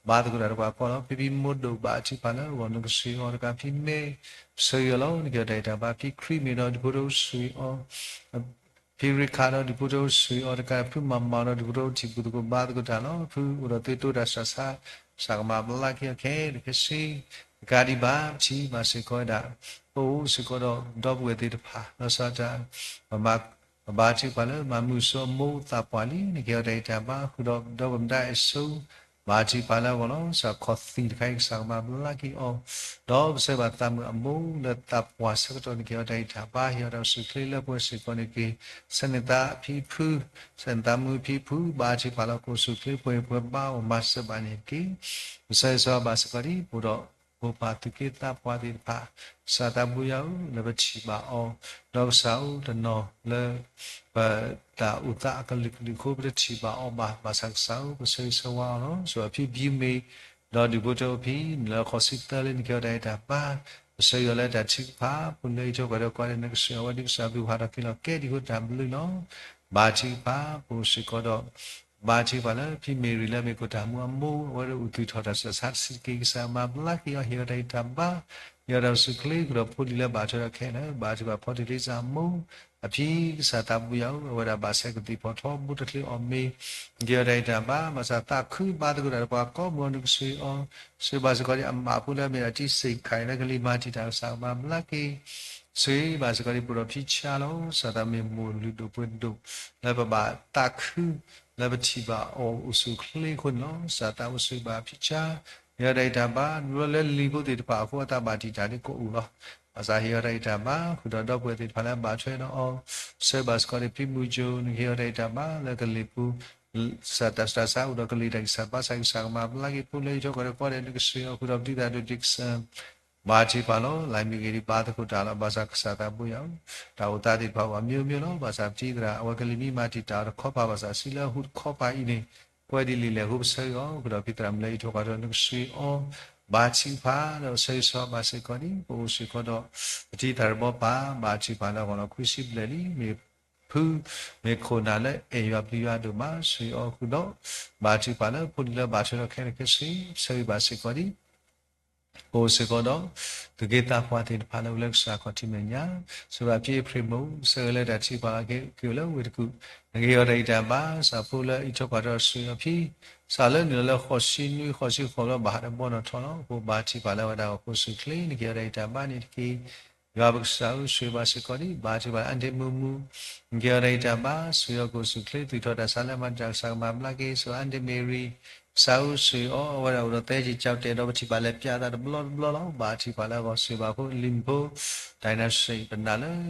ဘါသကိးတၢ်ဒီးပှၤကိးလီၤ. ဖံဖံမိၢ်ဒိၣ်ဘါထုကဖၣ်လၢအဂီၢ် နကဆှၢအီၤတကး ဖံမဲ ဆှၢဂ့ၤအီၤလီၤ. နကဟ့ၣ်အီၤတၢ်အံးတၢ်ဘါ ဖံခရံာ်မ့ၢ်ဒီးဒူၣ်ဖိထၢဖိဆှၢအီၤ ဖံရ့ခါဒီးဒူၣ်ဖိထၢဖိဆှၢအီၤတကး ဖုမၤမၤဒီးဒူၣ်ဖိထၢဖိထံၣ်ဘူၣ်သကိးဘါသကိးတၢ်လီၤ. ဖုအိၣ်ဒီးသ့တိတၢ်ဆူးတၢ်ဆါ ကစၢ်ကမၤဘျါက့ၤအီၤခဲလၢာ်ခဲဆ့ တကးဒံးဘၣ် ပထံၣ်ဘၣ်စ့ၢ်ကီးဝဲဒၣ် ပအိၣ်စ့ၢ်ကီးဒီးဒီပုၢ်ဝဲၢ်သ့ၣ်တဖၣ် လီၤဆီဒၣ်တၢ် ပဘါထုကဖၣ်လၢမၤမုာ်ဆိအမိၢ်သးပှၢ်လံ နကဟ့ၣ်အီၤတၢ်အံးတၢ်ဘါဃုာ်ဒီး ဒီပုၢ်ဝဲၢ်မတၤအဲၣ်ဆိ ဘါထုကဖၣ်လၢအဂီၢ်လီၤ. စးခီၣ်သံၣ်တခါအံၤ ကစၢ်ကမၤဘျါက့ၤအီၤ ဒီးပဆၢဂ့ၤဘၣ်သးမုၣ်အမိၢ်လၢသးပှၢ်ဆၢကတီၢ် နကဟ့ၣ်အီၤတၢ်အံးတၢ်ဘါ ဟ့ၣ်အီၤတၢ်အိၣ်ဆူၣ်အိၣ်ချ့လၢပှဲၤစ့ၢ်ကီးန့ၣ်တက့ၢ်. ဆၢန့ၢ်သးဖံဖု ဆၢန့ၢ်သးမုၣ်ဖံဖု ဘါထုကဖၣ်လၢကအိၣ်ဆူၣ်အိၣ်ချ့ပှဲၤပှဲၤဘါအီၣ်မၤစၢၤဘၣ်န့ၣ်တက့ၢ်. ပဆၢဂ့ၤဆၢဝါဘၣ်စ့ၢ်ကီးဒ်ပအိၣ်ဒီး မိၢ်ပၢ်သူၣ်က့သးပှၢ်သ့ၣ်တဖၣ် ကစၢ်သးဘိယွၤဧၢ လၢပထံၣ်ဘၣ်အီၤ ဒီးကစၢ်ဧၢ တနီၤလၢ ပတၢ်အိၣ်သးအကလုာ်ကလုာ်အဃိ ပတထံၣ်ဘၣ်အီၤဘၣ်. ဘၣ်ဆၣ်ကစၢ်ဧၢ ပဆၢဂ့ၤဆၢဝါအီၤလီၤ. စံးဘၣ်ဖံဘံမ့ၢ် ဒီးဒူၣ်ဖိထၢဖိဖံ နလၢဃီးဆံသၢလၢ နကဟ့ၣ်အီၤတၢ်အံးတၢ်ဘါ ပဆၢဂ့ၤအီၤလၢတၢ်ထုကဖၣ် ပူၤလၢအံးထွဲကွၢ်ထွဲကိးဂၤဒဲး နကဆှၢအဝဲဒ်ကစၢ်ဘျုးဖးထီၣ်က့ၤလီၤ ကဲဒ်အဃိတၢ်ဘျုးလီၤ. ဘါထုကဖၣ် ပအိၣ်စ့ၢ်ကီးဒီး ဘါထုကဖၣ်လၢ ဖံမ့ၢ်ရံၤလၢမ့ၢ်ကီၢ်တၢ်မူအမိၢ် အဝဲဒၣ်အိၣ်သူၣ်ထီၣ်တၢ်ဆူးတၢ်ဆါတဆံးတက့ၢ်. ကစၢ်မၤဘျါက့ၤအီၤ ဟ့ၣ်အီၤတၢ်အံးတၢ်ဘါ ဟ့ၣ်အီၤတၢ်အိၣ်ဆူၣ်အိၣ်ချ့ ဃုာ်ဒီးဖိလံၤလၢဘၣ်ထွဲဒီးခဲလၢာ် ဘါထုကဖၣ်ဖီတံၢ်လံစၢ်အမိၢ် အဖံကစၢ်သးဘိယွၤဧၢ အဝဲဒၣ်ဘၣ်ဆဲးကသံၣ်ဖီၣ်ထီဘိတချ့အီၣ်မ့ၤ နကဟ့ၣ်အီၤတၢ်အံးတၢ်ဘါ ဘၣ်ဆၣ်သးခုဘါသကိးတၢ်ဒီးပှၤကိးမုၢ်ဂီၤ နကဆှၢအီၤ ဆှၢဘၣ်စ့ၢ်ကီးဒ်အမးဖိလၢအမ့ၢ်ဒၣ်တံၤစ့ၣ်ခါအံၤလၢကလံၤမၤတံာ်တာ် ကစၢ်မၤဘျါက့ၤ ဆှၢဘၣ်စ့ၢ်ကီးဒ်ပအိၣ်ဒီးဖံဆါလီၤ. ကစၢ်သးမ့ၢ်မိၢ်လုၢ်ဒိၣ်ပှ့ၤဒိၣ် လၢပဘၣ်သးခု လၢပထံၣ်ဘၣ်အီၤအိၣ်ဆူၣ်အိၣ်ချ့အဃိန့ၣ်လီၤ. ကစၢ်သးအိၣ်ဆှၢဘၣ်ဖံဆါ ဟ့ၣ်အီၤတၢ်အံးတၢ်ဘါ လၢလံာ်ဖိသ့ၣ်တဖၣ်အဃိ အသးဘၣ်တံာ်တာ်လၢကအိၣ်လီၤ. ဘၣ်ဆၣ်ဟ့ၣ်အီၤတၢ်ဂံၢ်တၢ်ဘါ ဃုာ်ဒီးဒီပုၢ်ဝဲၢ်သ့ၣ်တဖၣ်လၢအဘၣ်ထွဲဒီးအီၤ, ဆၢဂ့ၤဘၣ်စ့ၢ်ကီးဒီးဖံမုၢ်ကၠိ နကဟ့ၣ်အီၤတၢ်ဂံၢ်တၢ်ဘါလၢကလံၤပူၤ စးတၢ်စးဆါအိၣ်ဒီးကလံၤတၢ်ဂံၢ်စၢ်ဘါစၢ်ဂံၢ်စၢ်ကမၤဘျါက့ၤဖိလၢဟံၣ်ထိၣ်ကီၢ်ဒီးကိးဂၤဒဲး နကဆှၢအီၤဃုာ်ဒီးပတံၤသရၣ်ဒိၣ် Dickson ဘၣ်ထံးဖးလီၤ လၢမ့ၢ်ဂ့ၤဒံးဘၣ်သကိးတၢ်လီၤ ဘၣ်ဆၣ်ကစၢ်သးဘိယွၤဧၢ, တၢ်အိၣ်သးသ့ၣ်တဖၣ်အိၣ်အမျိုးမျိုးလီၤ. ဘၣ်ဆၣ်ပတံၤသရၣ် အဝဲကလံၤမံမၤတံာ်တာ်အီၤတခီပၤ ဘၣ်ဆၣ်စံးလၢအဟူးတခီပၤအံၤန့ၣ် ပှဲၤဒ်လံာ်လဲၢ်အဃိ ပဆၢဂ့ၤအီၤဃုာ်ဒီးဖံသရၣ်မုၣ်လၢဟံၣ်ထိၣ်ကီၢ်ဒီး နကဆှၢအီၤ ဘၣ်ထံးဖးဒီးဆၢဂ့ၤဆၢဝါဘၣ်စ့ၢ်ကီးန့ၣ် ပအိၣ်စ့ၢ်ကီးဒီး ပတံၤသရၣ်တဘီပၢ် ဘၣ်ထံးဖးလၢအဂီၢ်လီၤ ခွံဆံဘျဲၣ်လံ မ့ၢ်ဖု မ့ၢ်ခိၣ်နၢ်လၢအဲၣ်ယွၤပျံၤယွၤဒိၣ်မး ဆှၢအီၤဃုာ်ဒီး ဘၣ်ထံးဖးလၢဖိဒံလၢဘၣ်ထွဲဒီးခဲလၢာ်ခဲဆ့ ဆၢဂ့ၤဘၣ်စ့ၢ်ကီးန့ၣ် ပအိၣ်စ့ၢ်ကီးဒီး သူၣ်က့သးပှၢ်သ့ၣ်တဖၣ်လၢအိၣ်လၢကစၢ်ခီၣ်ထံးမဲာ်ညါ, စံးဘၣ်ဖံအ့ဖြ့ၣ်မိၢ် ဆၢဂ့ၤလၢတၢ်ထံၣ်ပှၤက့ၤလၢဝ့ၢ်တကူၣ်, နကဟ့ၣ်အီၤတၢ်ဂံၢ်တၢ်ဘါ စးဖိလၢအံးထွဲကွၢ်ထွဲဆှၢအီၤဖံ, စးလၢနုာ်လီၤလၢဃိးဆံနွံဃိးဆံဃိးဘျီဘၣ်ဟးဒီးဘီနီၣ်ထီၣ်လီၤ. အဃိဘၣ်ထံးဖးလၢဝဲဒၣ်အဂီၢ် ကိးစူၣ်ချ့ နကဟ့ၣ်အီၤတၢ်ဂံၢ်တၢ်ဘါန့ၣ်တက့ၢ် ယွၤပကစၢ်ဧၢ ဆှၢဘၣ်စ့ၢ်ကီးန့ၣ် ဘၣ်ထံးဖးလၢအါဒ့မုၢ်မူ, နကဟ့ၣ်အီၤတၢ်ဂံၢ်တၢ်ဘါ ဆှၢအီၤကိးစူၣ်ချ့ သူၣ်ထီၣ်တၢ်ဆါလၢမၤတၢ်ကစၢ်ကမၤဘျါက့ၤ ဆှၢအါဒ့မ့ၢ်ရံ, ကစၢ်ဧၢ ဆှၢအီၤ အဝဲဒၣ်အိၣ်ဒီးသဲက့ၤကၠီတဲာ်ဒီးပထံၣ်ဘၣ်လဲၤပၠးသးတဘျီတဘျီလီၤ. ဘၣ်ထံးဖးလၢအဂီၢ် ဆှၢဘၣ်ဖိလံၤဖိ ဒိးနစံး ပနာ်လၢ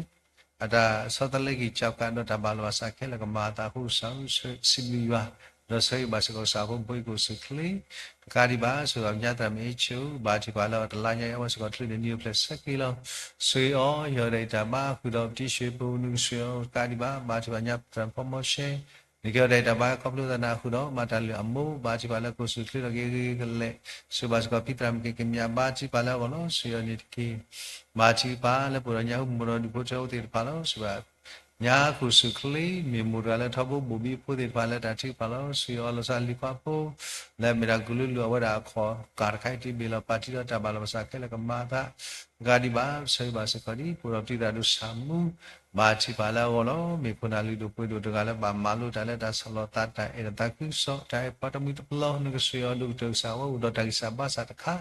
အတၢ်ဆီတလဲက့ၤကၠီကးဒီးတၢ်ဘၣ်လီၤဘၣ်စးခဲလၢာ်ကမၤအသးအဃိ ကစၢ်ဧၢ စံးဘျုးယွၤ, ဒီးဆၢဂ့ၤဘၣ်စ့ၢ်ကီးကစၢ်ဖိမူဖိအံၤကိးစူၣ်ချ့, တကးဒံးဘၣ် ဆှၢဘၣ်ပညါသရၣ်မ့ၢ်အ့ၣ်ဆၢ ဘၣ်ထံးဖးလၢအတလါညါအံၤ အဝဲစ့ၢ်ကီးချုးန့ၢ်နံၣ်အိၣ်ဖျဲၣ်ဆဲးက့လီၤ. ဆှၢအီၤ ဟ့ၣ်အီၤတၢ်ဂံၢ်တၢ်ဘါ ဃုာ်ဒီးပတံၤၡွ့ၣ်ပူၤ နကဆှၢအီၤတကးဒံးဘၣ် ဘၣ်ထံးဖးညါသရၣ်ဖီမီၡဲ နကဟ့ၣ်အီၤတၢ်ဂံၢ်တၢ်ဘါခီဖျိသနာ်ဃုာ်ဒီး မၤတၢ်လုၢ်အမိၢ် ဘၣ်ထံးဖးလၢကိးစူၣ်ချ့ဒီးက့ၤဂ့ၤကလဲာ်, ဆှၢဘၣ်စ့ၢ်ကီးဖံသရၣ်မုၣ်က့ၤကမၠး ဘၣ်ထံးဖးလၢအဂီၢ်လီၤ. ဆှၢအီၤန့ၣ်တက့ၢ် ဘၣ်ထံးဖးလၢပအိၣ်ဒီးညၣ်အူမိၢ်ဒီးဒူၣ်ဖိထၢဖိသ့ၣ်တဖၣ်လီၤ. ဆှၢဘၣ် ညါကိးစူၣ်ချ့ မ့ၢ်မိၢ်တဂၤလၢထီဘိဘိၣ်ဘံအဖိသ့ၣ်တဖၣ်လၢတၢ်ထုကဖၣ်လီၤ. ဆှၢအီၤလီၤဆီလံၤခွါဖိ လၢအမ့ၢ်ဒၣ်ကလုာ်လုာ်အဝဲဒၣ်အခီၣ်ကၢ်တခါအံၤ တ့ဘ့ၣ်လီၤပာ်တံၢ်ဒီးတၢ်ဘၣ်လီၤဘၣ်စးခဲလၢာ်ကမၤအသး တကးဒံးဘၣ် ဆၢဂ့ၤဘၣ်စ့ၢ်ကီးဒ် ပအိၣ်ဒီးပတံၤသရၣ်ဒိၣ်ဆၣ်မူ ဘၣ်ထံးဖးလၢအဂီၢ်လီၤ. မ့ၢ်ခိၣ်နၢ်လုၢ်ဒိၣ်ပှ့ၤဒိၣ်တဂၤလၢဘၣ်မၤလိတၢ်လၢတၢ်ဆီၣ်လီၤသး တၢ်အဲၣ်တၢ်သးခုကစီၣ် တၢ်အဲၣ်ပှၤတမှံၤတပျီ နကဆှၢအီၤဒိၣ်ကတၢၢ်ကစၢ်ဝဲ အိၣ်ဒီးတၢ်ဂံၢ်စၢ်ဘါစၢ်တခါ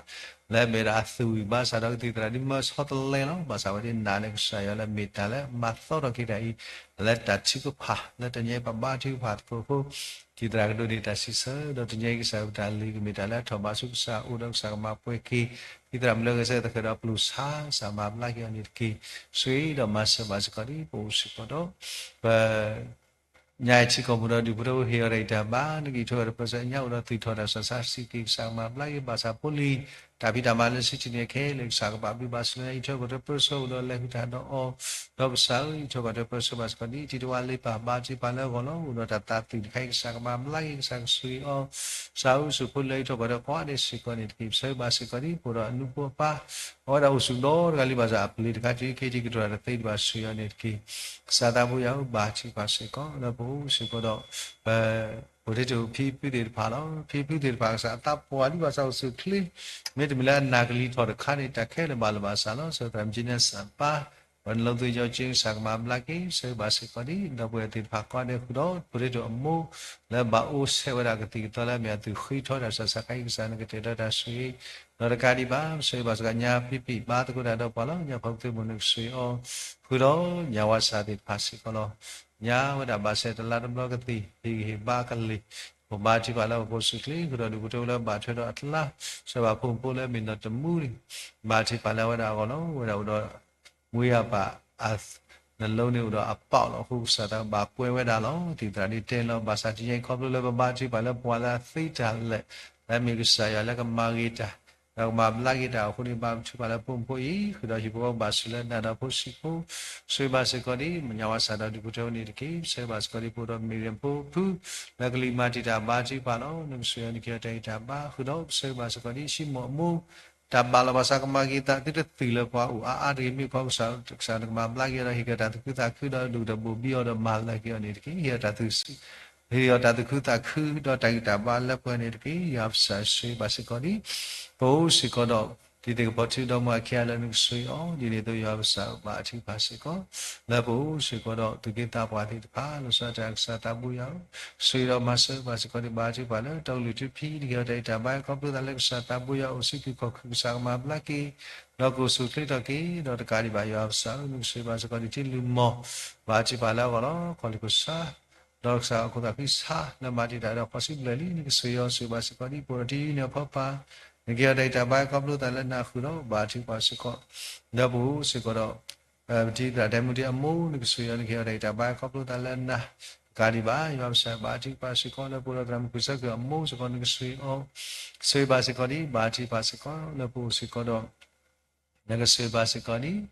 လၢအမ့ၢ်ဒၣ်အသူၣ်ဝံၣ်ဘါစၢ်ဒီးကသံၣ်သရၣ်ဒ်မၢဆီတလဲလီၤ. ဘၣ်ဆၣ်ဝဲဒၣ်နာ်လၢကစၢ်ယွၤလၢမ့ၢ်တၢ်လၢမၤသီထီၣ်က့ၤတၢ်အံၤ လၢတၢ်ထုကဖၣ် လၢတနံၤအံၤပဘါထုကဖၣ်သကိးဖိ ကသံၣ်သရၣ်ကဒိးန့ၢ်တၢ်စံးဆၢ ဒီးတနံၤအံၤကစၢ်ယွၤတၢ်လုၢ်ကမ့ၢ်တၢ်လၢအထီၣ်ဘးဆူကစၢ်အိၣ်ဒီးကစၢ်ကမၤပှဲၤက့ၤ ကသံၣ်သရၣ်မုၣ်လၢဂဲၤဆၢထၢၣ်သဃဲၤဒီးအပျိၢ်ဆါ ကစၢ်မၤဘျါက့ၤအီၤန့ၣ်တက့ၢ်. ဆှၢဒီးမၤစၢၤဘၣ်စ့ၢ်ကီးဒ် ပအိၣ်စ့ၢ်ကီးဒီး ပ ညါအံၤထံကီၢ်ပူၤဒီးဒူၣ်ဖိထၢဖိဟ့ၣ်အီၤတၢ်ဂံၢ်တၢ်ဘါ နကဟ့ၣ်အီၤတၢ်ပၢဆှၢ ညါအိၣ်ဒီးသူၣ်ထီၣ်တၢ်စၢ်ဆါစံးက့ၤကစၢ်ကမၤဘျါက့ၤ ဘၣ်ဆၣ်ဖိလံၤ တၢ်ဖံးတၢ်မၤလၢစံးထီၣ်န့ၢ်ခဲလၢာ် ကစၢ်ကဘၣ်ဘျုးဘၣ်ဆိၣ်လၢအံးထွဲကွၢ်ထွဲပၢဆှၢအိၣ်ဒီးလဲၤဃုာ်တၢ်ဒီးအီၤ ဒီးကစၢ်ဧၢ အံးထွဲကွၢ်ထွဲပၢဆှၢဘၣ်စ့ၢ်ကီးဒ်တံၤတဝါလ့ပၢ် ဘါထုကဖၣ်လၢအဂီၢ်လီၤ. အိၣ်ဒီးတၢ်သးသွံၣ်တခါအံၤ ကစၢ်ကမၤဘျါက့ၤ ကစၢ်ကဆှၢအီၤ ကစၢ်ဧၢ ဆူဖိလၢအံးထွဲကွၢ်ထွဲကိးဂၤဒဲးစ့ၢ်ကီးန့ၣ်တက့ၢ်. ပဆၢဂ့ၤဘၣ်စ့ၢ်ကီးဒ် ပအိၣ်ဒီးအနူဖိအပၢ် အဝဲဒၣ်အိၣ်ဆူၣ်ဒီတဂၤလံ ဘၣ်ဆၣ်အပျ့ၤတခါ တုၤခဲအံၤကတိၤတၢ်တသ့ဒံးဘၣ် ဆှၢအီၤန့ၣ်တက့ၢ်. ကစၢ်သးဘိယွၤဧၢ ဘၣ်ထုကဖၣ်စ့ၢ်ကီး လၢပအိၣ်စ့ၢ်ကီးဒီး ပ ပအိၣ်ထဲတဖုဖံဖုသ့ၣ်တဖၣ်လီၤ. ဖံဖုသ့ၣ်တဖၣ် ကစၢ်အသးပှၢ်လံ ဘၣ်ဆၣ်အိၣ်ဆူၣ်ချ့ မ့တမ့ၢ်လၢအနၢ်ကလံၤထီၣ်တခါန့ၣ် တၢ်ခဲလၢာ်ဘၣ်လီၤဘၣ်စးလီၤ. ဆၢသရၣ်မုၣ်ကၠ့နၢ်စၢ်ပၢ် ပှၤနလိသ့ၣ်ယီၤကၠ့ ကစၢ်ကမၤဘျါက့ၤ ဆၢဂ့ၤဘၣ်စ့ၢ်ကီးဒ် ဒီပုၢ်ဝဲၢ်သ့ၣ်တဖၣ်ကိးဂၤဒဲးဃုာ်ဒီး ပအိၣ်ထဲတဖုအမိၢ် လၢဘၣ်အိၣ်ဆဲးဝဲဒၣ်ကသံၣ်ကသီလၢအမ့ၢ်အသူၣ်ဃ့ထီတၢ်ဆၢဆါခါအံၤ ကစၢ်နကတဲာ်ဒီးတၢ်ဆိၣ်ဂ့ၤ ဒီးတကးဒံးဘၣ် ပဆၢဂ့ၤဘၣ်စ့ၢ်ကီး ညါဖံဖံဘါသကိးတၢ်ဒီးပှၤလီၤ. ညါဖီကသ့မိၢ်နကဆှၢအီၤ ဃုာ်ဒီးညါဝါစၢ်သ့ၣ်တဖၣ်စ့ၢ်ကီးလီၤ. ညါဝဲဒၣ်ဘၣ်ဆဲးတလါတဘျီကသ့ၣ် ဟ့ၣ်ဂံၢ်ဟ့ၣ်ဘါကလံၤ ပဘါထုကဖၣ်လၢပကိးစူၣ်ချ့ ဃုာ်ဒီးဒူၣ်ဖိထၢဖိလၢဘၣ်ထွဲဒီးအကျါ ဆှၢဘၣ်ဖိမုၣ်ဖိလၢအမ့ၢ်နီၢ်တမူန့ၣ် ဘါထုကဖၣ်လၢအဝဲဒၣ်အဂီၢ်လီၤ. အဝဲဒၣ်အိၣ်ဒီး မူယၤပာ်အ နလိန့ၣ်အိၣ်ဒီးအပီးလီၤ. အဃိကစၢ်သးဘၣ်ကွဲဝဲဒၣ်လီၤ. သံၣ်သရၣ်ဒ်တဲလီၤ ဘၣ်ဆၣ်တနံၤအံၤခီဖျိလၢပဘါထုကဖၣ်လၢပှၤလၢအသ့တၢ်လဲာ် လၢအမ့ၢ်ကစၢ်ယွၤလၢကမၤဂ့ၤတၢ် ဒီးကမၤဘျါက့ၤတၢ်အဃိန့ၣ် ဘါထုကဖၣ်လၢဖိမုၣ်ဖိအံၤ ဃုာ်ဒီးဟံၣ်ဖိဃီဖိဘၣ်ဆိၣ်လၢနၤဒီးဖိဆံးဖိ ဆှၢဘၣ်စ့ၢ်ကီးဒ် ညါဝါစၢ်ဒီးဒူၣ်ဖိထၢဖိန့ၣ်တက့ၢ်. ဆှၢဘၣ်စ့ၢ်ကီးဒ် ပအိၣ်ဒီးမ့ၢ်ရ့ၣ်ဖိဖု လၢကလံၤမၤတံာ်တာ်ဘါထုကဖၣ်လီၤ. နကဆှၢအီၤနကဟ့ၣ်အီၤတၢ်ဂံၢ်တၢ်ဘါဃုာ်ဒီး ပဆှၢဘၣ်စ့ၢ်ကီးဒ် ဆံမိၣ်အမိၢ် တၢ်ဘၣ်လီၤဘၣ်စးကမၤဂ့ၤသးသုတသုၣ်လၢပှၤအိၣ်အါအါတဂ့ၤ မ့ၢ်ခီကစၢ် ကစၢ်နကမၤဘျါက့ၤအီၤဒီး ဟ့ၣ်က့ၤတၢ်သူၣ်ခုသးခုဒီး ဒိၣ်ကတၢၢ်ဘိၣ်ဘံအီၤဒီးမၤလၢက့ၤအီၤန့ၣ်တက့ၢ်. ဟ့ၣ်အီၤတၢ်သူၣ်ခုသးခုဒီးတၢ်ဂံၢ်တၢ်ဘါလၢပှဲၤန့ၣ်တက့ၢ်. ယွၤပကစၢ်ဆှၢဘၣ်စ့ၢ်ကီးဒ် ပအိၣ်စ့ၢ်ကီးဒီး တံၤသကိးပီၢ်ထူဒီးမုၢ်အခံဂၤလၢနကဆှၢအီၤ ဒ်န့ၣ်အသိးယွၤပကစၢ်ဘါထုကဖၣ်စ့ၢ်ကီး လၢပအိၣ်စ့ၢ်ကီးဒီးသူၣ်က့သးပှၢ်သ့ၣ်တဖၣ် လီၤဆီဒၣ်တၢ်ကစၢ်သးဘိယွၤဧၢ, ဆှၢဒီးမၤစၢၤဘၣ်စ့ၢ်ကီးဒ်ဘါထုကဖၣ်လၢ တီကလုာ်ထူဖံး နကဟ့ၣ်အီၤတၢ်ဂံၢ်တၢ်ဘါ ခီဖျိသးလၢကစၢ်သးဘိယွၤအိၣ်ဆံးသူၣ်ခီၣ်ခုၣ် ကစၢ်ကမၤဘျါက့ၤ ဒီးကအိၣ်ဆူၣ်ချ့ထီၣ်က့ၤ ဒီးတကးဒံးဘၣ်ယွၤပကစၢ်ဧၢ နကဆှၢဘၣ်စ့ၢ်ကီးဒ်ထံလုၢ်မီၢ် ဘါထုကဖၣ်လၢအဂီၢ်လီၤ. ခီၣ်လ့ၢ်ခိၣ်ဆါ ဒီးကစၢ်အခိၣ်သးခုဆါ လၢမၤတံာ်တာ်ဒီးခီၣ်ဆံဘျဲၣ်လံ နကဆှၢအီၤဆှၢဘၣ်စ့ၢ်ကီးဒ် ပအိၣ်ဒီးထံယုၢ်န့ၣ်အဖီပာ် နကဟ့ၣ်အီၤတၢ်အံၤတၢ်ဘါ ခီဖျိသးလၢနၤဃုာ်ဒီး ဘါထုကဖၣ်စ့ၢ်ကီး လၢပအိၣ်စ့ၢ်ကီးဒီး ပတံၤသရၣ်ဒဲမူတ့ၢ်အမိၢ် နကစၢ်ယွၤ နကဟ့ၣ်အီၤတၢ်အံၤတၢ်ဘါ ခီဖျိသးလၢနၤ တကးဒံးဘၣ် ယွၤပကစၢ် ဘါထုကဖၣ်စ့ၢ်ကီး လၢပအိၣ်ဒီးသရၣ်မုၣ်စၢဖှံအမိၢ်စ့ၢ်ကီး နကစၢ်ယွၤ ဆိၣ်ဂ့ၤဘၣ်စ့ၢ်ကီးဒံး ဘါထုကဖၣ်စ့ၢ်ကီး လၢပအိၣ်စ့ၢ်ကီးဒီး နကစၢ်ယွၤဘၣ်စ့ၢ်ကီးဒံး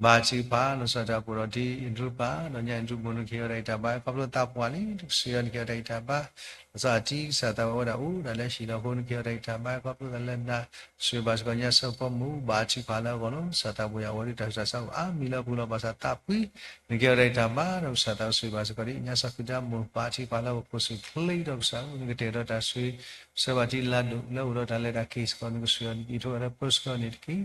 ဘါထုကဖၣ် လီၤဆီဒၣ်တၢ်ပှဲၤဒီးတံၤအ့ဒြူၣ်ပၢ် ဒီးညၣ်အ့ဒြူၣ်မိၢ် နကဟ့ၣ်အီၤတၢ်အံၤတၢ်ဘါ ခီဖျိသးပှၢ်လံ နကစၢ်ယွၤ နကဟ့ၣ်အီၤတၢ်အံၤတၢ်ဘါ လီၤဆီအတံၤကစၢ်သးဝဲဒၣ်အိၣ်ဒၣ်လၢဟံၣ်လီၤအဃိ နကဟ့ၣ်အီၤတၢ်အံၤတၢ်ဘါ ခီဖျိသးလၢနၤ ဆိၣ်ဂ့ၤဘၣ်စ့ၢ်ကီး ညၣ်စီၤပီမူ ဘါထုကဖၣ်လၢအဂီၢ်လီၤ ကစၢ်သးပှၢ်ယွၤ အဝဲဒၣ်တၢ်ဆူးတၢ်ဆါအိၣ်အါမံၤလၢအပူၤလီၤ ဘၣ်ဆၣ်သးပှၢ် နကဟ့ၣ်အီၤတၢ်အံၤတၢ်ဘါ ဒီးကစၢ်သးအိၣ်ဆိၣ်ဂ့ၤဘၣ်စ့ၢ်ကီးဒံး ညၣ်စီၤဃံဒၢမိၢ် ဘါထုကဖၣ်လၢအဂီၢ် ကိၣ်စူၣ်ချ့ဒီးကစၢ် နကတဲာ်ဒီးတၢ်ဆိၣ်ဂ့ၤ ဆှၢဘၣ်တံၤလၤဒိၣ်လၢအိၣ်ဒီးတၢ်လဲၤတၢ်က့ၤစ့ၢ်ကီး နကစၢ်ယွၤ နကအံးထွဲဝဲလၢပၢဆှၢန့ၣ်တက့ၢ်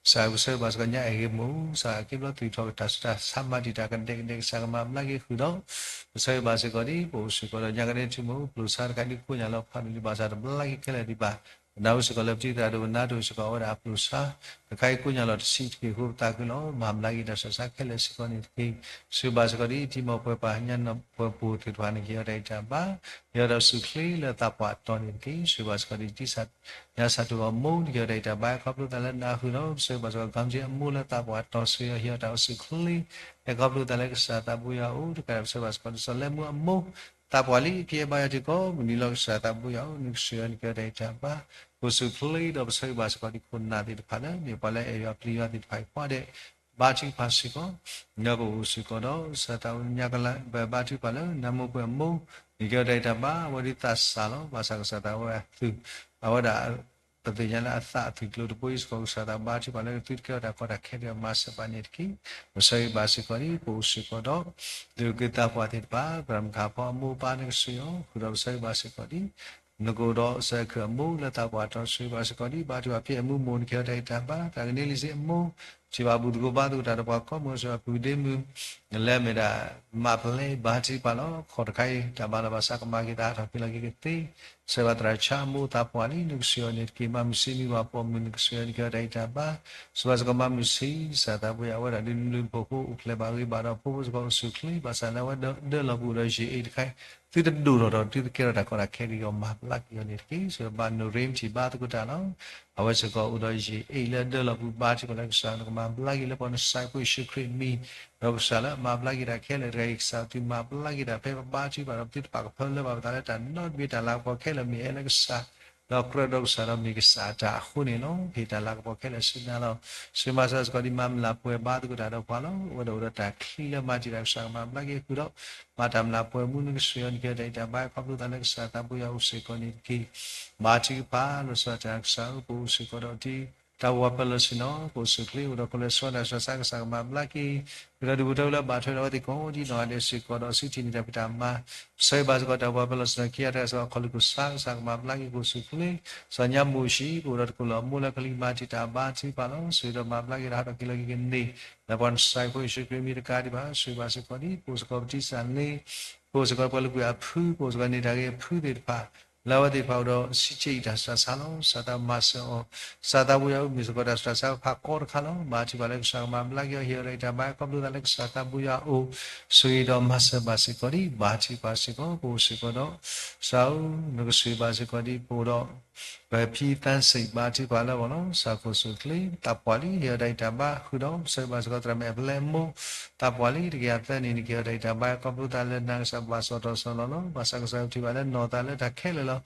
ကစၢ်ကဆှၢဘၣ်စ့ၢ်ကီး ညၣ်အဲၣ်ဂ့ၤမိၢ် ကစၢ်က့ၤဘျီသွံၣ်ထီၣ်ကတၢ်ဆူးတၢ်ဆါ မၤတံာ်တာ်ကဒဲကဒဲ ကစၢ်ကမၤဘျါက့ၤဃုာ်ဒီး ကဆှၢဘၣ်စ့ၢ်ကီးဒံး ပအိၣ်စ့ၢ်ကီးဒီး ညၣ်ကနဲထူမိၢ် ပျိာ်ဆါတခါဒ်ကိညၣ်လီၤဖးဒိၣ်ဒံး ဘၣ်ဆၣ်တဘျါက့ၤခဲလၢာ်ဒံးဘၣ် ပနာ်အိၣ်စ့ၢ်ကီးလၢပတံၤသရၣ်ဒိၣ် ပနါတအိၣ်စ့ၢ်ကီး အဝဲဒၣ်အပျိာ်ဆါ တခါအံၤကိညၣ်လီၤတဆံးတက့ၢ်အဃိ ပသးခုလီၤ မၤဘျါက့ၤတၢ်ဆူးတၢ်ဆါခဲလၢာ်စ့ၢ်ကီးန့ၣ်တက့ၢ် ဆိၣ်ဂ့ၤဘၣ်စ့ၢ်ကီးဒံး တံၤမီၢ်ပှဲၤပှၤ ညၣ်နီၢ်ပှဲၤပှဲၤသ့ၣ်တဖၣ် နကဟ့ၣ်အီၤတၢ်အံၤတၢ်ဘါ ဟ့ၣ်အီၤတၢ်အိၣ်ဆူၣ်ချ့လၢသးပှၢ်အတီၤန့ၣ်တက့ၢ် ဆိၣ်ဂ့ၤဘၣ်စ့ၢ်ကီးဒံး တံၤသရၣ် ညၣ်ဆၣ်ထူၣ်အမိၢ် နကဟ့ၣ်အီၤတၢ်အံၤတၢ်ဘါ ခီဖျိသးလၢနၤဃုာ်ဒီး ဆိၣ်ဂ့ၤဘၣ်စ့ၢ်ကီး ကီမတံအမိၢ်လၢသးပှၢ်အတီၤ ဆိၣ်ဂ့ၤအီၤဟ့ၣ်အီၤတၢ်အိၣ်ဆူၣ်ချ့ ဟဲခီဖျိသးလၢကစၢ်သးဘိယွၤအအိၣ် တကးဒံး ဆိၣ်ဂ့ၤဘၣ်စ့ၢ်ကီး စီၤလဲမူအမိၢ် သးပှၢ်လံ ကဲဘါယွၤထံကီၢ် မုၢ်နံၤလီၤ ကစၢ်သးဘိယွၤအအိၣ် နကစၢ်ယွၤ နကဟ့ၣ်အီၤတၢ်အံၤတၢ်ဘါ ကိၣ်စူၣ်ချ့ဒီး ပဆိၣ်ဂ့ၤဘၣ်စ့ၢ်ကီးဒံး ခိၣ်နၢ်သ့ၣ်တဖၣ်လၢ မ့ၢ်ပှၤလၢအဲၣ်ယွၤပျံၤယွၤသ့ၣ်တဖၣ်အံၤကိးဂၤဒဲး ဘါထုကဖၣ်စ့ၢ်ကီး လၢပအိၣ်စ့ၢ်ကီးဒီး ကစၢ်သးအိၣ်ညါကလါ ပဘါထုကဖၣ်လၢနါမိၢ်ပှဲၤအမိၢ် နကဟ့ၣ်အီၤတၢ်အံၤတၢ်ဘါ အဝဲဒ်သးစၢ်လီၤ ဘၣ်ဆၣ်ကစၢ်သးဝဲအသုး အဝဲဒၣ် ပသ့ၣ်ညါလၢအသးအသုးကျိၤတဘိအံၤစ့ၢ်ကီး ကစၢ်သးဘါထုကဖၣ်လၢ သုတကဲထီၣ်တၢ်ကီတၢ်ခဲတဂ့ၤ မၤစၢၤဘၣ်န့ၣ်တက့ၢ် ပဆိၣ်ဂ့ၤဘၣ်စ့ၢ်ကီးဒံး ပအိၣ်စ့ၢ်ကီးဒီး ဒုးက့ၤသးပှၢ်သ့ၣ်တဖၣ် သရၣ်မုၣ်ခါဖီအမိၢ်အပၢ် နကစၢ်ယွၤ ဃုာ်ဒီးပဆိၣ်ဂ့ၤဘၣ်စ့ၢ်ကီးဒံး နကအိၣ်ဒီးစဲးခုၣ်အမိၢ်လၢသးပှၢ်တီၤ ဆိၣ်ဂ့ၤဘၣ်စ့ၢ်ကီးဒံး ဘါထုကဖၣ်ဖံးအမူမိၢ် နကဟ့ၣ်အီၤတၢ်အံၤတၢ်ဘါ တၢ်ကန့ၢ်လံစ့အမိၢ် ထံၣ်ဘၣ်ဘူၣ်သကိးဘါသကိးတၢ်ဒီးပှၤကိးမုၢ် အစၢၤအပုၢ်ဒ့မုၣ် လၢအမ့ၢ်ဒၣ် မၤပလဲ ဘါထုကဖၣ်လီၤ ခီၣ်တခါအံၤ တၢ်ဘါလီၤဘၣ်ဆၣ်ကမၤက့ၤသးဟးထီၣ်က့ၤလီၤက့ၤကသ့ ဆိၣ်ဂ့ၤဘၣ်သရၣ်ဆါအမိၢ်သးပှၢ်လံ နကစၢ်ယွၤန့ၣ်တက့ၢ် မၤမုၢ်ဆ့ၣ်မံၤဘၣ်ပိာ်မုၣ် နကစၢ်ယွၤ နကဟ့ၣ်အီၤတၢ်အံၤတၢ်ဘါ ဆိၣ်ဂ့ၤဘၣ်စ့ၢ်ကီးမၤမုၢ်ဆ့ၣ် ကစၢ်သးဘိယွၤ အဝဲဒၣ်ဒုးနုာ်လီၤဖိဖိ အိၣ်ဖျဲၣ်ဘၣ်ဂ့ၤဘၣ်ဒီးဖိဖိစ့ၢ်ကီး အိၣ်ဆူၣ်ချ့ ဘၣ်ဆၣ်လၢအဝဲဒၢလီၤပူၤဒီးယံာ်အ့ၣ်တခါအံၤ သုတဒိၣ်ထီၣ်ဒီး သုတကဲထီၣ်တၢ်ကီတၢ်ခဲတဂ့ၤအီၤ မၤဘျါက့ၤအီၤန့ၣ်တက့ၢ် ဆိၣ်ဂ့ၤဘၣ်နိၣ်ရ့မထံၣ်ဘါသကိးတၢ်လီၤ အဝဲစ့ၢ်ကီးအိၣ်ဒီးယံာ်အ့ၣ်လၢဒၢလီၤပူၤ ဘါထုကဖၣ်လၢကစၢ် နကမၤဘျါက့ၤလၢပှၤ နစၢ်ဖိယ့ၣ်ၡူးခရံာ်အမံၤ ဒီးကစၢ်လၢအမၤဘျါက့ၤတၢ်ခဲလၢာ်တဂၤအံၤ ကစၢ်သုမၤဘျါက့ၤတၢ်ဖဲပဘါထုကဖၣ်ဒီး ပသုတပာ်ကဖၢလၢဘၣ်ပသးလၢတၢ်နီတမံၤ တၢ်လၤကပီၤခဲလၢာ်မ့ၢ်အဲၣ်လၢကစၢ် ဒီးကြၢးဒီးကစၢ်ဒီးမ့ၢ်ကစၢ်အတၢ်အဃိန့ၣ်လီၤ. ဟ့ၣ်တၢ်လၤကပီၤခဲလၢာ်ဆူနၤလီၤ. ဆိၣ်ဂ့ၤမၤစၢၤစ့ၢ်ကီးဒံး မၤမျၢ်ပှဲၤဘါသကိးတၢ်ဒီးပှၤလီၤ. အဝဲဒၣ်အိၣ်ဒီးတၢ်ချံလၢမၤတံာ်တာ် ကစၢ်ကမၤဘျါက့ၤဃုာ်ဒီး မၤတၢ်မျၢ်ပှဲၤမူ နကစၢ်ယွၤ နကဟ့ၣ်အီၤတၢ်အံၤတၢ်ဘါ ခီဖျိသးလၢကစၢ်သးဘိယွၤအအိၣ်စ့ၢ်ကီးန့ၣ်တက့ၢ်. ဘါထုကဖၣ် လီၤဆီဒၣ်တၢ်ကစၢ်ဧၢ ပအိၣ်စ့ၢ်ကီးဒီးတံၤ တၢ်ဝးပၢလီၤဆ့ၣ်နီၤ ကအိၣ်ဆူၣ်ချ့ အိၣ်ဒီးကီၢ်လဲၤဆှၢတၢ်ဆှၢဆါ ကစၢ်ကမၤဘျါက့ၤ ဃုာ်ဒီးဒူၣ်ဖိထၢဖိလၢဘၣ်ထွဲဒီးအဝဲသ့ၣ်ကိးဒ်နီၢ်ဂၤဒဲးစ့ၢ်ကီးဒီး စုထံၣ်န့ၢ်တၢ်ဖံးတၢ်မၤ ဆိၣ်ဂ့ၤဘၣ်စ့ၢ်ကီးတၢ်ဝးပၢလီၤဆ့ၣ်နီၤ ခံဂၤတဂၤစ့ၢ်ကီး ခီၣ်လူၢ်ခိၣ်ဆါ ကစၢ်ကမၤဘျါက့ၤ ကအိၣ်ဆူၣ်ချ့ စီၤညါမိၢ်ၡံ ကအိၣ်ဒီးတကိၢ်လၢအမိၢ်လၢကလံၤမၤတံာ်တာ် ဘါထုကဖၣ်လီၤ. ဆိၣ်ဂ့ၤဒီးမၤဘျါက့ၤဒီးဟးထီၣ်က့ၤလီၤက့ၤကန့ၢ် လၢပှၤနစၢ်ဖိယ့ၣ်ၡူးခရံာ်မံၤတကးဒံးဘၣ် ဆိၣ်ဂ့ၤဘၣ်စ့ၢ်ကီးဒံး ပအိၣ်စ့ၢ်ကီးပတံၤစၢ်လ့ ပအိၣ်စ့ၢ်ကီးပှၤလုၢ်ကွံာ်အဖု ပအိၣ်စ့ၢ်ကီးန့ၢ်တၢ်ဂ့ၤအဖုသ့ၣ်တဖၣ် လၢအဝဲသ့ၣ်တဖၣ်အိၣ်ဒီး ဆံးက့အံၤတၢ်ဆှၢဆါလီၤ. ကစၢ်သးမၤစၢၤအီၤ ကစၢ်သးဘိယွၤအအိၣ်မ့ၢ်စ့ၢ်ကီးတၢ်ဆှၢဆါဖးကီတခါလီၤ. ဘါထုကဖၣ်လၢကစၢ်ကမၤဘျါက့ၤအီၤ ဟ့ၣ်အီၤတၢ်အံၤတၢ်ဘါ ခီဖျိသးလၢကစၢ်သးဘိယွၤအအိၣ် ဆိၣ်ဂ့ၤဒီးမၤစၢၤဘၣ်စ့ၢ်ကီးဒံး ဘါထုကဖၣ်စ့ၢ်ကီး ပအိၣ်စ့ၢ်ကီးဒီး ကစၢ်ဧၢ နကဆိၣ်ဂ့ၤဘၣ်စ့ၢ်ကီးဒံး ပအိၣ်ဒီး ပဖံသၣ်စံး ဘါထုကဖၣ်လၢအဂီၢ်လီၤ. ကစၢ်ကအိၣ်ဆူၣ်ချ့ သးပှၢ်လံ ဟ့ၣ်အီၤတၢ်အံၤတၢ်ဘါဃုာ်ဒီး ဆိၣ်ဂ့ၤဘၣ်စ့ၢ်ကီးသရၣ်မုၣ်အဲၣ်ပလဲအမိၢ် သးပှၢ်လံ တကယၤသၢနံၣ် နကဟ့ၣ်အီၤတၢ်အံၤတၢ်ဘါ ခီဖျိသးလၢနၤ ကစၢ်ဘၣ်စီၣ်တီစီၣ်လီၤလီၤ. ဘၣ်ဆၣ်ကစၢ်ယွၤထံၣ်ဘၣ်လၢနီၢ်သးလၢတၢ်ခဲလၢာ်လီၤ.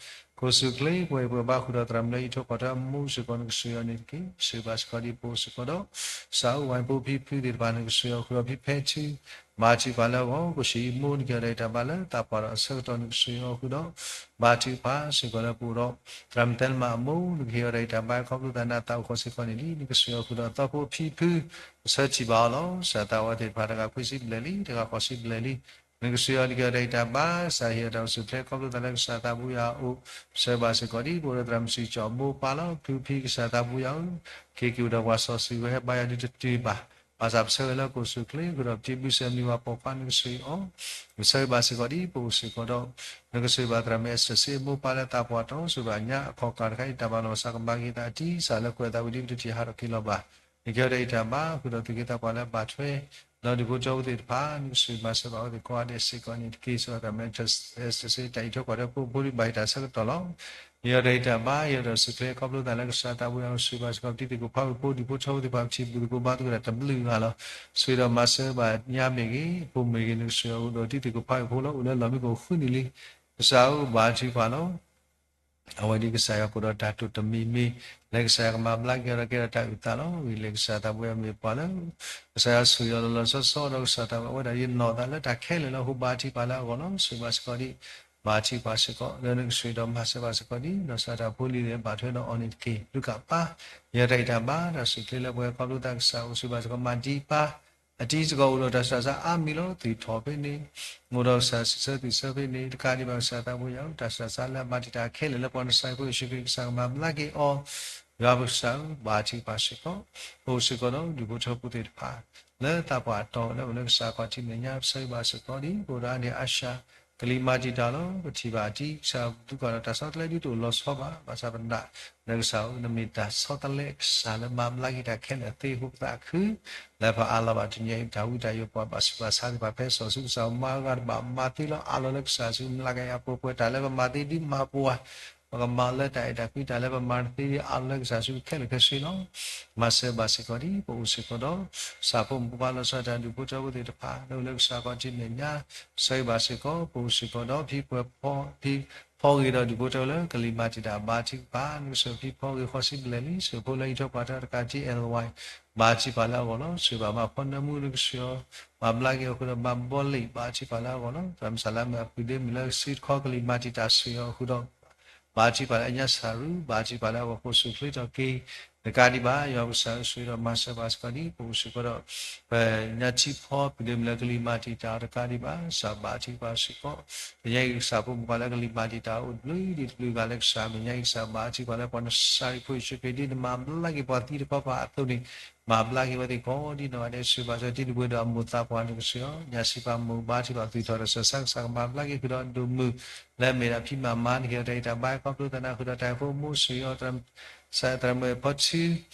ကအိၣ်ဆူၣ်ချ့ ပှဲၤပှဲၤဘါဃုာ်ဒီးသရၣ်မုၣ်လၢ အံးထိၣ်ကီၢ်ထၢအမိၢ်စ့ၢ်ကီး နကဆိၣ်ဂ့ၤအီၤန့ၣ်တက့ၢ်. ဆိၣ်ဂ့ၤဘၣ်စ့ၢ်ကီးဒံး ပအိၣ်စ့ၢ်ကီးဒီး ကစၢ်ဧၢ ဝဲၢ်ဖိဖံဖုသ့ၣ်တဖၣ် နကဆိၣ်ဂ့ၤအီၤဃုာ်ဒီးဖံဖဲထူ ဘါထုကဖၣ်လၢအဂီၢ် ကအိၣ်ဆူၣ်အံၤမိၢ် နကဟ့ၣ်အီၤတၢ်အံၤတၢ်ဘါလၢသးပှၢ်ဒီးအဆၢကတီၢ် နကဆိၣ်ဂ့ၤအီၤဃုာ်ဒီး ဘါထုကဖၣ်စ့ၢ်ကီးလၢပအိၣ်ဒီး သရၣ်မုၣ်တဲလ်မၤအမိၢ် နကဟ့ၣ်အီၤတၢ်အံၤတၢ်ဘါ ခီဖျိသးနၤသးအိၣ်ဃီစ့ၢ်ကီးန့ၣ်လံ. နကဆိၣ်ဂ့ၤအီၤဃုာ်ဒီးသီဖိဖံဖု အဆၢထံၣ်ဘၣ်အီၤလီၤ. ကစၢ်သးဝဲသ့ၣ်တဖၣ်တဂၤခွံဆံဘျဲၣ်လံ တဂၤဃိးဆံဘျဲၣ်လံ. နကဆိၣ်ဂ့ၤအီၤ နကဟ့ၣ်အီၤတၢ်အံၤတၢ်ဘါ ကစၢ်ဟ့ၣ်အီၤတၢ်အိၣ်ဆူၣ်ချ့ ခီဖျိသးလၢကစၢ်သးဘိယွၤအအိၣ် ဆိၣ်ဂ့ၤဘၣ်စ့ၢ်ကီးဒံး ပအိၣ်ဒီးသရၣ်မုၣ်စံၣ်ကၠီၣ်အမိၢ်ပၢ်လီၤ. ဖုဖံကစၢ်သးဘိယွၤဧၢ က့ၤက့ၤအိၣ်ဒီးပှၤစီဆှံဝဲ ဟဲဘါယွၤဒုးတတုၤဘၣ် ဘၣ်ဆၣ်ပဆၢဂ့ၤလၢကအိၣ်ဆူၣ်ချ့ ဃုာ်ဒီးပတံၤဘုစဲမံၤဝၤပိာ်ခွါ နကဆိၣ်ဂ့ၤအီၤ နဆိၣ်ဂ့ၤဘၣ်စ့ၢ်ကီးဒံး ပအိၣ်စ့ၢ်ကီးဒီး နကဆိၣ်ဂ့ၤဘၣ်သရၣ်မုၣ်အဲစၢၣ်စ့အမိၢ်ပၢ်လၢသးပှၢ်တီၤ ဆိၣ်ဂ့ၤဘၣ်ညါအခီၣ်ကၢ်တခါအံၤ တၢ်ဘၣ်လီၤဘၣ်စးကမၤက့ၤသး အတံၤစၢ်လၢကွဲးသးဝံၤဒ်ပတထံၣ်ဟးထီၣ်က့ၤလီၤဘၣ်. နကဟ့ၣ်အီၤတၢ်အံၤတၢ်ဘါ ဃုာ်ဒီးသူၣ်က့သးပှၢ်လၢအဘၣ်ထွဲ ဒီးဒူၣ်ဖိထၢဖိသ့ၣ်တဖၣ် နကဆိၣ်ဂ့ၤမၤစၢၤဘၣ်အဝဲသ့ၣ်ကိးဂၤဒဲးစ့ၢ်ကီးန့ၣ်တက့ၢ်. စ့ၢ်ကီးတၢ်မ့ၢ်တၢ်အံးထွဲကွၢ်ထွဲဖိဖိဒ်ဘၣ်ဟ့ၣ်တၢ်ဆၢကတီၢ်လီၤ. ယတၢ်ဟ့ၣ်တၢ်ဘါ ယတၢ်စူၢ်ချ့ခီဖျိသးလၢကစၢ်သးပူၤယၤ ဆိၣ်ဂ့ၤဘၣ်စ့ၢ်ကီး တံၤသကိးဖးဝ့ၢ်ဖိ ဒူၣ်ဖိထၢဖိသ့ၣ်တဖၣ် ပထံၣ်ဘူၣ်သကိးဘါသကိးတၢ်တဘျုးဂၤလီၤ. ဆိၣ်ဂ့ၤဒီးမၤစၢၤဘၣ်ညါမ့ၢ်ဂ့ၤ အဖိမ့ၢ်ဂ့ၤ နကဆိၣ်ဂ့ၤအီၤဒီးတံၤသကိးဖးဝ့ၢ်ဖိလၢအိၣ်လၢလီၢ်မံခိၣ်ဃုနံၣ်လံ. ကစၢ်ဧၢ ဘါထုကဖၣ်လီၤ. အဝဲဒ်ကစၢ်ယွၤကိးဒီးတၢ်တိာ်တမံၤမံၤ လၢကစၢ်ယွၤကမၤဘျါက့ၤအီၤဒီးကဲထီၣ်တၢ်အုၣ်သးလီၤ. ဂ့ၤလၢကစၢ်သးပူၤယၤမ့ၢ်ပှၤလၢ ကစၢ်ယွၤဆိၣ်ဂ့ၤအီၤလီၤလီၤဆီဆီဒီးကစၢ်သးပူၤအဝဲဒၣ်ယနီၢ်သးလၢတၢ်ခဲလၢာ်လၢအဃိ ဘါထုကဖၣ်လၢအဂီၢ်လီၤ. ဆိၣ်ဂ့ၤဘၣ်စ့ၢ်ကီးဒ် ဘါထုကဖၣ်စ့ၢ်ကီး လၢနကဆိၣ်ဂ့ၤဒီးမၤစၢၤဘၣ်စ့ၢ်ကီးဒ် ဒီးစးထီၣ်ဖိလံၤလၢဘၣ်ထွဲဒီးအီၤန့ၣ်တက့ၢ်. လူၤကၣ်ပၢ် ယတၢ်ဟ့ၣ်တၢ်ဘါ တၢ်စူၢ်ချ့လၢပှဲၤခီဖျိသးကစၢ် အိၣ်ဆိၣ်ဂ့ၤဘၣ်စ့ၢ်ကီး မၤဒံပၢ် အတံၤစ့ၢ်ကီးအိၣ်ဒီးတၢ်ဆူးတၢ်ဆါအါမံၤလီၤ. သုးထီၣ်ဖဲန့ၣ် အိၣ်ဒီးကစၢ်စံးဆၢသုးဆၢဖဲန့ၣ် တကးဒံးဘၣ်ကစၢ်သးပူၤယၤဧၢ တၢ်ဆူးတၢ်ဆါလၢအမၤတံာ်တာ်ခဲလၢာ်လၢပှၤနစၤရ့းဖိယ့ၣ်ၡူးခရံာ် ကစၢ်ကမၤဘျါက့ၤအီၤ ယွၤပကစၢ်ဧၢ ဘါထုကဖၣ်စ့ၢ်ကီး ပအိၣ်စ့ၢ်ကီးဒီးဒူၣ်ဖိထၢဖိသ့ၣ်တဖၣ် လၢသးပှၢ်အတီၢ်လၢအိၣ်လၢကစၢ်အခီၣ်ထံးမဲာ်ညါ ပဆၢဂ့ၤဘၣ်စ့ၢ်ကီးဒ် ပအိၣ်ဒီးအါန့ၢ်အါရှး ကလံၤမၤတံာ်တာ်လီၤ. ပထံၣ်ဘၣ်အတံၤ ကစၢ်ဒုးကွၢ်ဒီးတၢ်ဆီတလဲဒ်တအိၣ်လီၤဆီဘၣ် ဘၣ်ဆၣ်ပနာ် လၢကစၢ်ဧၢ နမ့ၢ်တၢ်ဆီတလဲကစၢ်လၢမၤဘျါက့ၤတၢ်ခဲလၢာ်သ့အဃိ ပသးခု လၢပအးလီၤဘၣ်တနံၤအံၤ တၢ်ဝံတၢ်ယိးပှၤဘၣ်ဆူးဘၣ်ဆါသ့ၣ်တဖၣ် ဖဲစီၤစုကစၢ်မၤအဂၤတဘၣ်မၤသ့လီၤ အးလီၤလၢကစၢ်စု မျးကယၤပှဲၤပှဲၤ တၢ်လၢပမၤသ့ဒ်မၤပှၤ ပကမၤလၢတၢ်အဲၣ်တၢ်ကွံ တၢ်လၢပမၤတသ့ဒ်အးလီၤလၢကစၢ်စုခဲလၢာ်ခဲဆ့လီၤ. မၤစၢၤဘၣ်စ့ၢ်ကီးဒ် ပအိၣ်စ့ၢ်ကီးဒီး ဆၣ်ဖိမုၣ်ဖိခွါလီၤဆီတၢ်ဒူၣ်ဖိထၢဖိသ့ၣ်တဖၣ် လၢအိၣ်လၢကစၢ်အခီၣ်ထံးမဲာ်ညါ ဆၢဂ့ၤဘၣ်စ့ၢ်ကီး ပအိၣ်စ့ၢ်ကီးဒီး ဖံပှဲၤဖီ ဖံဖီဂ့ၤဒီးဒူၣ်ဖိထၢဖိလၢကလံၤမၤတံာ်တာ် ဘါထုကဖၣ် နကဆိၣ်ဖံဖီဂ့ၤဃီစံးဘျဲၣ်လံ ဆိၣ်ဖိလၢဟံးထီၣ်ပှၢ်ထီၣ်တကး ထံ အဲလ်ဝဲ ဘါထုကဖၣ်လၢအဂီၢ်လီၤ. ဆိၣ်ဂ့ၤဘၣ်မၤဖီနၢမူ နကဆိၣ်အီၤ မၤဘျါက့ၤအီၤဃုာ်ဒီး ဘၣ်ဘီလ့ၣ် ဘါထုကဖၣ်လၢအဂီၢ်လီၤ. သရၣ်မုၣ်စၤလါမ့ၢ်အပုၢ်ဒ့မုၣ်လၢစုတခီကလံၤမၤတံာ်တာ် ဆိၣ်ဂ့ၤအီၤဃုာ်ဒီး ဘါထုကဖၣ်လၢအညါစၢ်ရူ ဘါထုကဖၣ်လၢအဂီၢ် ကိၣ်ဆူၣ်ချ့ထီၣ်က့ၤ နကးဒံးဘၣ် ယွၤပကစၢ်ဧၢ ဆိၣ်ဂ့ၤဒီးမၤစၢၤဘၣ်စ့ၢ်ကီးဒ် ပအိၣ်စ့ၢ်ကီးဒီး ပညါထံဖီ ပုၢ်ဒ့မုၣ်လၢကလံၤမၤတံာ်တာ်တကးဒံးဘၣ် ကစၢ်ဘါထုကဖၣ်စ့ၢ်ကီး ကညါအံၤကစၢ်ဖိမုၣ်ခွါလၢကလံၤမၤတံာ်တာ်အိၣ်တဘျုးဒံးတဘျုးဂၤလၢကစၢ် ကညါအံၤကစၢ်ဘါထုကဖၣ်လၢပှၤနစၤရ့းဖိ ယ့ၣ်ၡူးခရံာ် ဒ်နမၤဘျါက့ၤပှၤသံတခီပၤအသိးန့ၣ် မၤဘျါက့ၤဝဲသ့ၣ်ကိးဒ်နီၢ်ဂၤဒဲး ဆိၣ်ဂ့ၤဘၣ်စ့ၢ်ကီး တံၤသကိးဒီးအမိၢ်သးပှၢ် နကဆိၣ်အီၤ ညါစံးပာ်မိၢ်ဘါထုကဖၣ် သုးထီၣ်ဒီးဆၢဆါ ကစၢ်ကမၤဘျါက့ၤဃုာ်ဒီးဒိၣ်မုၣ် လၢအမ့ၢ်ဒၣ်ဖံမၤမါ နကဟ့ၣ်အီၤတၢ်ဂံၢ်တၢ်ဘါခီဖျိသးန့ၣ် ဃုာ်ဒီးတၢ်အံၤဖိမိၢ် ဆိၣ်ဂ့ၤအီၤ သရၣ်မုၣ်အဲၣ်ဖီဆူ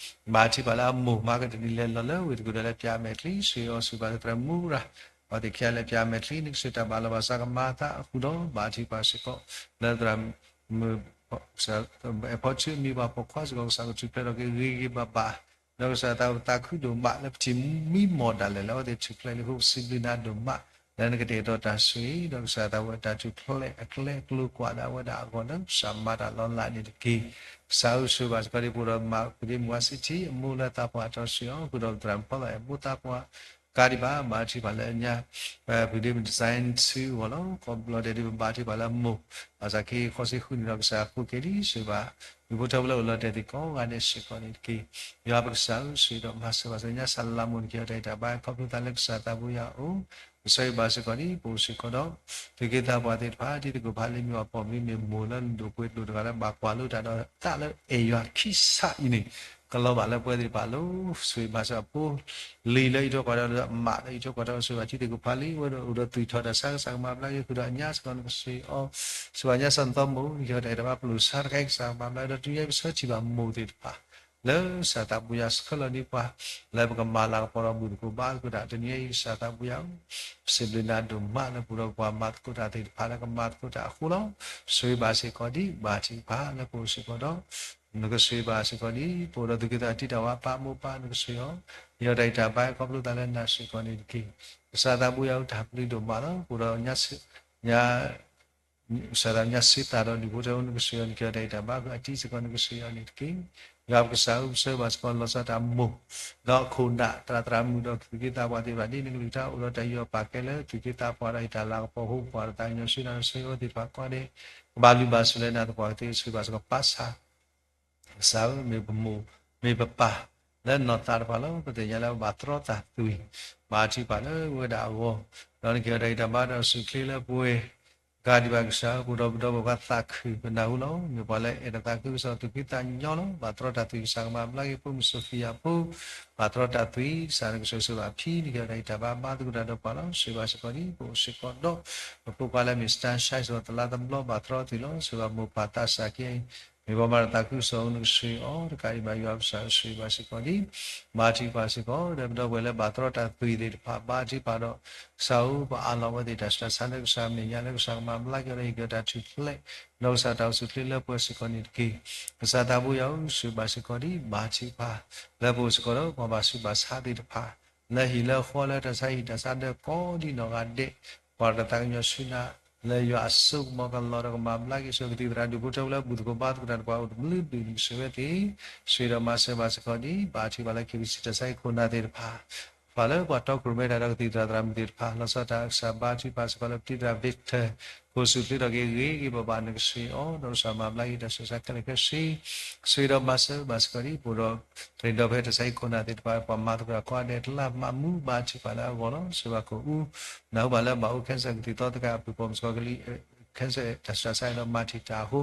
ဘါထုကဖၣ်လၢအမိၢ် မၤကတၢၢ်တနံၤလဲၤလီၤလၢဝ့ၢ်တကူၣ်ဒီးလၢပၠးမဲာ်ချံ ဆိၣ်ဂ့ၤအီၤ ဆိၣ်ဂ့ၤဘၣ်သရၣ်မုၣ်ရၤ အဝဲသ့ၣ်ခံဂၤလၢပၠးမဲာ်ချံ နကဆိၣ်တၢ်ဘၣ်လီၤဘၣ်စးကမၤအသးအဃုာ်ဒီး ဘါထုကဖၣ်စ့ၢ်ကီး လၢသရၣ်မုၣ် အဲၣ်ဖီဆူအမံၤ ပှၤပိာ်ခွါစ့ၢ်ကီး ကစၢ်ကထူၣ်ဖျဲးထီၣ်က့ၤဂ့ၤဂ့ၤဘၣ်ဘၣ် ဒီးကစၢ်သးဝဲသးခုဒိၣ်မး လၢပထံၣ်မံမီၢ်ဒၣ်လဲာ်လၢအဝဲသ့ၣ်ထူၣ်ဖျဲးလံအဃိ ပစံးဘျုးနၤဒိၣ်မး လၢနကတဲာ်ကတီၤတၢ်ဆိၣ်ဂ့ၤ ဒီးကစၢ်သးဝဲတၢ်ထူၣ်ဖျဲးအကျဲအကျိၤကွၢ်လၢအဝဲဒၣ်အဂီၢ်လၢကစၢ်မၤတၢ်လီၤလးန့ၣ်တက့ၢ်. ကစၢ်ဧၢ ဆိၣ်ဂ့ၤဘၣ်စ့ၢ်ကီးဒ်ပအိၣ်ဒီးမၤ ပုၢ်ဒ့မုၣ်ဝါစံထံ အမိၢ်လၢသးပှၢ်အတီၤ ဆိၣ်ဂ့ၤအီၤ ဃုာ်ဒီးသရၣ်မုၣ်ဖီလီၤအဲၣ် မိၢ်သးပှၢ် ကးဒံးဘၣ် ဘါထုကဖၣ်လၢညါ ပုၢ်ဒ့မုၣ် design ဆူအဂီၢ်လီၤ. ကိးဘျီဒဲးဒ်ပဘါထုကဖၣ်လၢအမိၢ် ဘၣ်ဆၣ်က့ၤဃီစ့ၢ်ဃုာ်န့ၣ်ဒီး ကစၢ်ဃုာ်က့ၤဒ် ဆိၣ်ဂ့ၤဘၣ် ဒူၣ်ဖိထၢဖိလၢအိၣ်လီၤတဲာ်သ့ၣ်ကိးဂၤဒဲးစ့ၢ်ကီးန့ၣ်တက့ၢ်. ယွၤပကစၢ်ဧၢ ဆိၣ်ဂ့ၤဒီးမၤစၢၤဘၣ်စ့ၢ်ကီး ညါစၤလၤမိၢ် နကဟ့ၣ်အီၤတၢ်ဂံၢ်တၢ်ဘါခီဖျိသးလၢကစၢ်သးပူၤယၤအအိၣ် ပဆၢဂ့ၤဘၣ်စ့ၢ်ကီးဒ် ပအိၣ်စ့ၢ်ကီးဒီး သူၣ်က့သးပှၢ်သ့ၣ်တဖၣ် ဒ်သကိးဖးလံာ်မ့ၢ်ပှၤပိာ်မုၣ်မ့ၢ်မိၢ်လၢနဒိၣ်ပှ့ၤဒိၣ်တဂၤလၢဘၣ်ကွၢ်လိတၢ်ဒီးသးလၢအဲၣ်ယွၤခံစးအံၤန့ၣ် ကလီၤဘၣ်လၢပှဲၤသ့ၣ်တဖၣ်လီၤ. ဆိၣ်ဂ့ၤဘၣ်စ့ၢ်ကီးဖိ လံၤလၢအံးထွဲကွၢ်ထွဲ ဒီးအမါလၢအံးထွဲကွၢ်ထွဲ ဆိၣ်ဂ့ၤဘၣ်ထံသကိးဖးလံာ်ဝဲဒီး အိၣ်ဒီးသူၣ်ထီၣ်တၢ်ဆါ ကစၢ်ကမၤဘျါက့ၤဃုာ်ဒီးအညါစ့ၢ်ကီး နကဆိၣ်ဂ့ၤအီၤ ဆိၣ်ဂ့ၤဘၣ်ညါစ့ၢ်ကီးနသီမိၢ် နကဟ့ၣ်အီၤတၢ်ဂံၢ်တၢ်ဘါပလိာ်ဆါတခါအံၤ ကစၢ်ကမၤဘျါက့ၤဒီး တုၤညါအံၤ ပဆၢထံၣ်ဘၣ်မိၢ်သ့ၣ်တဖၣ် လၢကစၢ်သးပူၤယၤဆှၢလီၤန့ၢ်ပှၤ လၢပကမၤလၤကပီၤဒီးဘူၣ်သကိးဘါသကိးတၢ် တနံၤအံၤ ကစၢ်သးပူၤယၤဧၢ ပစံးဘျုးနၤဒိၣ်မးလၢပအိၣ်ဒီးပှၤမၤသကိးတၢ်သ့ၣ်တဖၣ် လၢကမၤသကိးတၢ်အဃိလီၤ. ဆိၣ်ဂ့ၤဘၣ်စ့ၢ်ကီးဒ် ဘါထုကဖၣ်လၢပအိၣ်စ့ၢ်ကီးဒီး နကဆိၣ်ဂ့ၤဘၣ်စ့ၢ်ကီးဒ် ပအိၣ်ဒီးသူၣ်က့သးဝါတံၢ်တၢ်ဝါ ပၢ်မိၢ်ပၢ် နကဆိၣ်ဂ့ၤအီၤ ဟ့ၣ်အီၤတၢ်ဂံၢ်တၢ်ဘါခီဖျိသးလၢနၤစ့ၢ်ကီးန့ၣ်တက့ၢ်. ကစၢ်သးပူၤယၤဧၢ တၢ်ဘျုးဒိၣ်မးလီၤ. ပအိၣ်ဒီးညါ ကစၢ်သးညါစ့သးဒီးဒူၣ်ဖိထၢဖိ နကဆိၣ်ဂ့ၤအီၤ နကဟ့ၣ်အီၤတၢ်ဂံၢ်တၢ်ဘါ အတံၤစ့ၢ်ကီး နကဆိၣ်ဂ့ၤအီၤန့ၣ်တက့ၢ်. ယွၤပကစၢ်ဧၢ ပဆၢဂ့ၤဘၣ်စ့ၢ်ကီး လီၤဆီဒၣ်တၢ်မိၢ် ဒီးအခိၣ်နၢ် သရၣ်သရၣ်မုၣ်ဒီးသူၣ်က့သးပှၢ်သ့ၣ်တဖၣ် ဒ်နကလုၢ်ကထါအိၣ်ဒီးတၢ်ယူးယီၣ်ပာ်ကဲလၢ သူၣ်က့သးပှၢ်ဒီးဟ့ၣ်တၢ်လၤကပီၤ ဟိပှၤဒီးသးကညီၤဆူနၤ နဆိၣ်ဂ့ၤအဝဲသ့ၣ်တဖၣ်ကိးဂၤဒဲး ကဘၣ်လုၢ်ဘၣ်စူၢ်လၢနၤသပှၢ်ကသ့ ဆိၣ်ဂ့ၤဘၣ်စ့ၢ်ကီး ပၢ်ဆၣ် ကစၢ်ဧၢ မ့ၢ်ပမိၢ် မ့ၢ်ပပၢ် လၢနီၢ်သးတဖၣ်လီၤ. ပသ့ၣ်ညါလၢပဘၣ်တြီတၢ်သွံၣ် ဘါထုကဖၣ်လၢဝဲဒၣ်အဂီၢ် ဒီးနကဟ့ၣ်အီၤတၢ်ဂံၢ်တၢ်ဘါဒီးစူၢ်ချ့လၢပှဲၤ ကးဒံးဘၣ်ကစၢ်ဧၢ ပအိၣ်ဒီးပဒီပုၢ်ဝဲၢ်သးခု ပနၢ်ဟူလီၤ. မ့ၢ်ပှၤလၢအဲၣ်တၢ်သးခုကစီၣ် သူၣ်ဖှံသးညီလီၤ. ဘၣ်တြီတၢ်သွံၣ် ကစၢ်ကမၤဘျါက့ၤ ဖိမုၣ်စီၤဖံယၤဖိ ဘၣ်တြီတၢ်သွံၣ် ကစၢ်နကဆိၣ်ဂ့ၤဘၣ်ဖံ နကဟ့ၣ်အီၤတၢ်ဂံၢ်တၢ်ဘါ ဘါသကိးတၢ်ဒီးပှၤလီၤ. ဆိၣ်ဂ့ၤဘၣ်စ့ၢ်ကီးဒ် ပအိၣ်စ့ၢ်ကီးဒီး ပဖိခွါလၢအမ့ၢ် Sunshine စ့ၢ်ကီးတလါတဘျီ ဘၣ်တြီသွံၣ်လီၤ. ဆိၣ်ဂ့ၤဘၣ်မိၢ်ပၢ်သးစၢ်ခံဂၤအံၤ မ့ၢ်ပှၤမၤတၢ်သးခုကစီၣ်အအိၣ် နကဆိၣ်ဂ့ၤအီၤတကးဒံးဘၣ် ယွၤပကစၢ်ဆိၣ်ဂ့ၤဘၣ်စ့ၢ်ကီးဒံး ဘါထုကဖၣ်စ့ၢ်ကီး ဒီးပဒီပုၢ်ဝဲၢ်လၢဘၣ်တြီတၢ်သွံၣ်သ့ၣ်တဖၣ် ဘါထုကဖၣ်ဒီး ကစၢ်ဧၢ ပအးလီၤအဝဲသ့ၣ်တၢ်ဆူးတၢ်ဆါလၢကစၢ်မဲာ်ညါ လၢကစၢ်ကမၤဘျါက့ၤအီၤဒီးဟ့ၣ်က့ၤတၢ်ထူၣ်ဖျဲး ဒီးကစၢ်တၢ်အိၣ်ဆူၣ်အိၣ်ချ့လၢပှဲၤစ့ၢ်ကီးန့ၣ်တက့ၢ်. ကစၢ်သးဘိယွၤဧၢ ဆိၣ်ဂ့ၤဘၣ်စ့ၢ်ကီးဒံး ဘါထုကဖၣ် လၢပအိၣ်စ့ၢ်ကီးဒီး ပှၤဘၣ်ဆူးဘၣ်ဆါသ့ၣ်တဖၣ် လၢဟံၣ်လၢဃီလၢတၢ်ဆါဟံၣ်တၢ်ဆါဒၢးကိးဒံနီၢ်ဂၤဒဲး ပှၤတၢ်သးကညီၤဆူနၤ လၢယွၤအစိကမီၤကလီၤဒီးကမၤဘျါက့ၤ ဆိၣ်ဂ့ၤကသံၣ်သရၣ်ဒူၣ်ဖိထၢဖိလၢဘူၣ်သကိးဘါသကိးတၢ်တပှၤအိၣ်တဘျုးဒုၣ် နကဆိၣ်ဂ့ၤဝဲသ့ၣ် ဆိၣ်ဂ့ၤဒီးမၤစၢၤဘၣ်စ့ၢ်ကီးဒံး ဘါထုကဖၣ်လၢ KBC တၢ်ဆါဟံၣ်ခိၣ်နၢ်သ့ၣ်တဖၣ် ပှၤလၢပှၤတီခိၣ်ရိၣ်မဲတၢ်ဒီးကသံၣ်သရၣ်သရၣ်မုၣ်သ့ၣ်တဖၣ် လီၤဆီဒၣ်တၢ်ကစၢ်ဘါထုကဖၣ်စ့ၢ်ကီးလၢ Peter ဖိဆူၣ်ချ့ထီၣ်က့ၤဂ့ၤဂ့ၤဘၣ်ဘၣ် နကဆိၣ်ဂ့ၤအီၤ ဒီးကစၢ်မၤဘျါက့ၤတၢ်ဆူးတၢ်ဆါခဲလၢာ်ခဲဆ့ ဆိၣ်ဂ့ၤဒီးမၤစၢၤဘၣ်စ့ၢ်ကီးဒံး ပအိၣ်ဒီး တရံးဒီဖဲတၢ်ဆါဟံၣ်ခိၣ်နၢ်သ့ၣ်တဖၣ် ပှၤမၤသကိးတၢ်ကိးဂၤဒဲးတလါမၤမူဘါထုကဖၣ်လၢအဂီၢ်လီၤ. ဆိၣ်ဂ့ၤဘၣ်ကအိၣ် နၢ်ဟူဘၣ်လၢဘၣ်အိၣ် cancer ကသံၣ်သီသကဲးအပူၤ ပိာ်မုၣ်စ့ၢ်ကီးကလံၤ cancer တၢ်ဆူးတၢ်ဆါဒီးမၤတံာ်တာ်အဃိ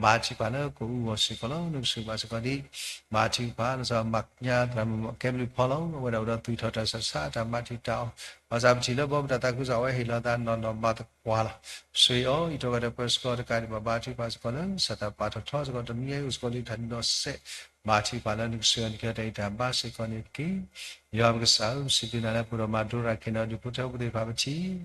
ဘါထုကဖၣ်လၢကအိၣ်ဂီၢ်စ့ၢ်ကီးလီၤ. နကဆိၣ်ဂ့ၤဘၣ်စ့ၢ်ကီးဒံး ဘါထုကဖၣ် လီၤဆီမၤညါသရၣ်မုၣ်ကဲဘျုးဖီလီၤ အဝဲဒၣ်အိၣ်ဒီးသွံၣ်ထီၣ်တၢ်ဆူးတၢ်ဆါ တၢ်မၤတံာ်တာ်အီၤ ဘၣ်ဆၣ်ပထံၣ်လၢဘီပတၢ်သးခုကစီၣ်အဝဲဟ့ၣ်လီၤသးနီၢ်နီၢ်မၤသပှၢ်လီၤ. ဆိၣ်ဂ့ၤအီၤ အံးထွဲကွၢ်ထွဲပှဲၤစ့ၢ်ကီးတကးဒံးဘၣ် ဘါထုကဖၣ်စ့ၢ်ကီးလၢ ကစၢ်တၢ်ပာ်ထီၣ်ထီစ့ၢ်ကီး တနံၤအံၤအိၣ်စ့ၢ်ကီးလၢတၢ်ဒုးဒီးစဲး ဘါထုကဖၣ်လၢနကဆိၣ်ဂ့ၤအီၤ နကဟ့ၣ်တၢ်အံးတၢ်ဘါစ့ၢ်ကီးန့ၣ်တက့ၢ်. ယွၤပကစၢ်ဧၢ ပစံးဘျုးနၤလၢပအိၣ်ဒီးမၤဒိရၤခ့ၣ်နီၤ ဒူၣ်ဖိထၢဖိသ့ၣ်တဖၣ်ပထံၣ်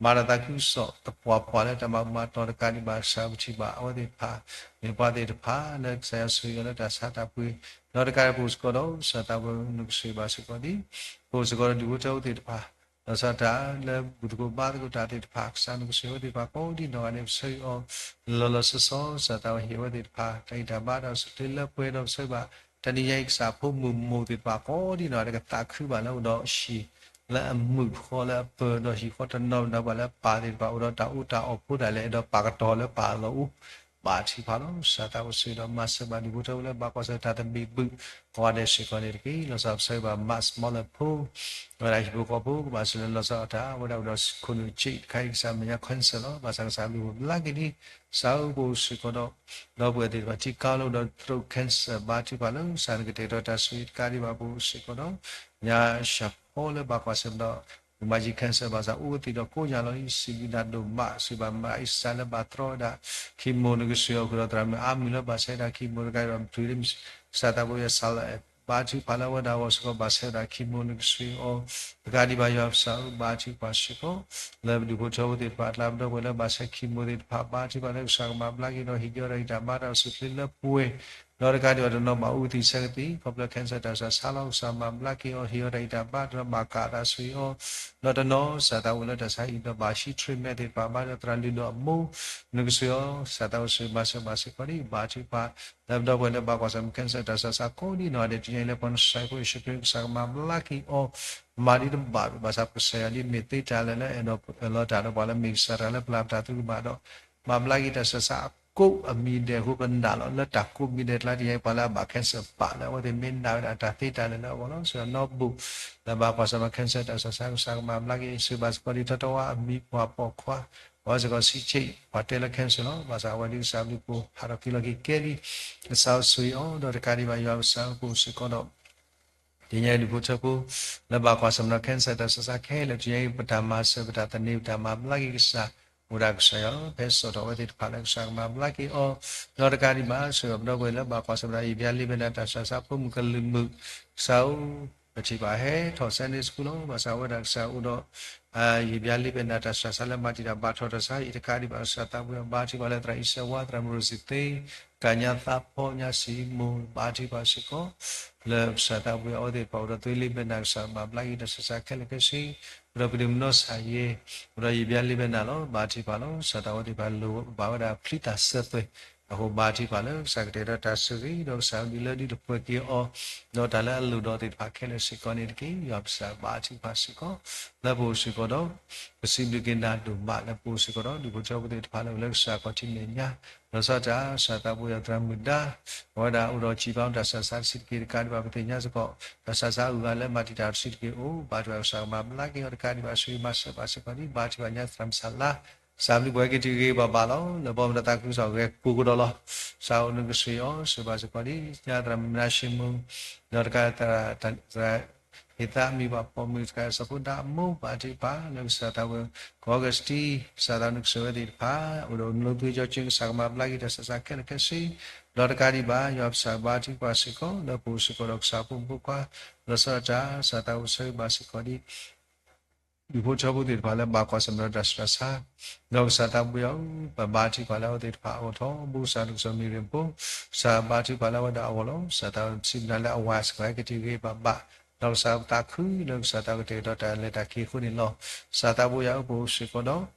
မၤတၢ်သးခုကစီၣ်သပှၢ်ပှၢ်လၢတၢ်မၤမၤတီၤတကးဒံးဘၣ် ကစၢ်ပထံၣ်ဘၣ်အဝဲသ့ၣ်တဖၣ် မ့ၢ်ပှၤသ့ၣ်တဖၣ်လၢကစၢ်ယွၤဆိၣ်ဂ့ၤအီၤလၢတၢ်ဆါတၢ်ပှ့ၤ ဒီးတကးဒံးပအိၣ်စ့ၢ်ကီးဒီး ကစၢ်သးဘိနကဆိၣ်ဂ့ၤဘၣ်စ့ၢ်ကီးဒံး ပအိၣ်စ့ၢ်ကီးဒီးဒူၣ်ဖိထၢဖိသ့ၣ်တဖၣ် လီၤဆီဒၣ်တၢ်လၢဘူၣ်သကိးဘါသကိးတၢ်သ့ၣ်တဖၣ် ကစၢ်နကဆိၣ်ဂ့ၤအဝဲသ့ၣ်တဖၣ်ကိးဒံနီၢ်ဂၤဒဲး ပဆိၣ်ဂ့ၤအီၤ လီၤလီၤဆီဆီ ကစၢ်သးဘိဟ့ၣ်အဝဲသ့ၣ်တဖၣ် တၢ်ဂံၢ်တၢ်ဘါတၢ်အိၣ်ဆူၣ်အိၣ်ချ့လၢပှဲၤဒီးပဆိၣ်ဂ့ၤဘၣ် တနံၤညါအံၤ ကစၢ်ဖိမုၣ်မိၢ်သ့ၣ်တဖၣ်ကိးဒံနီၢ်ဂၤဒဲး ကသးခုဘၣ်လၢအိၣ်ဒီးဟံၣ်လၢအမုာ်ဃီလၢအပၢၤဒီးဟံၣ်ဃီတနီၤနီၤဘၣ်လၢပၢ်သ့ၣ်တဖၣ်အိၣ်ဒီးတၢ်အူတၢ်အီၣ်ဖိတၢ်လဲၣ် အဲၣ်ဒိးပာ်ကတီၤလၢပၢ်အလီၢ်အိၣ် ဘါထုကဖၣ်လီၤ. ကစၢ်သးဘိဆိၣ်ဂ့ၤဒီးမၤစၢၤဘၣ်ဒူၣ်ဖိထၢဖိလၢဘၣ်ကွၢ်ဆၢၣ်တၢ်သဘံၣ်ဘုၣ် ကိးဂၤဒဲးစ့ၢ်ကီးန့ၣ်တက့ၢ်. လီၤဆီပဆိၣ်ဂ့ၤဘၣ် Max Muller ဖိ အဝဲဒၣ်ဟံၣ်ဖိဃီဖိ ကဘၣ်ဆိၣ်ဂ့ၤလီၤဆီအတၢ် အဝဲဒၣ်အိၣ်ဒီးခိၣ်နူာ်ဆံးတခါအံၤ ကစၢ်မဲာ်ညါ cancer လီၤ. ဘၣ်ဆၣ်ကစၢ်ဘျုးဘၣ်ဘျါက့ၤန့ၣ် ကစၢ်အိၣ်ပအိၣ်စ့ၢ်ကီးဒီး ဒီပုၢ်ဝဲၢ်သ့ၣ်တဖၣ်ထံကါလၢအိၣ်ဒီး throat cancer ဘါထုကဖၣ်လၢကစၢ်နကတဲာ်ကတီၤတၢ်ဆိၣ်ဂ့ၤတကးဒံးဘၣ်ပအိၣ်စ့ၢ်ကီးဒီး ညါၡၢၣ်ဖီလၢဘၣ်ကွၢ်ဆၢၣ်မဲာ်ဒီး မၤယံၤ cancer ဘၣ်ဆၣ်အိၣ်ကသံၣ်ဒီးကိးညါလီၤအံၤ စံးဘျုးနၤဒိၣ်မး စံးဘၣ်မၤအံၤစၢ်လၢဘၣ်တြီဝဲဒၣ် chemo နကဆိၣ်ဂ့ၤအီၤဃုာ်ဒီးသရၣ်မုၣ်အါမံၤလၢဘၣ်ဆၢဒၣ် chemo တကးဒံးဘၣ် မၤထုးလၢ ကစၢ်သးဘိယွၤ ဘါထုကဖၣ်လၢအဝဲဒၣ်အဂီၢ်စ့ၢ်ကီး ဘၣ်ဆၢဝဲဒၣ် chemo နကဆိၣ်ဂ့ၤအီၤ တကးဒံးဘၣ်ယွၤပကစၢ်ဧၢ ဘါထုကဖၣ်စ့ၢ်ကီး လၢပဒူၣ်ဖိထၢဖိသ့ၣ်တဖၣ် အကျါပဒီပုၢ်ဝဲၢ်လၢဘၣ်ဆၢ chemo သ့ၣ်တဖၣ် ဘါထုကဖၣ်လၢကစၢ်ကမၤဘျါက့ၤဒီးဟ့ၣ်က့ၤအီၤတၢ်ဂံၢ်တၢ်ဘါတၢ်အိၣ်ဆူၣ်အိၣ်ချ့လၢပှဲၤ ဒီးတကးဒံးဘၣ်တနီၤဘၣ်အူသံးဆၢကသံၣ် ခီဖျိ cancer တၢ်ဆူးတၢ်ဆါလီၤ ကစၢ်မၤဘျါက့ၤအီၤ ဟ့ၣ်အီၤတၢ်ဂံၢ်တၢ်ဘါတနီၤ ဘၣ်ကးတၢ်ဆိၣ်ဂ့ၤအီၤ ဒီးတနီၤ ကစၢ်သးဘိလၢတၢ်ဆါဟံၣ်ဒီးဘၣ်ဟံး treatment သ့ၣ်တဖၣ် ဘါဒီးသရၣ်လုၢ်ဒီးအမိၢ် နကဆိၣ်ဂ့ၤအီၤ ကစၢ်သးဘိဆိၣ်ဂ့ၤမၤစၢၤဘၣ်စ့ၢ်ကီးဒံး ဘါထုကဖၣ် လၢပဒီပုၢ်ဝဲၢ်လၢဘၣ်ကွၢ်ဆၢၣ်မဲာ် cancer တၢ်ဆူးတၢ်ဆါကိးဒံနီၢ်ဂၤဒဲး တနံၤညါအံၤလၢပှၤနဆှၢဖိယ့ၣ်ၡူးခရံာ် ကစၢ်ကမၤဘျါက့ၤအီၤ မၤဒ်တဘၣ်ဘၣ်ဆၣ် ကစၢ်ယွၤဒ်မ့ၢ်သ့တၢ်လၢာ်လၢအဲၣ်ဒိးလီၤတၢ်ဒီးပှၤလၢမ့ၢ်ကစၢ်တၢ်လၢပျၢ်ပတၢ်သရူးကမၣ်ဒီး မၤဘျါက့ၤတၢ်ဆူးတၢ်ဆါအကိးအမံၤဒဲးအဃိ ပနာ်လီၤလၢတၢ်ကိးမံၤဒဲးအကျါ တနံၤညါအံၤ ပှၤလၢအဘၣ် cancer ဘၣ်လၢအဝဲသ့ၣ်မ့ၢ်နာ်ဝဲဒၣ်တၢ်သ့တၢ်လၢာ်လၢအဂီၢ်လီၤ. ဆိၣ်ဂ့ၤနီၢ်ဘူၣ် လၢဘၣ်ကွၢ်ဆၢၣ်မဲာ် cancer တၢ်ဆူးတၢ်ဆါ ကစၢ်ကမၤဘျါက့ၤ ဆိၣ်ဂ့ၤဘၣ်စ့ၢ်ကီးဒံး ထီထီဝါအမံၤပှၢ်ပိာ်ခွါ အဝဲစ့ၢ်ကီး ဆံးဆံး ပှၤတဲလၢ cancer လီၤ. ဘၣ်ဆၣ်အဝဲဒ်ကစၢ်ဘျုးပိာ် ဟးထီၣ်က့ၤလီၤက့ၤကဲလံ ကစၢ်ဆိၣ်ဂ့ၤအီၤ ဒီးတကးဒံးဘၣ်ယွၤပကစၢ်အိၣ်စ့ၢ်ကီးဒီး တနံၤညါအံၤဒူၣ်ဖိထၢဖိ လၢဘၣ်ကွၢ်ဆၢၣ်မဲာ် cancer တၢ်ဆူးတၢ်ဆါခဲလၢာ် တနံၤညါအံၤ ပတၢ်မၤစၢၤ ပတၢ်သန့ၤ ပတၢ်မၤဘျါက့ၤကစၢ် အိၣ်ဒၣ်ကစၢ်ယွၤလီၤ. ဖဲစိာ်ထီၣ်အဝဲသ့ၣ်တဖၣ်လၢကစၢ်ကမၤဘျါက့ၤအီၤ ဒီးတကးဒံးဘၣ် ဆိၣ်ဂ့ၤပဒီပုၢ်ဝဲၢ်လၢဘၣ်ကွၢ်ဆၢၣ်မဲာ် ယံာ်ဘျါလံဘဲနၤ တၢ်ဆူးတၢ်ဆါ ဖိမုၣ်ကလုာ်မုၣ် ကစၢ်ဧၢ ပထံၣ်ဘၣ်ဟဲထီၣ် Sunday School လီၤ. ဘၣ်ဆၣ်အဝဲဒၣ်ကစၢ်အိၣ်ဒီး ယံာ်ဘျါလံဘဲနၤ တၢ်ဆူးတၢ်ဆါလၢမၤတံာ်တာ်ဘၣ်ထီၣ်တၢ်ဆါ အံၤတကးဒံးဘၣ် ကစၢ်သးဘိယွၤ ဘါထုကဖၣ်လၢသရၣ်အံၤစဲးဝါ သရၣ်မုၣ်ရိၤစံၤသ့ ကညါသးဖီ ညါစံမိၢ် ဘါထုကဖၣ်စ့ၢ်ကီး လၢကစၢ်သးဘိယွၤအဝဲသ့ၣ်တဖၣ်အိၣ်ဒီးသွံၣ်လံဘဲနၤ ကစၢ်မၤဘျါက့ၤတၢ်ဆူးတၢ်ဆါခဲလၢာ်ခဲဆ့ အိၣ်ဒီးပဒုးမနီစၢ်ယဲ အိၣ်ဒီးယံာ်ဘျါလံဘဲနၤလီၤ. ဘါထုကဖၣ်လီၤ. ကစၢ်သးဘိသ့ၣ်တဖၣ်လိၣ်ဘၣ်ဝဲဒၣ်ဖျံသးစဲးသွဲၣ် အဃိဘါထုကဖၣ်လၢကစၢ်ကတဲာ်ကတီၤတၢ်ဆိၣ်ဂ့ၤ ဒီးကစၢ်ဒုးလၢဒုးတပှဲၤက့ၤအီၤ ဒီးတၢ်လၢအလိၣ်ဒီးသ့ၣ်တဖၣ်ခဲလၢာ်စ့ၢ်ကီးန့ၣ်တက့ၢ်. ယွၤပကစၢ်ဘါထုကဖၣ်စ့ၢ်ကီး လၢပအိၣ်စ့ၢ်ကီးဒီး ပစံးဘျုးက့ၤနၤဒိၣ်မး လၢပအိၣ်စ့ၢ်ကီးဒီး ဒူၣ်ဖိထၢဖိသ့ၣ်တဖၣ်လၢအိၣ်လၢကစၢ်ခီၣ်ထံးမဲာ်ညါ လီၤဆီဒၣ်တၢ် ကစၢ်သးဘိယွၤသရၣ်မုၣ်ဒါ အဝဲဒၣ်အိၣ်ဒီးစံးပာ်တၢ်ဆူးတၢ်ဆါတဆံးတက့ၢ် တကးဒံးဘၣ် ပသ့ၣ်ညါစ့ၢ်ကီး တၢ်ဆူးတၢ်ဆါအဂုၤအဂၤလၢမၤတံာ်တာ်တဆံးတက့ၢ်အိၣ် ဘါထုကဖၣ်ကစၢ်ကမၤဘျါက့ၤအီၤ တကးဒံးဘၣ် ဆိၣ်ဂ့ၤမၤစၢၤဘၣ်စ့ၢ်ကီးဒံး ဘါထုကဖၣ်ညါသရၣ်မုၣ်စၢ်လါ ကစၢ်ဘျုးပှဲၤက့ၤတုၤဂ့ၤဂ့ၤဘၣ်ဘၣ်လီၤ. လၢဘီမုၢ်တၢ်သးခုကစီၣ်ဂဲၤကိးကဒီးလီၤ. ကစၢ်အိၣ်နကဆိၣ်ဂ့ၤအီၤ ဆိၣ်ဂ့ၤဘၣ်စ့ၢ်ကီးဒံး ညါသရၣ်မုၣ်မနၤၡ့မုၣ် ဒီးတကးသရၣ် ဟ့ၣ်သးမံၤဘၣ်ပိာ်မုၣ်တကး စီၤဖိဒါအမိၢ် ဘါထုကဖၣ်လၢကစၢ်သးဝဲ ကီၢ်ကစတံ ကစၢ်သးနုၢ်ကစၢ်ဝဲသ့ၣ်တဖၣ် အိၣ်ဒီးနူသုကၠီကၠ့ ကစၢ်ကမၤဘျါက့ၤတၢ်ဆးဆးခဲလၢာ်ခဲဆ့ ဒီးတကးဒံးဘၣ် ယွၤပစၢ်ဘါထုကဖၣ်စ့ၢ်ကီး လၢပအိၣ်စ့ၢ်ကီးဒီးကစၢ်ဖိမုၣ်ဖိခွါ လီၤဆီဒၣ်တၢ် ကစၢ်သးအိၣ်ဆၢဂ့ၤဘၣ်စ့ၢ်ကီးဒ် ဒူၣ်ဖိထၢဖိသ့ၣ်တဖၣ်လၢဘၣ်ကွၢ်ဆၢၣ်မဲာ်ဒီးတၢ်ဆူးတၢ်ဆါ, ဒီးကစၢ်သးပူၤယၤဧၢ, ပဘါထုကဖၣ်လၢအဝဲသ့ၣ်တဖၣ်အအိၣ်ထီဘိ, ကစၢ်နုၢ်ကစၢ်မံၤရ့ၣ်ဖိ, ကစၢ်ဘါထုကဖၣ်လၢအဝဲဒၣ်အဂီၢ်လီၤ. ကစၢ်သးစံးဘျုးနၤလၢအဝၤစ့ၢ်ကီး ဟဲက့ၤတဂ့ၤဘၣ်ဘၣ်, ဒီးကစၢ်ပသးခုလၢကစၢ်သးကတဲာ်ကတီၤတၢ်လဲၤတၢ်က့ၤအဃိန့ၣ်လီၤ. ကစၢ်သးပူၤယၤဧၢ, ပအိၣ်စ့ၢ်ကီး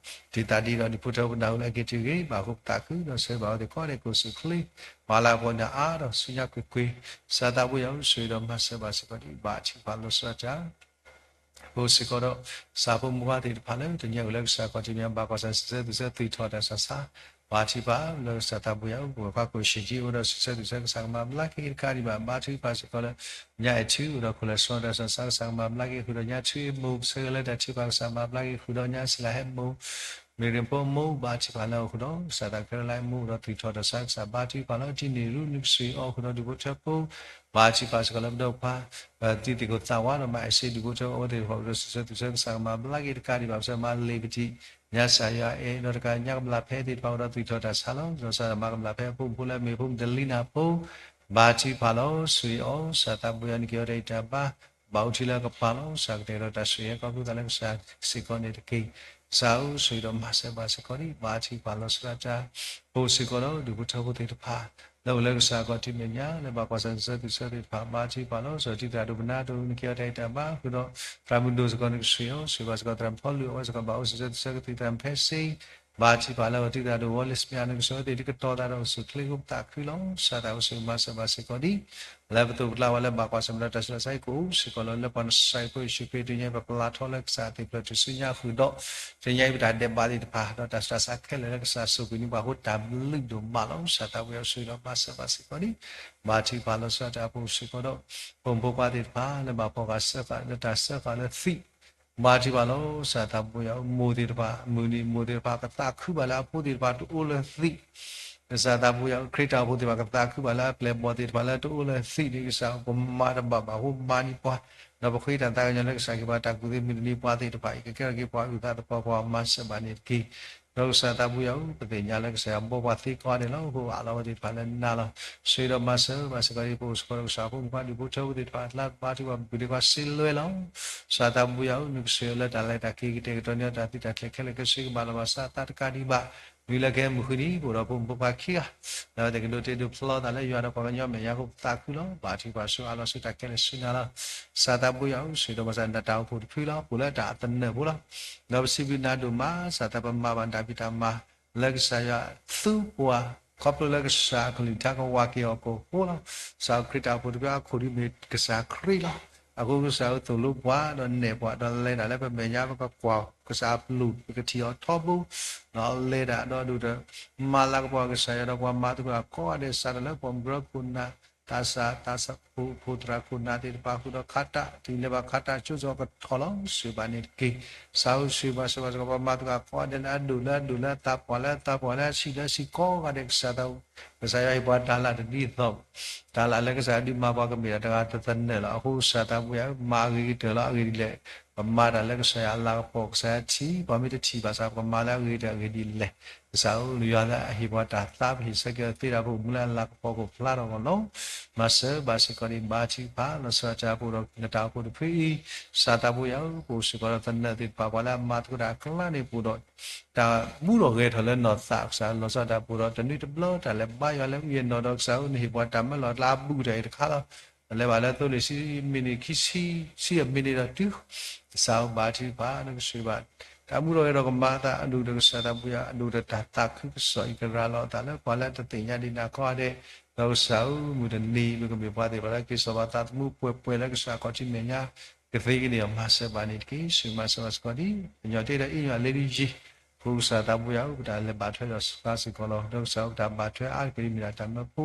ဒီး ဒ်သိးဒ်ဒီးဒူၣ်ဖိထၢဖိနၢ်ဟူလၢအဟဲက့ၤတဂ့ၤဘၣ်အဃိ ပသးခုဒီးဆၢဂ့ၤဘၣ်အဝဲသ့ၣ်ကိးဂၤဒဲး ကစၢ်ယ့ၣ်ၡူးခရံာ် ပှၤလၢအပှၤနၢ်အါဒီးဆူညါကွ့ၢ်ကွ့ၢ်, ကစၢ်သးပူၤယၤဧၢ, ဆၢဂ့ၤဒီးမၤစၢၤဘၣ်စ့ၢ်ကီးဒ်ဘၣ်ထုကဖၣ်လီၤဆီဒၣ်တၢ် ပအိၣ်စ့ၢ်ကီးဒီး ကစၢ်ဖိမုၣ်ဖိခွါသ့ၣ်တဖၣ်လၢ တနံၤအံၤလၢကစၢ်ခီၣ်ထံးမဲာ်ညါ ဘၣ်ကွၢ်ဆၢၣ်မဲာ် စံးဆၢသူၣ်ဆၢ သူၣ်ထီၣ်တၢ်ဆးဆါ, ဘါထုကဖၣ်လၢကစၢ်သးပူၤယၤဧၢ, ပဝဲခွါကိၣ်ဆံးကံအိၣ်ဒီးစံးဆၢသူၣ်ဆၢ ကစၢ်ကမၤဘျါက့ၤတကးဒံးဘၣ်, ဘါထုကဖၣ်စ့ၢ်ကီးလၢ ညါအဲၣ်ထူအိၣ်ဒီးခိၣ်လၢာ် ဆှီတၢ်ဆးဆါ ကစၢ်ကမၤဘျါက့ၤဃုာ်ဒီးညါ ထူအမိၢ် ဆၢဂ့ၤလၢတၢ်ထုကဖၣ် ကစၢ်မၤဘျါက့ၤဃုာ်ဒီးညါ စံလၤဟဲမိၢ် မ့ၢ်ရ့ၣ်ဖိမိၢ် ဘါထုကဖၣ်လၢအအိၣ်ဃုာ်ဒီး ကစၢ်သးခဲလၢာ်လၢအမိၢ်ဒီးသူၣ်ထီၣ်တၢ်ဆါ ကစၢ်ဘါထုကဖၣ်လီၤ. တံၤနံၤရူ နုၢ်ကစၢ်အီၤဃုာ်ဒီးဒူၣ်ဖိထၢဖိ ဘါထုကဖၣ်စ့ၢ်ကီးလၢပဒီပုၢ်ဝဲၢ် တံၤသကိးသးဝါဒီးမၤအဲၣ်စ့ဒူၣ်ဖိထၢဖိအဝဲသ့ၣ်တဖၣ် အိၣ်ဒီးစံးဆၢသူၣ်ဆၢ ကစၢ်ကမၤဘျါက့ၤတကးဒံးဘၣ်, ပစၢမၤလ့ၤပတံၣ် ညါစၢ်ယွၤအဲၣ်ဒီးတကး ညါကမျၢ်ဖဲသ့ၣ်တဖၣ်အိၣ်ဒီးသူၣ်ထီၣ်တၢ်ဆါလီၤ. ဒီးကစၢ်မၤကမျၢ်ဖဲအဖိမုၣ်ဖိလၢအမ့ၢ်ဖိမုၣ်တလံနၢ်ဖိ ဘါထုကဖၣ်လီၤ. ဆိၣ်ဂ့ၤအီၤ ကစၢ်သးပူၤယၤ နက့ၤအီၤတၢ်အံၤတၢ်ဘါ ဘၣ်အိၣ်ထံလၢအကပၤလီၤ. ကစၢ်ကတဲာ်ကတီၤတၢ်ဆိၣ်ဂ့ၤဟဲခီဖျိသးလၢကစၢ်စ့ၢ်ကီးန့ၣ်တက့ၢ်. ကစၢ်ဧၢ, ဆိၣ်ဂ့ၤဒီးမၤစၢၤဘၣ်စ့ၢ်ကီးဒ်ဘါထုကဖၣ်လီၤဆီဒၣ်တၢ် ပအိၣ်စ့ၢ်ကီးဒီးဒူၣ်ဖိထၢဖိသ့ၣ်တဖၣ် လၢအိၣ်လၢကစၢ်ခီၣ်ထံးမဲာ်ညါ လၢဘၣ်ကွၢ်ဆၢၣ်မဲာ် စံးဆၢသူၣ်ဆၢသ့ၣ်တဖၣ် ဘါထုကဖၣ်လီၤ. စီၤထံသရၣ်ဒိၣ်ပနၢ်ဒိၣ် နက့ၤအီၤတၢ်အံၤတၢ်ဘါဃုာ်ဒီး သရၣ်မုၣ်ဒိၣ်စ့ၢ်ကီး နကဆိၣ်ဂ့ၤအီၤ ဆိၣ်ဂ့ၤဘၣ်စ့ၢ်ကီးသရၣ်မုၣ်ဖီလုၢ် အဝဲစ့ၢ်ကီး ဘၣ်အိၣ်စံးဆၢသူၣ်ဆၢကသံၣ်သရၣ်မုၣ်ဖဲစ့ ဘါထုကဖၣ်လၢစီၤထံသရၣ်ဒိၣ်ဝီလ့ၣ်စမ့ၣ် နကဆိၣ်ဂ့ၤသ့ၣ် ဒ်ကတီၤသးဒီးအိၣ်ဆူၣ်ချ့အဃိ ပသးခုလီၤ. ကစၢ်သးအိၣ်ဆိၣ်ဂ့ၤမၤစၢၤဘၣ်စ့ၢ်ကီးဒ် လၢပသိးပကျါဝဲလၢဘၣ်ကွၢ်ဆၢၣ်မဲာ်ဒီးတၢ်ဆူးတၢ်ဆါအံၤ ကအိၣ်စ့ၢ်ကီးလီၤ. လၢပှၤနဆှၢအဖိယ့ၣ်ၡူးခရံာ်တနံၤအံၤ ပပျၢ်ထီလၢကစၢ်အသးဖျၢၣ်ထူၣ်စုညါဃုာ်ဒီး တနံၤအံၤပတၢ်ဒဲးဘးသ့ၣ်တဖၣ် ဒီးတၢ်ဆူးတၢ်ဆါခဲလၢာ်လၢကစၢ်စိာ်ကွံာ်န့ၢ်ပှၤအဃိ တၢ်ဘျုးဒိၣ်မးလီၤ. ကစၢ်သးပူၤယၤဆိၣ်ဂ့ၤဒီးမၤစၢၤဘၣ်စ့ၢ်ကီးဒ် ဘါထုကဖၣ်လီၤဆီဒၣ်တၢ် ပအိၣ်စ့ၢ်ကီးဒီး ဖိမုၣ်ဖိခွါသ့ၣ်တဖၣ် လၢဘၣ်ဖီၣ်ဃာ်စၢဃာ်လၢတၢ်စၢဃာ်လၢသံး ဘါထုကဖၣ်လီၤ. ကစၢ်သးပူၤယၤဧၢ, မိၢ်သ့ၣ်တဖၣ် မုၢ်နံၤမိၢ်သ့ၣ်တဖၣ် ကသးခုဘၣ်လၢအဖိသ့ၣ်တဖၣ်တအိၣ်လၢသံး ကစၢ်သးပူၤယၤဧၢ, ခရံာ်တၢ်အိၣ်ဖှိၣ်သ့ၣ်တဖၣ် ကသးခုဘၣ်လၢအပျဲၢ်အဘီၣ်သ့ၣ်တဖၣ်လၢတအိၣ်လၢသံးန့ၣ် ကစၢ်ဧၢ ပမၤတဘၣ်ဘၣ်အဃိ မၤန့ၢ်ပှၤ ဒီးပဃ့တၢ်သးကညီၤလၢကစၢ်ဟ့ၣ်ပှၤတၢ်ကူၣ်သ့ မုၢ်တနံၤပှၤသ့ၣ်တဖၣ်အံၤ ကကဲထီၣ်က့ၤပှၤအုၣ်သးသပှၢ်ပှၤမၤစၢၤဘၣ်န့ၣ်တက့ၢ်. ဒီးကစၢ်သးပူၤယၤဧၢ, ပသ့ၣ်ညါလၢကစၢ်ယွၤဘီပှၤသ့ကိးဂၤဒဲးလီၤ. အဃိအလီၢ်ဝဲသ့ၣ်တဖၣ်လၢနၤလီၤ. ဆိၣ်ဂ့ၤဒီးမၤစၢၤဘၣ်စ့ၢ်ကီးဒ် ပအိၣ်စ့ၢ်ကီးဒီးကစၢ်ဖိမုၣ်ဖိခွါဒူၣ်ဖိထၢဖိသ့ၣ်တဖၣ်အကျါ ဘါထုကဖၣ်ပပုၢ်ဒ့ခွါစ့လွဲလီၤ. ကစၢ်သးပူၤယၤဧၢ, နကဆိၣ်ဂ့ၤလၢတၢ်လဲၤတၢ်က့ၤ ကတဲာ်ကတီၤန့ၢ်တၢ်သံတၢ်ချ့ခဲလၢာ်ခဲဆ့ ကဘၣ်လီၤဘၣ်စးအသးတကးဒံးဘၣ် မ့ၢ်လၢကဟဲမုၢ်ဃုနံၤ ပအိၣ်ဒီးဖိမုၣ်ဖိခွါခံဂၤ လၢအဝဲသ့ၣ်ကဒိးတ့ဒိးဖျီသးလၢယွၤဒီးပှၤကညီမဲာ်ညါအဃိ ပသးခုလီၤ. ဘါထုကဖၣ်ဆိၣ်ဂ့ၤအါလီၤဆူတၢ်ခဲလၢာ်ဆူနၤလီၤ. ကစၢ်သးပူၤယၤဧၢ, ဆိၣ်ဂ့ၤဒီးမၤစၢၤနတၢ်အိၣ်ဖှိၣ်တဖုလီၤ. ပအိၣ်လၢတၢ်အသနၢၣ်ဖိလီၤ. ဒီးပစံးဘျုးနၤဒိၣ်မး ကစၢ်သးပမၤဘၣ်တၢ်ဖံးတၢ်မၤ လၢကစၢ်ယွၤသူပှၤ ခီဖျိလၢကစၢ်အကလုၢ်ကထါကဝၤက့ၤအီၤကဟိလီၤ. ကစၢ်ဧၢ, ခရံာ်တၢ်အိၣ်ဖှိၣ်တဖုအခိၣ်ဒ်မ့ၢ်ကစၢ်ခရံာ်လီၤ. အဃိကစၢ်ဧၢ သိၣ်လိပှၤဒီးနဲၣ်ပှၤ ဒီးလဲၤတၢ်လၢပမဲာ်ညါ ပကကွၢ်ကစၢ်အပျူၢ် ပကထံၣ်အီၤထီဘိ ဒီးလဲၤတၢ်ဒီးဒိၣ်ဒီး မၤလၤကပီၤကစၢ်ယွၤဒီးပှၤမၤသကိးတၢ်ကိးဂၤဒဲး စးထီၣ်လၢပှၤမုၢ်ကရၢခိၣ်နၢ် သးစၢ် သးစၢ်ဖိ ဖိသရၣ်ခိၣ်နၢ်သ့ၣ်တဖၣ်ဃုာ်ဒီးခးတၢ် တုၤလဲၤဘၣ်ခးတၢ်ကၠိစီၤကထီၣ်လီၤ. ဆိၣ်ဂ့ၤဘၣ်န့ၣ်တက့ၢ်. ကစၢ်ဧၢ ဆိၣ်ဂ့ၤဘၣ်ဆိၣ်ဂ့ၤဘၣ်စ့ၢ်ကီး ပှၤမၤသကိးတၢ်ကိးဂၤဒဲး လၢအဒိၣ်လၢအဒိၣ် လၢအသးပှၢ်လၢအသးပှၢ် လၢအဆံးလၢအဆံးကိးဂၤဒဲး ကစၢ်သး ကစၢ်ယွၤဟ့ၣ်ပှၤတၢ်လၢ်တဒ်သိး တၢ်လၢ်လၢကစၢ်ယွၤဒုးမၤပှၤကမ့ၢ်ဒၣ်တဂၤတသနၢၣ်လီၤ. အဃိကစၢ်သးပူၤယၤဧၢ မၤအဂ့ၤကတၢၢ်လီၤ. အဂ့ၢ်ဒ်လဲၣ်, ပမၤတၢ်လၢကစၢ်ယွၤအလၤကပီၤ ကစၢ်ယွၤထံၣ် ပှၤမ့ၢ်တထံၣ်ဘၣ်ဆၣ် ပကမၤလၢအဂ့ၤကတၢၢ်အဂ့ၢ်ဒ်လဲၣ်. ကစၢ်ဧၢ ယွၤလၢအဟ့ၣ်ပှၤတၢ်သါ ပဟ့ၣ်ဆၢက့ၤအီၤသ့တၢ်ဖိမူလၢအလၤကပီၤကအိၣ်ဖျါထီၣ်အဂီၢ်လီၤ. မၤစၢၤဘၣ်စ့ၢ်ကီးဒ်ဘါထုကဖၣ် လီၤဆီဒၣ်တၢ်ပအိၣ်ဒီးနတၢ်အိၣ်ဖှိၣ်တဖုအံၤ ကစၢ်သးပူၤယၤဧၢ ပအိၣ်စ့ၢ်ကီးဒီးသနၢၣ်သ့ၣ်တဖၣ် ပှၤလၢအမၤသကိးတၢ်အကျါန့ၣ် ပအိၣ်ဒီး တၢ်မူထီၣ်ဂဲၤထီၣ်လၢနီၢ်သး ကစၢ်လီၤဆီဒၣ်တၢ်ပအိၣ်ဒီး တနွံတဘျီ တၢ်လဲၤဘါယွၤလၢအုၣ်ယဲၢ်နီၢ်ဒီးကစၢ်ဧၢ နဟ့ၣ်ပှၤတၢ်မၢလီၤကျါအဘူးတၢ်အံၤတခါလီၤ. တၢ်လဲၤဘၣ်လၢသိလ့ၣ်ဆံမံးနံးခံဆံ ဆံအမံးနံးဒီးတုၤ ကစၢ်ဧၢ ဘါထုကဖၣ် နကဆိၣ်ဂ့ၤဘၣ် တၢ်မူထီၣ်ဂဲၤထီၣ်ကမၤအသးအဒိၣ်ဒီးကစၢ်သးပူၤယၤ အဒိၣ်ဒီးတၢ်သးခုကစီၣ်အံၤ ကရၤလီၤအသးလၢပှၤလၢတသ့ၣ်ညါဒံးနၤကိးဂၤဒဲး ဒီးကစၢ်ဧၢ မုၢ်တနံၤ ပကမ့ၢ်ပှၤသ့ၣ်တဖၣ်လၢက့ၤစိာ်ဘၣ်သးသမူပှဲၤပှဲၤလၢကစၢ်ခီၣ်ထံးမဲာ်ညါ ကသ့ကန့ၢ်အီၤ မၤစၢၤဘၣ်န့ၣ်တက့ၢ်. ဆိၣ်ဂ့ၤမၤစၢၤဘၣ်စ့ၢ်ကီးဒ် ကညီၤတ့ဒီးအ့ၣ်ညီအလ့ဒ်ယ့ၢ် ပကစၢ်သးပူၤယၤဧၢ ပတၢ်လဲၤဘၣ်ထွဲဒီးစှၤစ့ၢ်ကီးလီၤ. ဒီးကစၢ်ဧၢ ပတၢ်ဘၣ်ထွဲအါတက့ၢ်ဒ်မ့ၢ်ဒၣ်တၢ်မၢဖိ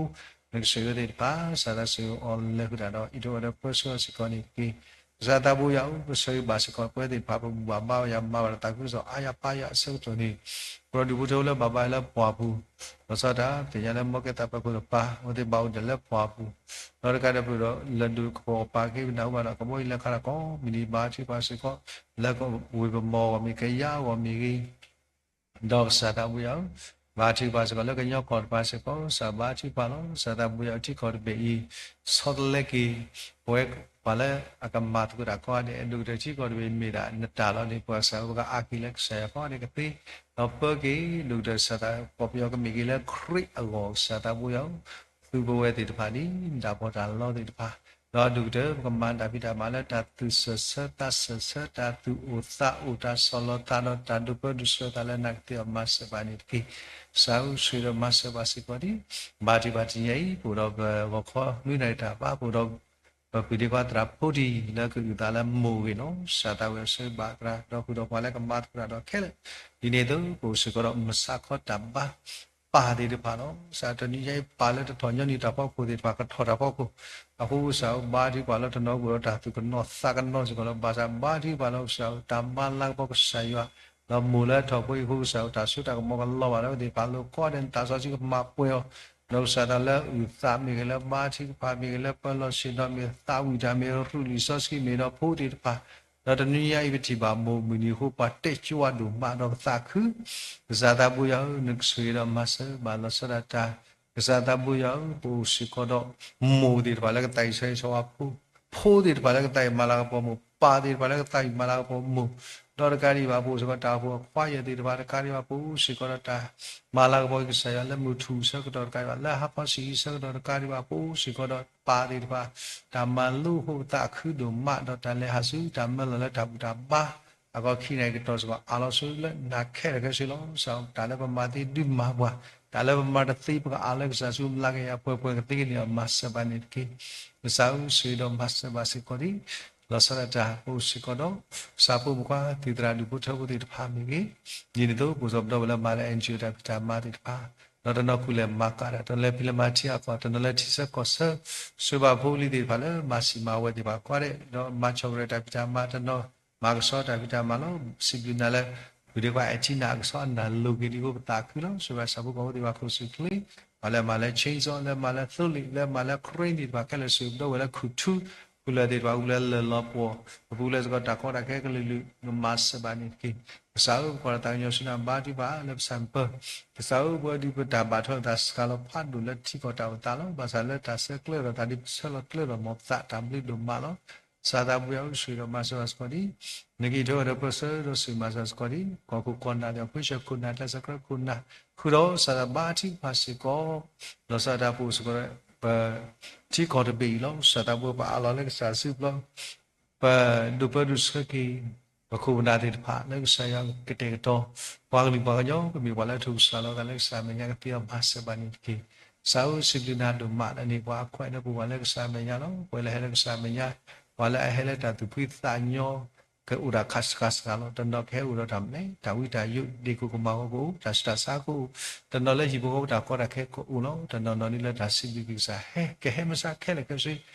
နကဆိၣ်ဂ့ၤသ့ၣ်တဖၣ် ကစၢ်သးဆိၣ်ဂ့ၤအီၤလဲၤဃုာ်တၢ်ဒီး အံးထွဲဝဲဒီးပၢဆှၢအီၤစ့ၢ်ကီးန့ၣ်တက့ၢ်. ကစၢ်သးဘိယွၤဧၢ, ပဆၢဂ့ၤဘၣ်စ့ၢ်ကီးပဝဲသ့ၣ်တဖၣ် ပဘူၣ်ဘၣ်ဘါယွၤ မၤဘၣ်တၢ်သးခုကစီၣ်အါယၤပၢ်ယၤအဆၢကတီၢ်န့ၣ်, ပဒီးဒူၣ်ဖိထၢဖိလၢဘၣ်ဘါယွၤလၢပှၢ်ပူၤ, လီၤဆီဒၣ်တၢ်သ့ၣ်ညါလၢမ်ကဲသးပၢၤခိၣ်တပၤ, အဝဲသ့ၣ်ဘၣ်အိၣ်ဒၣ်လၢပှၢ်ပူၤ, ဒီးတကးဒံးပဒီး လၢဒိၣ်ကပိာ်ကပၤက့ၤ ပနၢ်ဟူဘၣ်ဒီးကဘီယူၤလၢခါတၢ်ကိးမုၢ်နံၤ ဘါထုကဖၣ်စ့ၢ်ကီး, လၢကဝ့ၢ်ပမီၢ်အဂီၢ်မ့ၢ်ဂ့ၤ ကယၤအဂီၢ်မ့ၢ်ဂ့ၤ ဒီးကစၢ်သးဘိယွၤဧၢ, ဘါထုကဖၣ်စ့ၢ်ကီးလၢကညီကီၢ်တဖၣ်စ့ၢ်ကီး ကစၢ်ဘါထုကဖၣ်လီၤ. ကစၢ်သးဘိယွၤဧၢ, ထံကီၢ်တဘ့ၣ်အံၤ ဆီတလဲက့ၤ ပဝဲပှၤလၢအကမၤသကိးတၢ်ကိးဂၤဒဲး ဒိၣ်ကတၢၢ်ထံကီၢ်တဘ့ၣ်မ့ၢ်ဒၣ်နတၢ်လီၤန့ၣ် ပှၤကစၢ်ဧၢ ပကအးက့ၤလၢကစၢ်ယွၤကိးဂၤဒဲးကသ့, ဒီးပၢက့ၤ ဒိၣ်ကတၢၢ်ကစၢ်သးကီၢ်ပယီၤကမ့ၢ်ဂ့ၤလၢခရံာ်အဂီၢ် ကစၢ်သးဘိယွၤဧၢ, သူပဝဲသ့ၣ်တဖၣ်န့ၣ် နတၢ်ပီးတၢ်လီသ့ၣ်တဖၣ်, ဒီးဒိၣ်ကတၢၢ် ပကမၤတၢ်ဖံးတၢ်မၤလၢတၢ်သူၣ်စၢၢ်ဆၢသးစၢၢ်ဆၢ တၢ်သူၣ်အိၣ်သးအိၣ် တၢ်ဆီၣ်လီၤသးဒီးတၢ်ဒိးပၢဒိးဆှၢသးလၢနၤကသ့အီၤ မၤစၢၤဘၣ်န့ၣ်တက့ၢ်. ကစၢ်ဧၢ ဆိၣ်ဂ့ၤဒီးမၤစၢၤဘၣ်စ့ၢ်ကီးဒံး, ဘါထုကဖၣ်တနံၤအံၤ ပအိၣ်ဒီးပဂီၤခီနွံနၣ်ရံၣ်တၢ်ဘါ ပအိၣ်ဒီး ပပုၢ်ဒ့ခွါသရၣ်ဖိတံၢ်လၢကအုၣ်သးလၢမိၢ်ဂ့ၢ်လီၤ. ကစၢ်သးဘိယွၤ ဆၢဂ့ၤဘၣ်သရၣ် ဒီးဃုာ်ဒီးပှၤလၢကမၤသကိးတၢ်ဒီးခဲလၢာ်, ဒ်န့ၣ်အသိး ပအိၣ်စ့ၢ်ကီးဒီးမုၢ်ဆါခီတၢ်ဘါ ပၢ်သ့ၣ်တဖၣ်လီၤ. ကစၢ်တနံၤညါအံၤ ပၢ်လၢတထီၣ်ညီနုၢ်တၢ်ဖီခိၣ်သ့ၣ်တဖၣ် ကထီၣ်တၢ်ဖီခိၣ်, အဃိကစၢ်ဧၢ ဘါထုကဖၣ်လၢတနီၤပှဲၤဒီးတၢ်သူၣ်ကနီၤသးကနီၤစ့ၢ်ကီးလီၤ. ဘၣ်ဆၣ်ဘါထုကဖၣ်လီၤ ကစၢ်ဧၢ တၢ်မၤလၤကပီၤကစၢ်ယွၤ, ဒီးမိၢ်လၢထီၣ်ဖိအံၤအဃိကစၢ်ဧၢ တၢ်စိတၢ်ကမီၤကလီၤဘၣ်လၢအဝဲသ့ၣ်တဖၣ်အလိၤကိးဂၤဒဲး နသးစီဆှံကမၤပှဲၤအီၤ, ဒီးကစၢ်တၢ်လၢအုၣ်သးမ့ၢ်ဂ့ၤ လၢဘါထုကဖၣ်မ့ၢ်ဂ့ၤ လၢပၢၤလီၢ်ဆ့ၣ်နီၤမ့ၢ်ဂ့ၤ သးဝံၣ်တၢ်မ့ၢ်ဂ့ၤ ရူးလံာ်စီဆှံမ့ၢ်ဂ့ၤ ဒီးဖိသ့ၣ်တဖၣ် ဒီးတနံၤညါအံၤပထံၣ်ဘၣ်မိၢ်မုၢ်နံၤအဃိ ပှၤတဲာ်ကၠိဝါဒိၣ်မးဒီးပသးခု, ကစၢ်သးဘိယွၤဧၢ နကဆိၣ်ဂ့ၤဒီးမၤစၢၤဘၣ်လီၤဆီဒၣ်တၢ်, ကစၢ်သးဘိယွၤဧၢ ပအိၣ်စ့ၢ်ကီးဒီး မိၢ်သ့ၣ်တဖၣ်လၢကသးအံၣ်ဆီဟံၣ်ဆီဝါဖိ, ဖိသ့ၣ်တဖၣ်လၢကသးအံၣ်မၤလၤကပီၤမိၢ်, ပၢ်သ့ၣ်တဖၣ်လၢကသးအံၣ်မၤလၤကပီၤမိၢ်, ဒီးတကးဒံးဘၣ် ပအိၣ်စ့ၢ်ကီးတၢ်အိၣ်ဖှိၣ်အခွါယဲၢ်သ့ၣ်တဖၣ်တကးဒံးဘၣ် ပအိၣ်စ့ၢ်ကီးဒီးတၢ် မၤလၤကပီၤကစၢ်ယွၤလၢမုၢ်ထူၣ်ဆၢကတီၢ်တကးဒံးဘၣ် လၢဟါဖီဆံးဆၢကတီၢ်တကးဒံးဘၣ် ပအိၣ်စ့ၢ်ကီးဒီးပၢ်သ့ၣ်တဖၣ် တၢ်မၤလိဟိသးခုဒိၣ်မး ဒီးတၢ်လဲၤဟးဆူတၢ်မၢလီၤလၢတၢ်ဘူၣ်တၢ်ဘါ အဂီၢ်ခံနၣ်ရံၣ်ကတီၢ်စ့ၢ်ကီး အးလီၤဆိလၢနၤခဲလၢာ်ခဲဆ့လီၤ. ကစၢ်တၢ်လၢပမၤသ့ဒုးမၤပှၤ, တၢ်လၢပမၤတသ့ ပကအးလၢကစၢ်ဆူမျးကယၤပှဲၤပှဲၤကသ့ကန့ၢ်အီၤ မၤစၢၤဘၣ်န့ၣ်တက့ၢ်. ကစၢ်ဧၢ ဆိၣ်ဂ့ၤဒီးမၤစၢၤဘၣ်စ့ၢ်ကီးဒံး လီၤဆီဒၣ်တၢ် ပအိၣ်စ့ၢ်ကီးဒီး ကစၢ်ဖိမုၣ်ခွါ သူၣ်သရၣ်ဒူၣ်ဖိထၢဖိသ့ၣ်တဖၣ်မ့ၢ်ဂ့ၤ, ဒ်န့ၣ်အသိး ပအိၣ်စ့ၢ်ကီးပဒီပုၢ်ဝဲၢ်လၢမၤလၢ NGO တၢ်ဖံးတၢ်မၤသ့ၣ်တဖၣ်, ဒီးတနီၤခူၣ်လဲၤမၤကၤတၢ်, တနီၤလဲၤဖံးလဲၤမၤထံအကီၢ်, တနီၤလၢထံဆၢကီၢ်ဆၢ, ဆိၣ်ဂ့ၤဘၣ်ဖိလံၤသ့ၣ်တဖၣ်လၢမၤဆံးမၤဝဲသ့ၣ်တဖၣ်ကိးဂၤဒဲး, ဒီးမၤဆီၣ်ကရၢတၢ်ဖံးတၢ်မၤ, တနီၤမၤကဆှီတၢ်ဖံးတၢ်မၤလီၤ. စံးဘျုးနၤလၢ ပုၢ်ဒ့ခွါအဲၣ်ထံနၤအကဆှီအနၢ်လိၤက့ၤဒံးအဃိ ပသးခုလီၤ. ဆိၣ်ဂ့ၤဘၣ်ဆၣ်ဖိကီၢ်ဖိသ့ၣ်တဖၣ် ခိၣ်ဆူၣ်ချ့, ပှၤလၢအမၤလၢ chainsaw လၢမၤလၢ သိလ့ၣ် လၢမၤလၢ crane သ့ၣ်တဖၣ်ခဲလၢာ် ဆိၣ်ဂ့ၤပဒီပုၢ်ဝဲၢ်လၢခူၣ်ထူ, ပူၤလၢသ့ၣ်တဖၣ် ပူၤလၢလၢၢ်လီၤပှီၢ်, ပပူၤလၢစ့ၢ်ကီးတၢ်ကီတၢ်ခဲကလုာ်ကလုာ် နမၤစၢၤဘၣ်န့ၣ်တက့ၢ်. ကစၢ်ဧၢ ပကွၢ်လီၤသးကညီၤဆူနၤ ဘါထုကဖၣ်လၢပဆၢမုၢ်ပၢၤ, ကစၢ်ဧၢ ပဝဲဒုးပတၢ်ဘၣ်ထွဲလိာ်သးစှၤလီၤဖးဒိၣ်လၢထံကီၢ်တၢ်အိၣ်သးလီၤ. ဘၣ်ဆၣ်လၢတၢ်ဆၢကျၢၤထီၣ်သးဒ်ပဆၢလီၤကျၢၤထီၣ်မီၢ်ပသး တၢ်ဘျုးဒိၣ်မးလီၤ. ကစၢ်သးဘိယွၤဧၢ ဆိၣ်ဂ့ၤဒီးမၤစၢၤဘၣ်စ့ၢ်ကီးဒံး, နကဟံးထီၣ်ဝဲဒီးပၢဆှၢဒီးဆိၣ်ဂ့ၤမၤစၢၤစ့ၢ်ကီးဒံး, ကီၢ်ခိၣ်ကီၢ်နၢ်ဒီး ခွ့ဆၢခိၣ်နၢ် ကျဲးစၢးကြၢးခိၣ်နၢ်, ဃုာ်ဒီးကစၢ်သးဘါထုကဖၣ်စ့ၢ်ကီး, လီၤဆီဒၣ်တၢ်ပအိၣ်စ့ၢ်ကီးဒီး ပထံကီၢ်တဘ့ၣ်အံၤလီၤ. ကစၢ်သးဘိပအးလီၤလၢကစၢ်စုပျီ ပဒိးပၢဒိးဆှၢက့ၤ ပခိၣ်ပနၢ်သ့ၣ်တဖၣ် လၢကစၢ်ယွၤကတဲာ်ကတီၤ ပှၤကလုာ်ပှၤကညီ ကမ့ၢ်ပှၤလၢအထူၣ်ကစၢ်လီၤသးလၢကစၢ်အမဲာ်ညါ ကသ့အီၤမၤစၢၤဘၣ်န့ၣ်တက့ၢ်. ကစၢ်ဧၢ စံးဘျုးနၤဒိၣ်မးလၢန့ၣ် ပှၤအခွဲးန့ၣ် ပှၤလၢကစၢ်အမဲာ်ညါလီၤ. ပှၤလၢဟဲလၢကစၢ်အမဲာ်ညါ, ပှၤလၢအဟဲလၢတၢ်သူၣ်ဖှံသးညီ ကအိၣ်ဒၣ်ခါစှၤစှၤလီၤ. တနီၤကဟဲအိၣ်ဒီးတၢ်မဲာ်, တၢ်ဝံတၢ်ယိး, ဒ့ၣ်ခိၣ်ကမၣ်ကအိၣ်, တၢ်ဆူးတၢ်ဆါကအိၣ်, တနီၤလၢဟံၣ်ဖိဃီဖိတၢ်ကီတၢ်ခဲကအိၣ်လီၤ. တနီၤနီၤဒ်လၢတၢ်စံးဘျုးက့ၤကစၢ် ဟဲကဟဲမုၢ်ဆါခဲလၢာ်ခဲဆ့,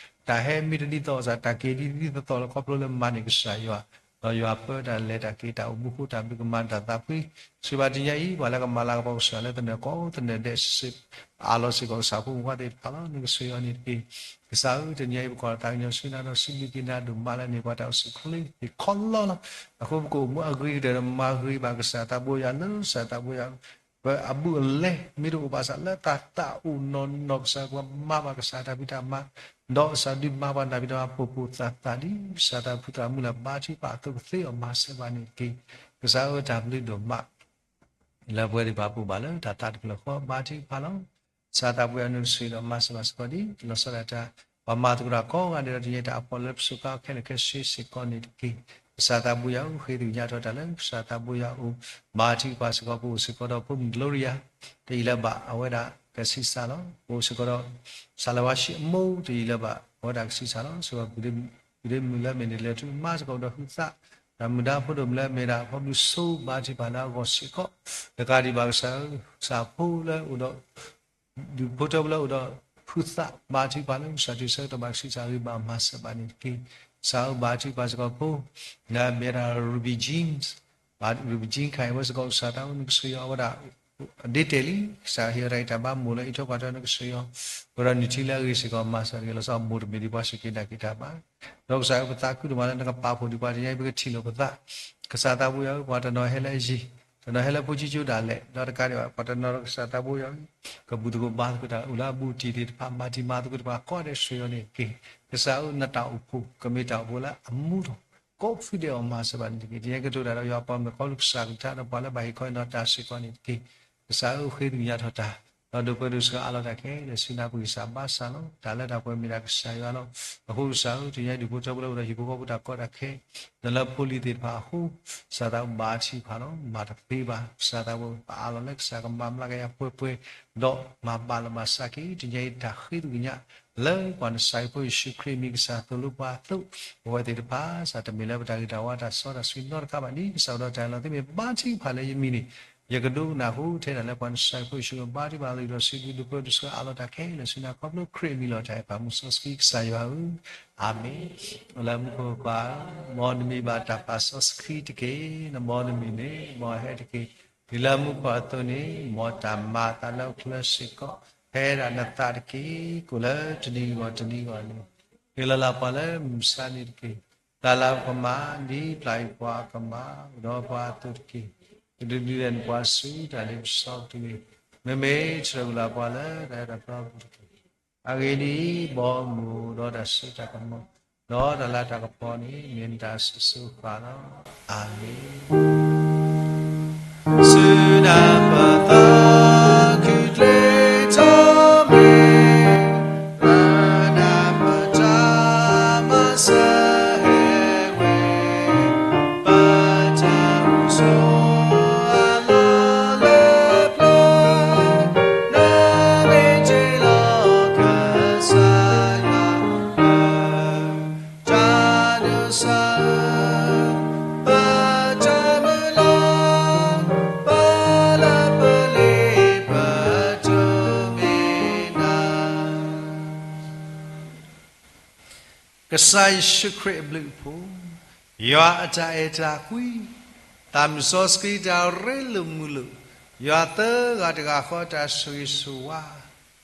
တၢ်ဟဲမ့ၢ်တဒ်သိးအသး တၢ်က့ၤဒ်တဒ်သိးသိးလီၤ. ခီဖျိလၢမၤန့ၢ်ကစၢ်ယွၤ ဒီးယွၤပၢတၢ်လဲၤတၢ်က့ၤ တၢ်အိၣ်မူဃိ တၢ်ဘျုးကမၤတၢ်သးဖှံ, ဆိၣ်ဂ့ၤဘၣ်တနံၤညါအံၤ ပှၤလၢကမၤလၤကပီၤကစၢ်လၢသနၢၣ်ကီၢ်သနၢၣ်ဒဲးစ့ၢ် အးလီၤစ့ၢ်ကီးကစၢ်ဖိမုၣ်ဖိသ့ၣ်တဖၣ်လီၤ. နကဆိၣ်ဂ့ၤအီၤန့ၣ်တက့ၢ်. ကစၢ်ဧၢ တနံၤအံၤ ပကွၢ်လီၤသးကညီၤဆူနၤဒီး စံးဘျုးက့ၤနၤဒိၣ်မးလၢန့ၣ် ပှၤတၢ်အိၣ်ဆူၣ်အိၣ်ချ့ ဟ့ၣ်ခီလီလီၤ. အဃိပကအိၣ်မူအဂ့ၤကတၢၢ်ဒီး မၤဂ့ၤဘၣ်ကစၢ်သးဘိယွၤလၢ ကစၢ်သးဘိယွၤ ပအဘူးအလဲ မ့ၢ်တအိၣ်ဘၣ်ဆၣ် လၢတၢ်သးအိၣ်နီၢ်နီၢ်ကစၢ် ပှၤမၤဘၣ်ကစၢ်တၢ်ဖံးတၢ်မၤ, ဒီးကစၢ်ဒုးမၤပှၤတၢ်ဖံးတၢ်မၤ ပိာ်ပိာ်သးသးဒ် ကစၢ်သးဖုသရၣ်မုၣ်လၢဘါထုကဖၣ်အသိး ကသ့အီၤမၤစၢၤဘၣ်န့ၣ်တက့ၢ်. ကစၢ်ဧၢ တၢ်ဘျုးဒိၣ်မး လၢပဝဲသ့ၣ်တဖၣ်ပူၤဘၣ်လၢတၢ်သးတဖျၢၣ်ဃီ ဘါထုကဖၣ်လီၤ. ကစၢ်သးဘိယွၤ နကဆိၣ်ဂ့ၤဒီးမၤစၢၤဘၣ်စ့ၢ်ကီးဒ် လီၤဆီဒၣ်တၢ် ပှၤမၤသကိးတၢ်ကိးဂၤဒဲးဒီး တနံၤအံၤတၢ်အဖှီၣ်လၢပစိၤဃၣ်ခဲလၢာ်ခဲဆ့စ့ၢ်ကီးန့ၣ်တက့ၢ်. ကစၢ်သးဘိယွၤဧၢ ဃ့သ့ၣ်ညါထီၣ်တၢ်လၢ ကစၢ်သးဘိယွၤအအိၣ် ဘါထုကဖၣ်စ့ၢ်ကီး ပအိၣ်စ့ၢ်ကီးဒီးဖိမုၣ် Gloria တအံၤလၢၤဘၣ် အဝဲဒၣ်ကဆံးစၢ်လီၤ. ပအိၣ်စ့ၢ်ကီးဒီး စၢ်လၤဝါဆံးအမိၢ်တအံၤလၢၤဘၣ် အဝဲဒၣ်ကဆံးစၢ်လီၤ. စ့ၢ်ကီး ပုၢ်ဒ့မုၣ်လၢအမ့ၢ်န့ၣ် လဲၤထူမၤစ့ၢ်ကီးဒီးဟုသး ဒီးမုၢ်ဒါဖိဒိၣ်မုၣ်လၢအမ့ၢ်ဒၣ် ဖီဘျူးစိ ဘါထုကဖၣ်လၢအဂီၢ်စ့ၢ်ကီး တကးဒံးဘၣ်ကစၢ်ဧၢ ကစၢ်ဖိလၢအိၣ်ဒီး ဒူၣ်ဖိထၢဖိလၢအိၣ်ဒီးဟုသး ဘါထုကဖၣ်လၢကစၢ်ထံဆၢကတီၢ်ဘၣ်ကဆံးစၢ်ဂ့ၤဘၣ်မၤစၢၤဘၣ်န့ၣ်တက့ၢ်. ကစၢ်ဧၢ ဘါထုကဖၣ်စ့ၢ်ကီးဖိ, လၢအမ့ၢ်ဝဲဒၣ် Ruby Jeans, ဘါ Ruby Jeans ခဲအံၤ အဝဲစ့ၢ်ကီး ကစၢ်သးအိၣ် နကဆှၢယွၤဝဲဒၣ် ဒ့တဲာ်လံ, ကစၢ်ဟ့ၣ်ဝဲဒၣ်အံၤတၢ်ဘါမိၢ်လၢ အံးထွဲကွၢ်ထွဲ နကဆှၢယွၤ, ဝဲဒီးနုၢ်ထံလၢအဂ့ၤစ့ၢ်ကီး မၤစၢၤတဂ့ၤ လီၤဆီ မိၢ်တမ့ၢ်ဒ်ပှၤစူၢ်က့ၤနာ်က့ၤတၢ်ဘၣ်, ဒီးကစၢ်ဧၢ ပသးခုဒိၣ်မးလၢနကပာ်ဖှိၣ်ဒံးပှၤ တနံၤအံၤ ပကထံၣ်လိာ်ပသး, ကစၢ်သးဘိယွၤဧၢ ပှၤတနီၤဟဲလၢအယံၤ, တနီၤဟဲလၢဖိဆံကၠိဒၣ်လဲာ်, ဒီးတကးဒံးဘၣ် ပှၤတနီၤဒီးကစၢ်သးဘိယွၤဧၢ, ကဘူၣ်သကိးဘါသကိးတၢ်အိၣ်လၢအဘူးအတံၢ်သ့ၣ်တဖၣ် မၤတံၤမၤသကိးသ့ၣ်တဖၣ် ကိးဂၤဒဲးဆှၢယွၤန့ၣ်တက့ၢ်. ကစၢ်ဧၢ နတၢ်အိၣ်ဖှိၣ် ကမ့ၢ်တၢ်အိၣ်ဖှိၣ်လၢအမူထီၣ် ကိးဖုဒဲးအီၤ မၤစၢၤဘၣ်န့ၣ်တက့ၢ်. တနံၤအံၤကတိၤတၢ်ဒီးယွၤပှၤမုၣ်ကီၤလံၢ် ကစၢ်ကလုၢ်ကထါ ဒီးပှၤလၢဘၣ်ဟ့ၣ်ခီဟ့ၣ်နီၤတၢ်စ့ၢ်ကီးန့ၣ်တက့ၢ်. ကစၢ်ဧၢ ဃ့သ့ၣ်ညါထီၣ်တၢ်, ဒီးဒိးပှဲၤဒိးဆှၢအးလီၤတၢ်ခဲလၢာ်ဆူနပှ့ၤကစၢ်ဘါစၢ်လီၤ. တၢ်လၢတၢ်ပှဲၤမ့ၢ်ဒၣ်ကစၢ်ယွၤလီၤ. အဃိကစၢ်ဧၢ တနံၤအံၤဒုးဖိထၢဖိလၢအိၣ်ဒီးဟံၣ်ဖိဃီဖိတၢ်ကီတၢ်ခဲ ဒီးလၢဖိလံၤသ့ၣ်တဖၣ်အဃိ ကစၢ်သးဘိဘါထုကဖၣ်လီၤ. မၤတသ့ဘၣ် ကစၢ်သးဘိ ပအးလီၤလၢကစၢ်ကမၤဘျါကယၤပှဲၤပှဲၤ, ဒီးမၤဘၣ်လီၤဘၣ်စးက့ၤ တနံၤအံၤတၢ်ဃ့သ့ၣ်ညါ လၢပှၤနစၢ်ယွၤဖိယ့ၣ်ၡူးခရံာ်အမံၤ ကစၢ်သိၣ်လိပှၤသိၣ် ပဝဲသ့ၣ်တဖၣ် စးတမ့ၢ်လၢပတၢ်ဂ့ၤတၢ်ဝါတၢ်စီတၢ်ဆှံနီတခါဘၣ်န့ၣ် ကစၢ်ဒီးတၢ်အလီၤ သုမ့ၢ်ဘါထုကဖၣ်လၢယမံၤန့ၣ် ယကဒိကနၣ်ဃိထဲဒၣ်လၢပှၤနစၢ်ယွၤဖိယ့ၣ်ၡူးခရံာ်ဘါထုကဖၣ်လီၤ ဒီးစံးဘျုးဒုးပှဲၤဒိးဆှၢအးလီၤတၢ်ခဲလၢာ်ဆူနခီဖျိခရံာ်အမံၤလီၤ. တၢ်အဲၣ်ပာ်မူစီဆှံကစၢ်ယွၤဧၢ, အၤမ့ၣ်. လၢမူခိၣ်ပၢ်ဧၢ, မ်နမံၤဘၣ်တၢ်ပာ်စီဆှံတက့ၢ်. နမ်နမံၤန့ၣ် မ်အဟဲတက့ၢ်. ဒ်လၢမူခိၣ်အသိးန့ၣ် မ်တၢ်မၤအသးလၢဟီၣ်ခိၣ်ချၢစ့ၢ်ကီး ဖဲဒၣ်နသးတက့ၢ်. ကိၣ်လၢတနံၤဂီၢ်တနံၤဂီၢ်န့ၣ် ဟ့ၣ်လီၤလၢပှၤလၢမုၢ်ဆါနံၤတက့ၢ်. တၢ်လၢပကမၤ ဒ်ပျၢ်ယွၤပှၤအကမၤ အိၣ်ဒီးပှၤအသိးတက့ၢ်. ကဒုးဒုးဒဲးနပှၤဆူတၢ်လ့ပစီတဂ့ၤ. မ့မ့ၢ်ဆၢကလၢပှၤလၢတၢ်အဲၣ်တၢ်ကွံတက့ၢ်. အဂ့ၢ်ဒ်အံၤ, ဘီမုၢ်ဒီးတၢ်စိတၢ်ကမီၤ ဒီးတၢ်လၤတၢ်ကပီၤန့ၣ် မ့ၢ်နတၢ်စိၤစိၤဃၣ်ဃၣ်လီၤ. အၤမ့ၣ်. စုနၢ်ပသးခုကျ့ထီၣ်မ့ၢ် ပနၢ်ပတၢ်မၤစၢၤဟဲဝဲ ပတၢ်အိၣ်ဆိးအလီၢ်လၢပျၢၤ နမ့ၢ်တ့လီၤကစၢ်ယွၤ တၢ်ဒိးစၢ်ဧၢ, ပတၢ်မုၢ်လၢ်, ပလၢပလ့ပတမ့ၢ်နၤ ကစၢ်ယ့ၣ်ၡူးခရံာ်အဘျုးအဖှိၣ်, ယွၤအတၢ်အဲၣ်တၢ်ကွံ, သးမုၢ်စီဆှံတၢ်ရ့လိာ်မုာ်လိာ်, ယွၤသၢဂၤတဂၤဃီတၢ်ဆိၣ်ဂ့ၤဆိၣ်ဝါ,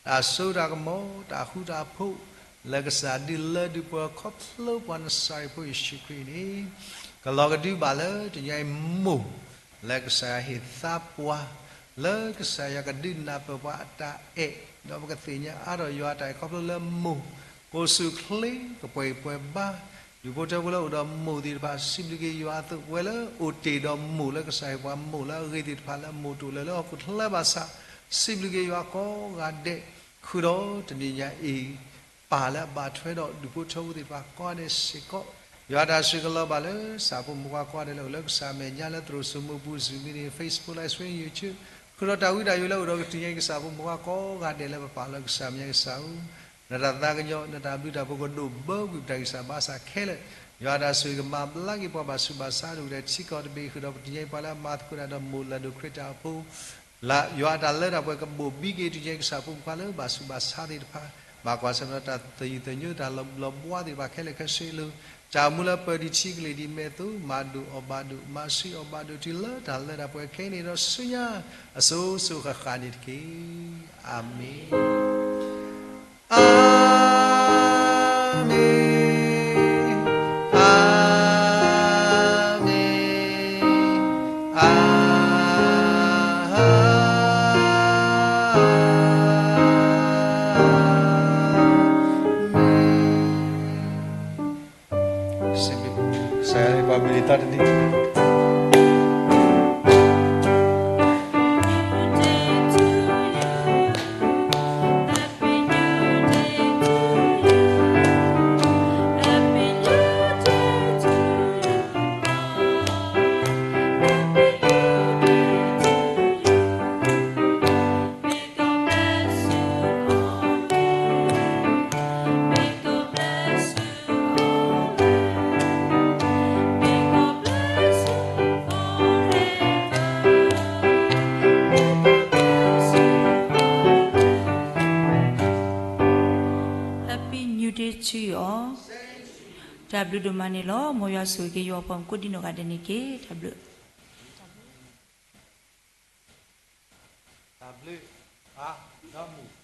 တၢ်စိတၢ်ကမီၤ တၢ်ဃူတၢ်ဖိး လၢကစၢ်ဒုးလၢဒုးပှဲၤခီဖျိပှၤနစၢ်ယွၤဖိယ့ၣ်ၡူးခရံာ်န့ၣ်, ကလီၤကဒုဘၣ်လၢတနံၤအံၤမိၢ် လၢကစၢ်ယွၤဟ့ၣ်သါပှၤ, လၢကစၢ်ယွၤကဒုးနၢ်ပၢၢ်ပှၤအတၢ်အဲၣ်, ဒီးပကသ့ၣ်ညါအါထီၣ်ယွၤအတၢ်အဲၣ်ခီဖျိလၢမိၢ်, ကိးဆူၣ်ချ့ ကပှဲၤပှဲၤဘါ, ဒုးဖိထၢဖိလၢအိၣ်ဒီးမိၢ်သ့ၣ်တဖၣ် စံးဘျုးက့ၤယွၤအသိး ပဝဲလၢအိၣ်တ့ၢ်ဒီးမိၢ်လၢကစၢ်ဟ့ၣ်ပှၤမိၢ်လၢအဂ့ၤသ့ၣ်တဖၣ်လၢအမိၢ်တအိၣ်လၢၤလၢဟီၣ်ခိၣ်ချၢဘၣ်ဆၣ်, စံးဘျုးက့ၤယွၤကိးဂၤဒဲး, ဃုာ်ဒီးတနံၤညါအံၤ ပၢ်လၢအဘၣ်ထွဲဒီးဒုးဖိထၢဖိသ့ၣ်တဖၣ်ကိးဂၤဒဲးစ့ၢ်ကီး, ယွၤတၢ်ဆိၣ်ဂ့ၤကလီၤဘၣ်လၢ ကစၢ်ဖိမုၣ်ဖိခွါကိးဂၤဒဲးလၢအိၣ်လၢကစၢ်အမဲာ်ညါလၢသရိာ်စိမိပူၤ Zoom meeting, Facebook live stream, YouTube, ဃုာ်ဒီးတၢ်ဝံတၢ်ယိးလၢအိၣ်ဒီးတနံၤညါအံၤ ကစၢ်ဖိမုၣ်ဖိခွါကိးဂၤဒဲးလၢပပၢ်လၢကစၢ်အမဲာ်ညါကစၢ်ဧၢ, နတၢ်သးကညီၤ နတၢ်ဘျုးတၢ်ဖှိၣ်ကဒိၣ်ဘၢကွံာ်ပတၢ်ဂံၢ်စၢ်ဘါစၢ်ခဲလၢာ်, ယွၤတၢ်ဆိၣ်ဂ့ၤကမၤဘျါက့ၤပှၤဘၣ်ဆူးဘၣ်ဆါတအိၣ်ကတဲာ်ထံကီၢ်တဘ့ၣ် ဃုာ်ဒီးပတနံၤညါအံၤပှၤလၢအမၤသကိးတၢ်ဒီးမိၢ်လၢဒိၣ်ခရံာ်တၢ်အိၣ်ဖှိၣ် လၢယွၤအတၢ်လၢတၢ်ပှဲၤကဘိၣ်ဘံက့ၤ တနံၤညါအံၤကစၢ်ဖိမုၣ်ဖိခွါလၢဘၣ်ဆူးဘၣ်ဆါသ့ၣ်တဖၣ်, ဘၣ်ကွၢ်ဆၢၣ်မဲာ်ဒီးတၢ်သယုၢ်သညိ တၢ်လီၤဘှံးလီၤဘှါသ့ၣ်တဖၣ်ခဲလၢာ်ခဲဆ့အလိၤ, တၢ်အိၣ်မူလၢပၢၤဒံးထံကလ့ၢ်ဒံးမဲာ်သိး မၤဒိၣ်အီၣ်ဘၣ်ဒိၣ် မၤဆူၣ်အီၣ်ဘၣ်ဒိၣ်တုၤလၢတၢ်လၢတၢ်ပှဲၤခဲအံၤန့ၣ်ဒီးဆူညါ အစိၤစိၤဃၣ်ဃၣ်န့ၣ်တက့ၢ်. အၤမ့ၣ်, အၤမ့ၣ်, အၤမ့ၣ်. စံးဘျုးကစၢ်ယွၤလၢပှၤမုၢ်နံၤသီတနံၤ တၢ်ဘျုးဒိၣ်မးန့ၣ်လီၤ. မ်ယွၤဆိၣ်ဂ့ၤက့ၤယွၤပှၤမူကိးဒံနီၢ်ဂၤဒဲးန့ၣ်တက့ၢ်. တၢ်ဘျုး. တၢ်ဘျုး, ဒီမုၢ်.